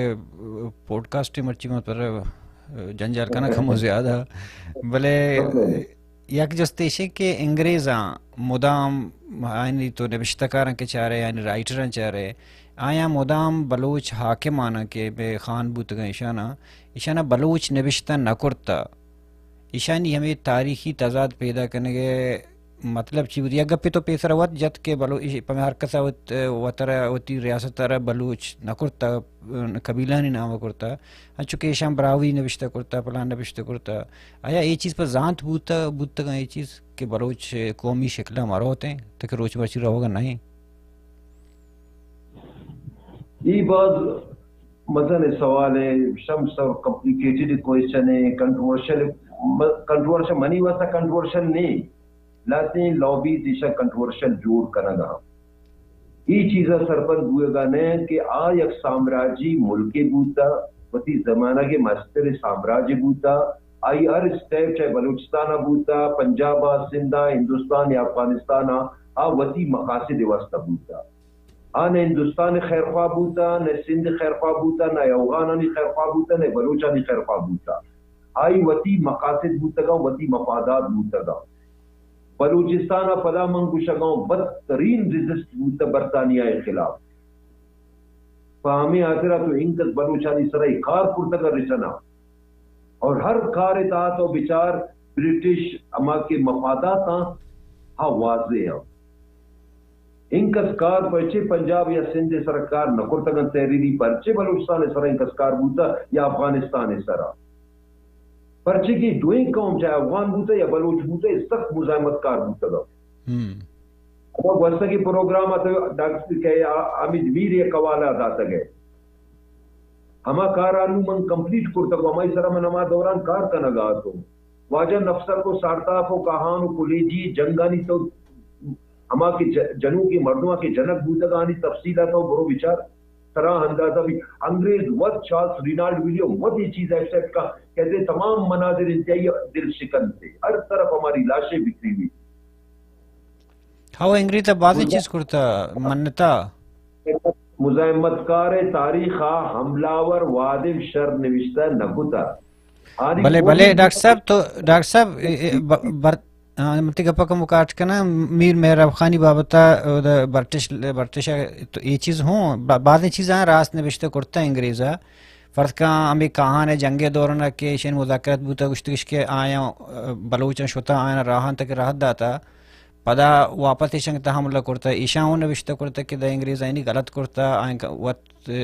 پوڈکاسٹ مرچی من پر جنجال کنگ کمو زیادہ۔ بلے یک جست ایش انت کہ انگریزاں مدام، آیانی تو نبشتہ کاراں کہ چارے، آیانی رائٹراں چارے، آیاں مدام بلوچ حاکماناں کہ بے خان بوتگاں، ایشاناں، ایشاناں بلوچ نبشتہ نہ کرتا۔ ایشانی ہمے تاریخی تضاد پیدا کنگ ء مطلب چی بوت؟ یک گپے تو پیسر وت جت کہ بلو-، ایش-، پمے ہر کسا وت، وترا وتی ریاست را بلوچ نہ کرتا، قبیلانی نام کرتا، انچو کہ ایشان براہوئی نبشتہ کرتا، پلان نبشتہ کرتا۔ آیا اے چیز پہ زانت بوتا، بوتگاں اے چیز کہ بلوچ قومی شکلا مروت ہیں، تاکہ روچ مرچی روگا نہیں؟ اے باز مزن سوال ہے، شمس، اور کمپلیکیٹڈ کوئسچن ہے، کنٹروورشل، کنٹروورشل منی واسطہ کنٹروورشل نہیں، لہتیں لابیز ایشاں کنٹروورشل جوڑ کنگا۔ اے چیزا سرپد بوئگا نہ انت کہ آ یک سامراجی ملکے بوتا، وتی زمانگ مستر سامراجے بوتا، آئی ہر اسٹیپ چاہے بلوچستان بوتا، پنجاب، سندھ، ہندوستان یا افغانستان، آ وتی مقاصد واسطہ بوتا۔ آ نہ ہندوستان خیرخواہ بوتا، نہ سندھ خیرخواہ بوتا، نہ اوغانانی خیرخواہ بوتا، نہ بلوچانی خیرخواہ بوتا۔ آئی وتی مقاصد بوتگاں، وتی مفادات بوتگاں۔ بلوچستان ء پدا من گوشگاں بدترین ریزسٹ بوتہ برطانیہ ء خلاف۔ پہ ہمے ہاترا تو انکس بلوچانی سرا اے کار کرتگ ء رچنا۔ اور ہر کار ء تہا تو بچار، برٹش ہما کہ مفادات آں، ہا واضح آں۔ انکس کار پرچے پنجاب یا سندھ ء سرا کار نہ کرتگ انت؟ تحریری پرچے بلوچستان ء سرا انکس کار بوتہ یا افغانستان ء سرا؟ پرچے کہ دوئیں قوم، چاہے افغان بوتہ یا بلوچ بوتہ، سخت مزاحمت کار بوتگ انت۔ ہما گوستگیں پروگرام ء تو ڈاکٹر کہ آ-، حمید میر یک حوالہ داتگ ء۔ ہما کار ء نوں من کمپلیٹ کرتگ و ہمائی سرا من ہما دوران کار کنگ ء اتوں۔ واجہ نفسک و سارتاف و کاہان و کلیجی جنگانی تو ہما کہ ج-، جنوکیں مردماں کہ جنگ بوتگ آنی تفصیل ء تو برو بچار، ترا اندازہ بھی۔ انگریز وت، چارلس رینالڈ ویلیم وت یہ چیز ایکسپٹ کا، کہتے تمام مناظر انتہائی دل شکن تھے، ہر طرف ہماری لاشیں بکھری ہوئی۔ ہو، انگریز ء بازیں چیز کرتہ، منتہ۔ مزاحمت کار ء تاریخ ء حملہ آور وادم شر نوشتہ نہ کتہ۔ آنی بلے، بلے، ڈاکٹر صاحب تو، ڈاکٹر صاحب، اے، اے، ب-، بر-، آ، من تئی گپ ء کمو کاٹ کناں، میر مہراب خانی بابت ء، اود ء برٹش، برٹش ء تو اے چیز ہوں، ب-، بازیں چیزاں راست نبشتہ کرتہ انگریز ء۔ فرض کن ہمے کاہان ء جنگ ء دوران ء کہ ایشانی مذاکرات بوتہ، گوشتگش کہ آیاں، آ، بلوچاں شتہ، آیاں راہ انت کہ راہ داتہ۔ پدا واپس ایشاں تہ حملہ کرتہ، ایشاں ہوں نبشتہ کرتہ کہ دہ انگریزانی غلط کرتہ، آیاں وت، اے،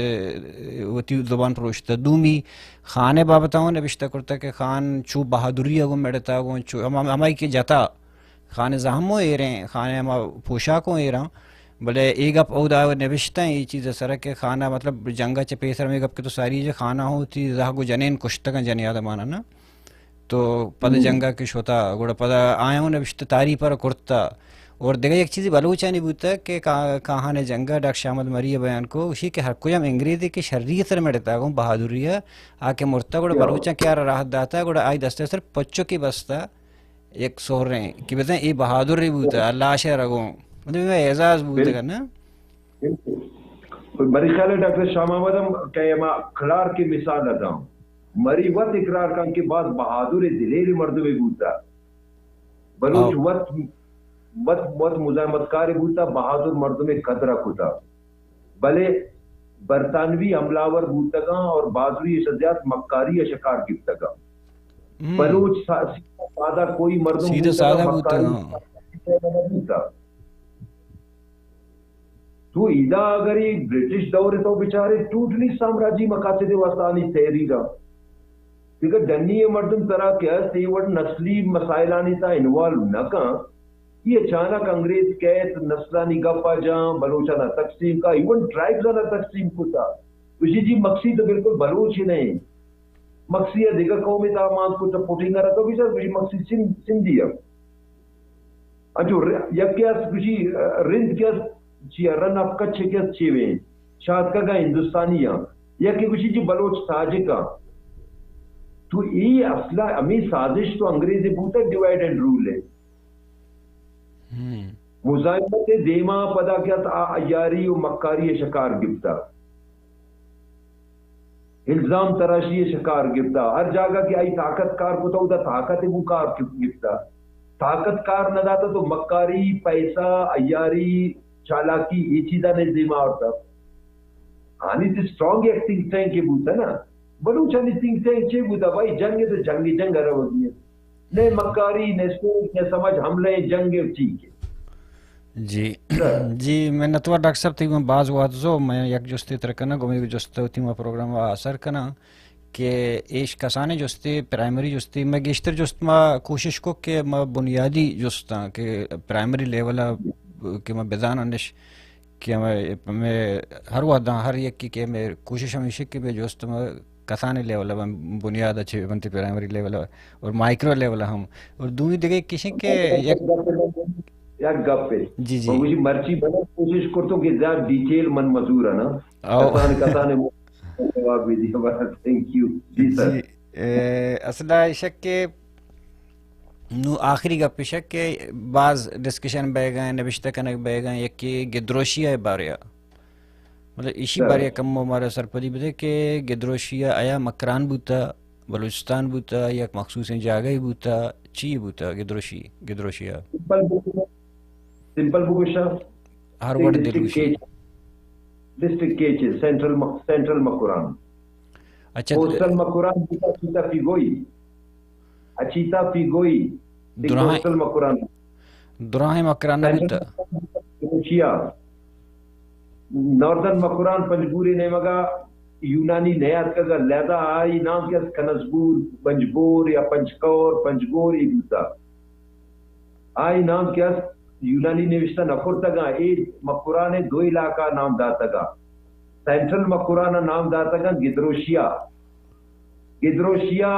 وتی زبان پروشتہ۔ دومی خان ء بابت ہوں نبشتہ کرتہ کہ خان چو بہادری ء گوں مڑتہ، گوں چو ہم-، ہم-، ہمائی کہ جتا، خان ء زہم ہوں ایریں، خان ء ہما پوشاک ہوں ایراں، بلے اے گپ اودا نبشتہ اے چیز ء سرا کہ خان ء مطلب جنگ ء چہ پیسر ہمے گپ کہ تو ساری جے خان ء ہوں وتی زہگ و جنین کشتگاں جنی آدماناں نا۔ تو پد ہم۔ جنگ ء کہ شتا، گڑا پدا آیاں ہوں نبشتہ تعریف ء کرتہ۔ اور دگہ یک چیزے بلوچانی بوتہ کہ کا-، کاہان ء جنگ ء ڈاکٹر شاہ احمد مری ء بیان کو، گوشی کہ ہر کجام انگریزے کہ شری ء سر مڑتہ گوں بہادری ء، آ کہ مرتہ گڑا بلوچاں کہ آرا راحت داتہ، گڑا آئی دست ء سر پچکے بستہ یک سہریں کہ بزاں اے بہادرے بوتہ، لاش ء رگوں۔ مطلب اے اعزاز بوتہ بل-، نا؟ بالکل۔ منی خیال ء ڈاکٹر شاہ محمد ہم کہ ہما کلارک ء مثال ء داں۔ مری وت اقرار کن کہ باز بہادر ء دلیر مردمے بوتہ۔ بلوچ ہاں۔ وت، وت، وت مزاحمت کارے بوتہ، بہادر مردمے قدر ء کتہ۔ بلے برطانوی حملہ آور بوتگاں اور بہادری ء زیات مکاری ء شکار گپتگاں۔ ہم۔ بلوچ سا-، سیدھا سادہ کوئی مردم سیدھا بوتگاں، سادہ مکاری بوتگاں۔ بوتہ۔ تو ادا اگر اے برٹش دور ء تو بچارے، ٹوٹلی سامراجی مقاصد ء واسطہ آنی تحریر ء۔ دگہ ڈنی ء مردم ترا کہ است، اے وڑ نسلی مسائلانی تھا انوالو نہ کن، اے اچانک انگریز کیت، نسلانی گپ ء جاں، بلوچانا تقسیم کا، ایون ٹرائبز آنا تقسیم کتا۔ گوشی جی مکسی تو بالکل بلوچ ہی نہیں۔ مکسی ء دگہ قوم ء تھا مان کت، پٹنگ ء را تو بچار، گوشی مکسی سندھ، سندھی ء۔ انچو ر-، یکے است گوشی، رند کہ است چی ء، رن آف کچھ کہ است چیویں، شاتکگ ء ہندوستانی آں۔ یکے گوشی جی بلوچ تاجک آں۔ تو اے اصلا ہمیں سازش تو انگریز ء بوتگ، ڈیوائیڈ اینڈ رول ء۔ ہم۔ مزاحمت ء دیما پدا کہ است آ عیاری و مکاری ء شکار گپتا۔ الزام تراشی ء شکار گپتا۔ ہر جاگہ کہ آئی طاقت کار کتا، اودا طاقت ء گوں کار گپتا۔ طاقت کار نہ داتا تو مکاری، پیسہ، عیاری، چالاکی، اے چیزاں نے دیما آورتا۔ آنی تہ اسٹرانگ یک تھنک ٹینک ء بوتا نا۔ بلوچانی تھنک ٹینک چے بوتا؟ بھائی جنگ ء تو جنگ، جنگ ء روگی ء۔ نئے مکاری، نئے سوچ، نئے سمجھ، حملہ جنگ ء ٹھیک ہے۔ جی۔ جی، منتوار ڈاکٹر صاحب، تئی گوں باز وھد زو، من یک جستے تر کناں، گوں جست وتی ما پروگرام ء آسر کناں کہ ایش کسانیں جستے، پرائمری جستے، میں گیشتر جست ما کوشش کو کہ ما بنیادی جستاں کہ پرائمری لیول ء کہ ما بزاناں نش کہ ہمے، ہمے ہر وھداں ہر یکے کہ ہمے کوشش ہمیش کہ بے جست ما کسانیں لیول ء بنیاد ء چہ بنتی پرائمری لیول ء اور مائیکرو لیول ء ہم۔ اور دومی دگہ کشیں کہ یک یک گپے۔ جی، جی۔ من گوشی مرچی من کوشش کرتوں کہ زیادہ ڈیٹیل من مزور نا۔ او۔ کسان، کسان جواب بھی دیا بس۔ Thank you. جی سر۔ جی، اے، اصل ء ایشک کہ نوں آخری گپ ایشک کہ باز ڈسکشن بیگ ء، نبشتہ کنگ بیگ ء، یکے گدروشی ء بارے ء۔ مطلب ایشی بارے ء کمو مارا سرپدی بدے کہ گدروشی ء آیا مکران بوتا، بلوچستان بوتا، یک مخصوصیں جاگہے بوتا، چی بوتا گدروشی، گدروشی ء؟ سمپل بگوشاں، سمپل بگوشاں۔ ہر وڑ دل ڈسٹرکٹ گوشی۔ کیچ، ڈسٹرکٹ کیچ، سینٹرل م-، سینٹرل مکران۔ اچھا۔ کوسٹل مکران بوتا، اچیتا پیگوئی۔ اچیتا پیگوئی۔ دراہیں، کوسٹل مکران۔ دراہیں مکران نہ بوتا۔ گدروشی ء۔ ناردرن مکران پنجگور ء نیمگا یونانی نیاتکگ ء لہذا آئی نام کہ است کنزگور، پنجگور یا پنجکور، پنجگور ای بوتا۔ آئی نام کہ است یونانی نوشتہ نہ کرتگاں، اے مکران ء دو علاقہ نام داتگاں۔ سینٹرل مکران ء نام داتگاں گدروشیا۔ گدروشیا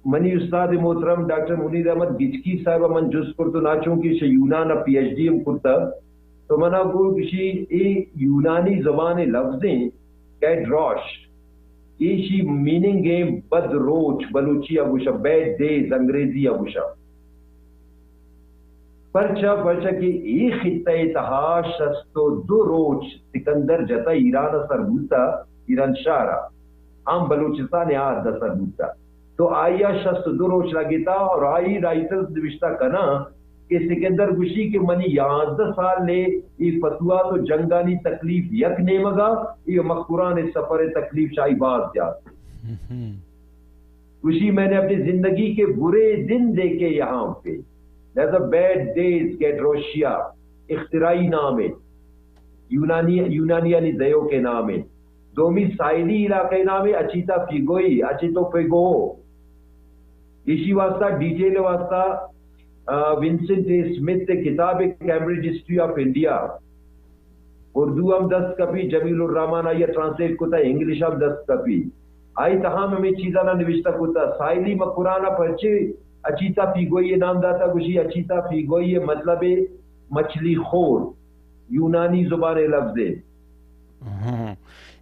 منی استاد محترم ڈاکٹر منیر احمد گچکی صاحب ء من جست کرت و ناچونکہ ایشی یونان ء پی ایچ ڈی ہم کرتگ، تو منا گو گشی اے یونانی زبان ء لفظیں گیڈروش، ایشی میننگ ایں بد روچ، بلوچی ء گوشا بیڈ ڈیز، انگریزی ء گوشا۔ پرچا؟ پرچا کہ اے خطہ ء تہا شست و دو روچ سکندر جتا ایران ء سر بوتا، ایران شہر ء، ہم بلوچستان ء آ حد ء سر بوتا۔ تو آئی ء شست و دو روچ لگتا اور آئی رائٹرز نوشتہ کناں کہ سکندر گوشی کہ منی یازدہ سال نے اے فتوحات و جنگانی تکلیف یک نیمگا، اے مکران سفر تکلیف شاہی باز زیاد۔ گوشی میں نے اپنی زندگی کے برے دن دیکھے یہاں پہ۔ لہذا بیڈ ڈیز، گیڈروشیا اختراعی نام ہے، یونانی، یونانیانی دیو کے نام ہے۔ دومی ساحلی علاقہ نام ہے اچیتا فیگوئی، اچیتو فیگو۔ ایشی واسطہ، ڈیٹیل واسطہ، آ، ونسنٹ اے سمتھ ء کتاب ہے Cambridge history of India, Urdu ہم دست کپی، جمیل الرحمان آئی ء ٹرانسلیٹ کتا، انگلش ہم دست کپی۔ آئی تہا ہم ہمے چیزانا نوشتہ کتا۔ ساحلی مکرانا پرچے اچیتا فیگوئی ء نام داتا؟ گوشی اچیتا فیگوئی ء مطلب ہے مچھلی خور۔ یونانی زبان ء لفظ ہے۔ ہاں۔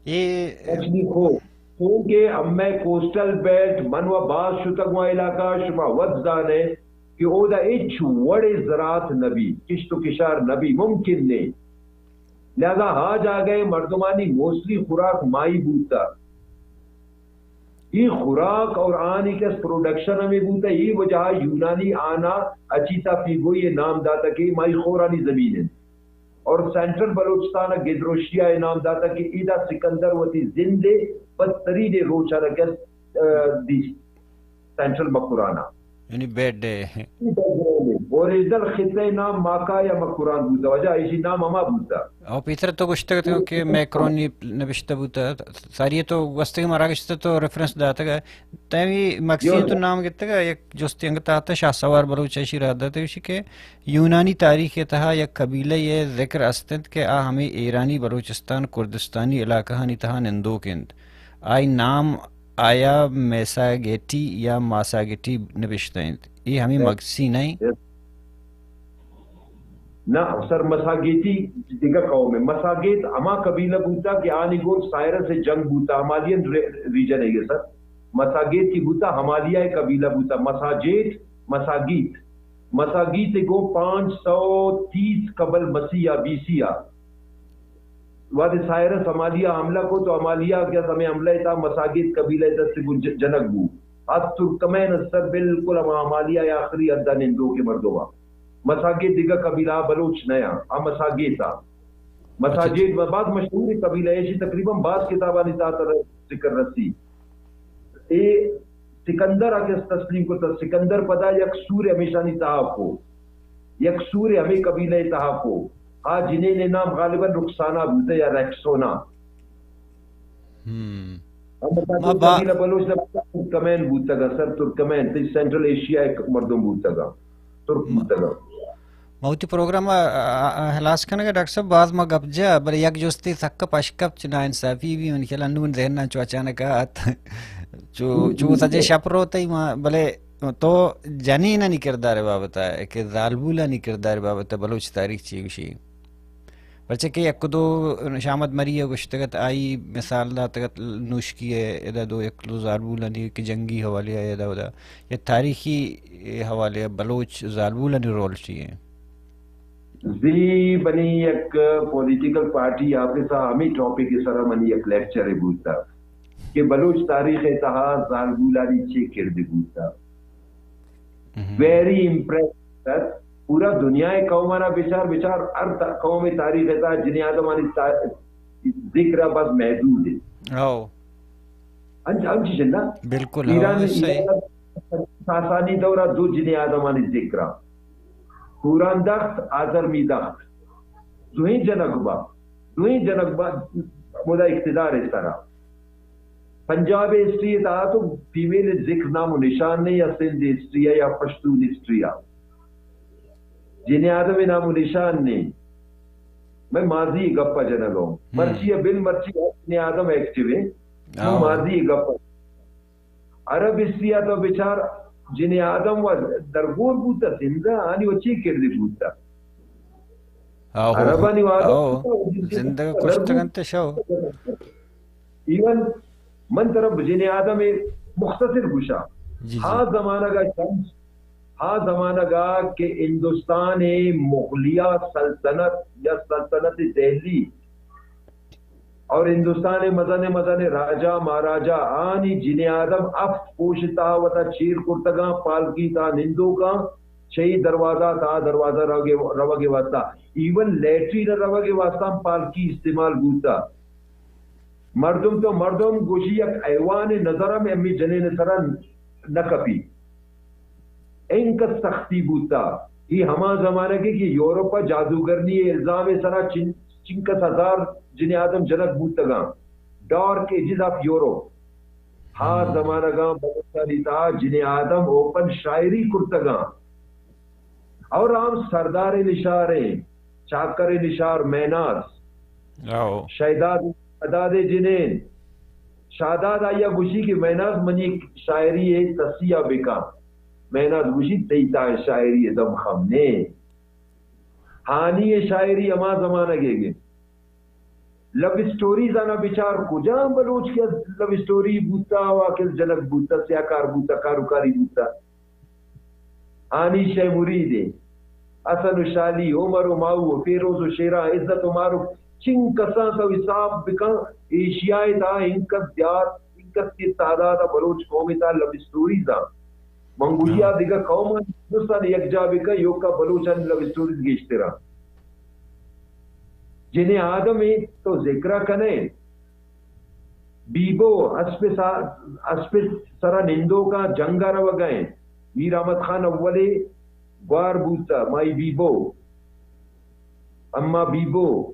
اے مچھلی خور۔ چونکہ ہمے کوسٹل بیلٹ، من و باز شتگ واں علاقہ، شما وت زانے کہ اودا ہچ وڑے زراعت نبی، کشت و کشار نبی، ممکن نے۔ لہذا ہا جاگہ مردمانی موسٹلی خوراک مائی بوتا۔ ای خوراک اور آنی کس پروڈکشن ہمیں بوتا، ای وجہ یونانی آنا اچیتا فیگوئی نام داتا کہ مائی خورانی زمین ہے۔ اور سینٹرل بلوچستان ء گدروشیا ء نام داتا کہ ادا سکندر وتی زند ء بدترین روچ ء را گس، آ، دیست سینٹرل مکران ء۔ یعنی بیڈ ڈے۔ اوریجنل خطہ ء نام ماکا یا مکران بوتا، وجہ ایشی نام ہما بوتا۔ او پیسر تو گوشتگ اتگ کہ میکرونی نبشتہ بوتا، ساری تو گوستگی مراگش تو ریفرنس داتگ۔ تیمی مکسی تو نام گتگ، یک جستی انگت آتا شاہ سوار بلوچ ایشی را داتا، ایشی کہ یونانی تاریخ ء تہا یک قبیلہ ء ذکر است انت کہ آ ہمے ایرانی بلوچستان کردستانی علاقہانی تہا نندوک انت۔ آئی نام آیا میساگیٹی یا ماساگیٹی نبشتہ انت۔ اے ہمے مگسی نہ انت؟ نہ، سر مساگیتی دگہ قوم ہے۔ مساگیت ہما قبیلہ بوتا کہ آنی گون سائرس ء جنگ بوتا، ہمالیئن ری-، ریجن ہے یہ سر۔ مساگیت کی بوتا، ہمالیہ ء قبیلہ بوتا، مساجیت، مساگیت۔ مساگیت گوں پانچ سو تیس قبل مسیح یا بی سی آ، وہدے سائرس ہمالیہ حملہ کو تو ہمالیہ کہ ہمیں حملہ تا مساگیت قبیلہ دست گوں ج-، جنگ بو۔ حد ترکمین سر بالکل ہما ہمالیہ یا آخری حد نندو کے مردم آ۔ مساگیت دگہ قبیلہ بلوچ نیا، آ مساگیت آ۔ مساجیت بعد مشہور قبیلہ ہے، تقریباً بعض کتابانی تحت ذکر رسی۔ اے سکندر ءَ کس تسلیم کتہ؟ سکندر پدا یک سور ہمیشانی تہا کو، یک سور ہمے قبیلہ ءِ تہا کو۔ آ جنین ءِ نام غالباً رخسانہ بوتہ یا ریکسونا۔ ہم۔ ہم ما با- قبیلہ بلوچ نہ بوتہ، ترکمین بوتگا، سر ترکمین، تئی سینٹرل ایشیا ءِ مردم بوتگا، ترک ما- بوتگا۔ ما وتی پروگرام ءَ، ءَ، ءَ ہلاس کنگ ءَ ڈاکٹر صاحب، باز ما گپ جا، بلے یک جستے سک پشکپت چہ ناانصافی بی، من خیال انو من ذہن ءَ چو اچانک آت۔ چو، چو سجے شپ روتئی ما، بلے تو جنینانی کردار ءِ بابت ءَ کہ زالبولانی کردار ءِ بابت ءَ بلوچ تاریخ چی گوشی؟ پرچہ کہ یک دو شامد مری ءَ گوشتگ ات، آئی مثال داتگ ات نوشکی ءَ، ادا دو یک دو زالبولانی کہ جنگی حوالے ءَ ادا ادا، یا تاریخی حوالے ءَ بلوچ زالبولانی رول چی ایں؟ زی منی یک پولیٹیکل پارٹی آفس ءَ ہمے ٹاپک ءِ سرا منی یک لیکچرے بوتگ کہ بلوچ تاریخ ءِ تہا زالبولانی چے کردے بوتگ۔ مہم۔ Very impress. پورا دنیا ءِ قومانا بچار، بچار ہر تا-، قوم ءِ تاریخ ءِ تہا جنی آدمانی تا-، ذکر ءَ بس محدود اِنت۔ او۔ انچ-، انچی جندا؟ بالکل، ایران، ہاں، صحیح۔ ایران ساسانی دور ءَ دو جنی آدمانی ذکر ءَ۔ پوران دخت، آزرمی دخت۔ دوئیں جنگ با، دوئیں جنگ با، ہمودا اقتدار ءِ سرا۔ پنجاب ءِ ہسٹری ءِ تہا تو فیمیل ءِ ذکر نام و نشان نہیں، یا سندھ ہسٹری ءَ یا پشتون ہسٹری ءَ جنی آدم ءِ نام و نشان نہیں۔ میں ماضی ءِ گپ ءَ جنگ ءَ اوں۔ ہم۔ مرچی ءَ بل مرچی ءَ جنی آدم ایکٹیو ایں۔ آؤ۔ ماضی ءِ گپ ءَ۔ عرب ہسٹری ءَ تو بچار، جنی آدم و درگور بوتہ سندھ ءَ، آنی و چی کردے بوتہ؟ آہو۔ عربانی وعدہ آہو۔ بوتہ، زندگ درگور کشتگ انت شو۔ ایون من طرف جنی آدم ءِ مختصر گوشاں۔ جی، جی۔ ہا زمانگ ءَ شمس، ہا زمانگ ءَ کہ ہندوستان ءِ مغلیہ سلطنت یا سلطنت دہلی اور ہندوستان ءِ مزن مزن راجا مہاراجا آنی جنی آدم ہفت پوش ءِ تہا وتا چیر کرتگاں، پالکی تہا نندوکاں، چہ اے دروازہ تا آ دروازہ روگ ءِ، روگ ءِ واسطہ، ایون لیٹرین ءَ روگ ءِ واسطہ ہم پالکی استعمال بوتا۔ مردم تو مردم گوشی یک حیوان ءِ نظر ہم ہمے جنین ءِ سرا نہ کپی۔ انکس سختی بوتا۔ اے ہما زمانگ ءَ کہ یورپ ءَ جادوگرنی ءِ الزام ءِ سرا چن-، چنکس ہزار جنی آدم جنگ بوتگاں۔ Dark ages of Europe. ہا ہم۔ زمانگاں بلوچانی تہا جنی آدم اوپن شاعری کرتگاں۔ اور ہم سردار نشار ایں، چاکر نشار میناز۔ آؤ۔ شہداد شہداد جنین۔ شہداد آئی ءَ گوشی کہ میناز منی شاعری ءِ تصحیح ءَ بکن۔ میناز گوشی تئی تہا شاعری ءِ دم خم نے۔ ہانی ءِ شاعری ہما زمانگ ءِ گے۔ لو اسٹوریز آنا بچار، کجام بلوچ کہ لو اسٹوری بوتا، واقعی جنک بوتا، سیاہ کار بوتا، کاروکاری بوتا۔ ہانی شے مرید ایں۔ حسن و شالی، عمر و ماہو، فیروز و شیراں، عزت و معروف، چنکساں تو حساب بکن، ایشیا ءِ تہا انکس زیات، انکس کہ تعداد ءَ بلوچ قوم ءِ تہا لو اسٹوریز آں۔ من گوشی آ دگہ قوم آں، ہندوستان یکجا بکن، ایوکا بلوچانی لو اسٹوریز گیشتر آں۔ جنیں آدمے تو ذکر ءَ کنے، بیبو اسپ سا-، اسپ سرا نندوکاں جنگ ءَ روگ ءَ ایں۔ میر احمد خان اولے گوار بوتہ، مائی بیبو، اما بیبو،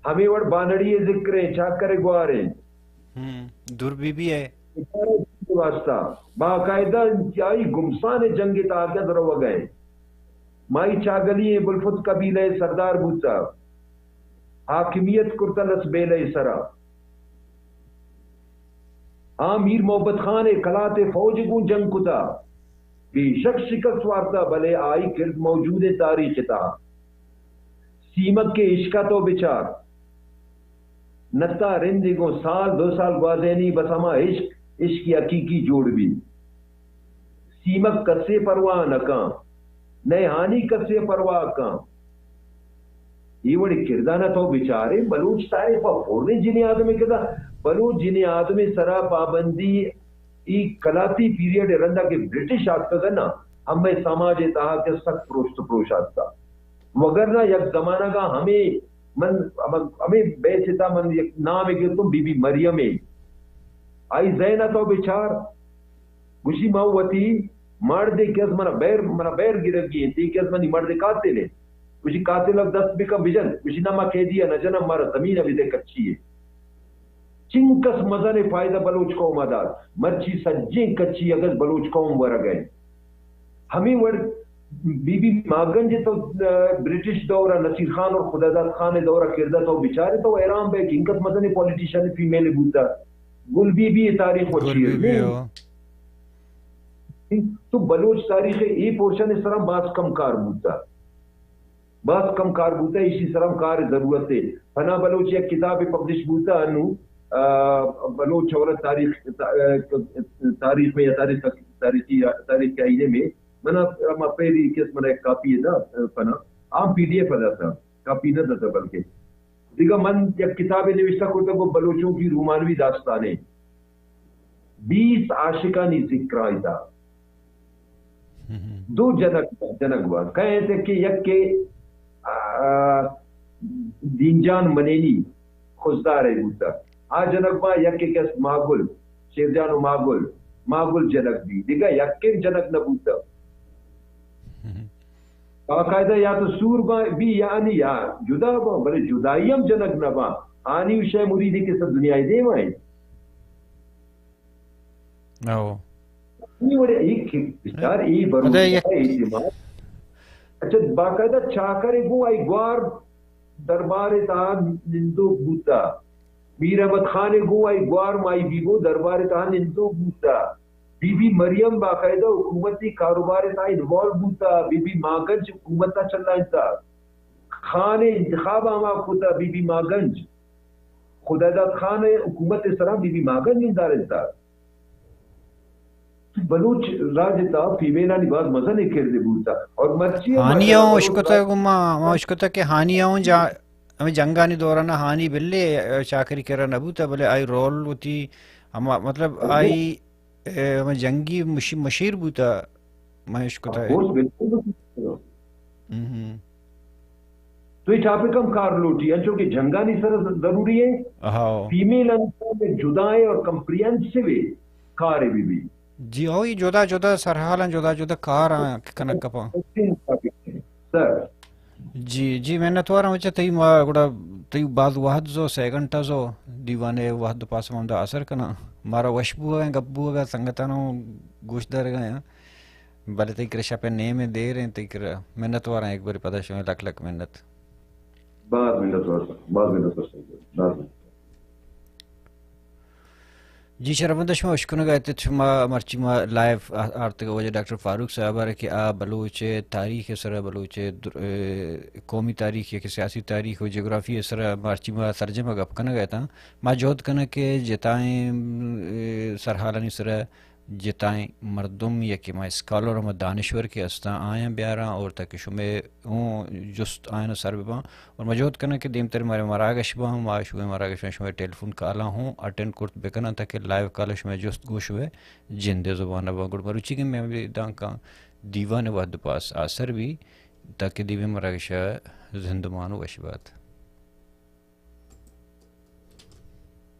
ہمے وڑ بانڑی ءِ ذکر ایں، چاکر ءِ گوار ایں۔ ہم، دور بی بی ءِ۔ واسطہ باقاعدہ انتہائی گمسان ءِ جنگ ءِ تہا کس روگ ءَ ایں۔ مائی چاگلی ءِ بلفت قبیلہ ءِ سردار بوتہ، حاکمیت کرتہ لسبیلہ ءِ سرا۔ آ میر محبت خان ءِ قلات ءِ فوج ءَ گوں جنگ کتہ، بے شک شکست وارتہ، بلے آئی کرد موجود ءِ تاریخ ءِ تہا۔ سیمک ءِ عشق ءَ تو بچار۔ نتا رندے گوں سال دو سال گوازینی، بس ہما عشق، عشق حقیقی جوڑ بی۔ سیمک کسے پرواہ نہ کن، نئے ہانی کسے پرواہ کن۔ اے وڑیں کردانا تو بچارے، بلوچ تاریخ پہ پوریں جنی آدمے کدا، بلوچ جنی آدمے سرا پابندی ای کلاتی پیریڈ ءِ رندا کہ برٹش آتکگ نا، ہمے سماج ءِ تہا کہ سک پروشت پروش آتکا۔ وگرنہ یک زمانگا ہمے من، ہم-، ہمے بیچ ءِ تہا من یک نامے گرتوں بی بی مریم ءِ۔ آئی ذہن ءَ تو بچار، گوشی، ما وتی مردے کہ از منا بیر، منا بیر گرگی انت، کہ از منی مردے قاتل انت۔ گوشی، قاتل ء دست بکن بجن۔ گوشی، نہ، ما قیدی ء نہ جنم، مارا زمین ء بدے، کچی ء۔ چنکس مزن فائدہ بلوچ قوم ء دات، مرچی سجیں کچی اگس بلوچ قوم ورگ ء انت۔ ہمے وڑ بی بی ماگنج تو، آ، برٹش دور ء نصیر خان اور خداداد خان ء دور ء کردہ تو بچارے تو حیران بے کہ انکس مزن پولیٹیشن فیمیل بوتا۔ گل بی بی ء تاریخ و گل چیر بی بی، نہیں۔ ہو۔ تو بلوچ تاریخ ء اے پورشن ء سرا باز کم کار بوتا۔ باز کم کار بوتا، ایشی سرا ہم کار ضرورت ہے۔ پناہ بلوچ یک کتاب پبلش بوتا انو، آ، بلوچ عورت تاریخ، تا-، تاریخ میں یا تاریخ، تاریخی، تاریخ کے آئینے میں۔ منا، ما پہلی کس منا ایک کاپی ہے دا، پناہ۔ عام پی ڈی ایف دا تھا، کاپی نہ دا تھا بلکہ۔ دیگہ من یک کتابے نوشتہ کرتگ و بلوچوں کی رومانوی داستانیں، بیست عاشقانی ذکر آئیتا۔ ہم۔ دو جنک، جنک با کہتے کہ یک کے، آ، دینجان منینی خضدار ہے بوتا۔ آ جنک با یک کے کس ماگل، شیرجان و ماگل، ماگل جنک بی۔ دیگہ یک کے جنک نہ بوتا۔ ہم۔ باقاعدہ یا تو سور با، بی یعنی یا جدا با، بلے جدائی ہم جنگ نہ با۔ آنی و شے مریدی کے سب دنیا دے وائیں۔ او۔ نی وڑے ایک بچار ای برو ادا یک اعتماد۔ اچھا، باقاعدہ چاکر گو آئی گوار دربار تا نندو بوتا۔ میر احمد خان گو آئی گوار مائی بیبو دربار تا نندو بوتا۔ بی بی مریم باقاعدہ حکومتی کاروبار تا انوالو بوتا، بی بی ماگنج حکومت ء چلائینتا، خان انتخاب ہما کتا بی بی ماگنج، خداداد خان حکومت سرا بی بی ماگنج نندارینتا۔ بلوچ راج تا فیمیلانی باز مزن کردے بوتا اور مرچی ہانی ہوں اشکتا گما، ہوں اشکتا کہ ہانی ہوں جا ہمیں جنگانی دوران ہانی بلے چاکری کرا نہ بوتا، بلے آئی رول ہوتی ہما مطلب آئی اے، ہمے جنگی مشی-، مشیر بوتا، مہش کتا ہے۔ کورس بالکل بوتا۔ ہم۔ تو یہ ٹاپک ہم کار لوٹی، انچو کہ جنگانی سر ضروری ہے۔ ہاں۔ فیمیل انسان میں جدا ہے اور کمپریہنسو ہے، کار ہے بی بی۔ جی ہو، یہ جدا جدا سرحالاں، جدا جدا کار آں کہ کنک کپاں۔ سر۔ جی، جی، منتواراں بچہ تئی ما گڑا تئی باز وہد زو، سہ گھنٹہ زو، دیوانے وہد پاس ہم دا اثر کنا۔ مارا وش بوگا، گپ بوگا، سنگتانو گوش دارگا ہیں۔ بلے تئی کرا شپ نیم دیر ہیں، تئی کرا منتواراں ایک بری پدا شما لک لک منت۔ باز منتوار سر، باز منتوار سر، باز منتوار۔ جی شرمند، شما اشکنگ ء اتت، شما مرچی ما لائیو آ-، آرتگ واجہ ڈاکٹر فاروق صاحب ء کہ آ بلوچ تاریخ ء سرا، بلوچ در-، ء، قومی تاریخ یا کہ سیاسی تاریخ و جغرافی ء سرا مرچی ما سرجم ء گپ کنگ ء اتاں۔ ما جہد کناں کہ جتائیں، ء، سرحالانی سرا جتائیں مردم یا کہ ما اسکالر و ما دانشور کہ استاں آیاں بیاراں اور تاکہ شمے اوں جست آیاناں سر بباں۔ اور ما جہد کناں کہ دیمتر مارے مراگش باں، ما شمئے مراگشاں شمئے ٹیلیفون کالاں ہوں اٹینڈ کرت بکناں تاکہ لائیو کال شمئے جست گوں شمئے جندے زبان باں۔ گڑ مروچی کہ میں ہمے دانکاں دیوان وہد پاس آسر بی تاکہ دیمے مراگش زندمان و وش بات۔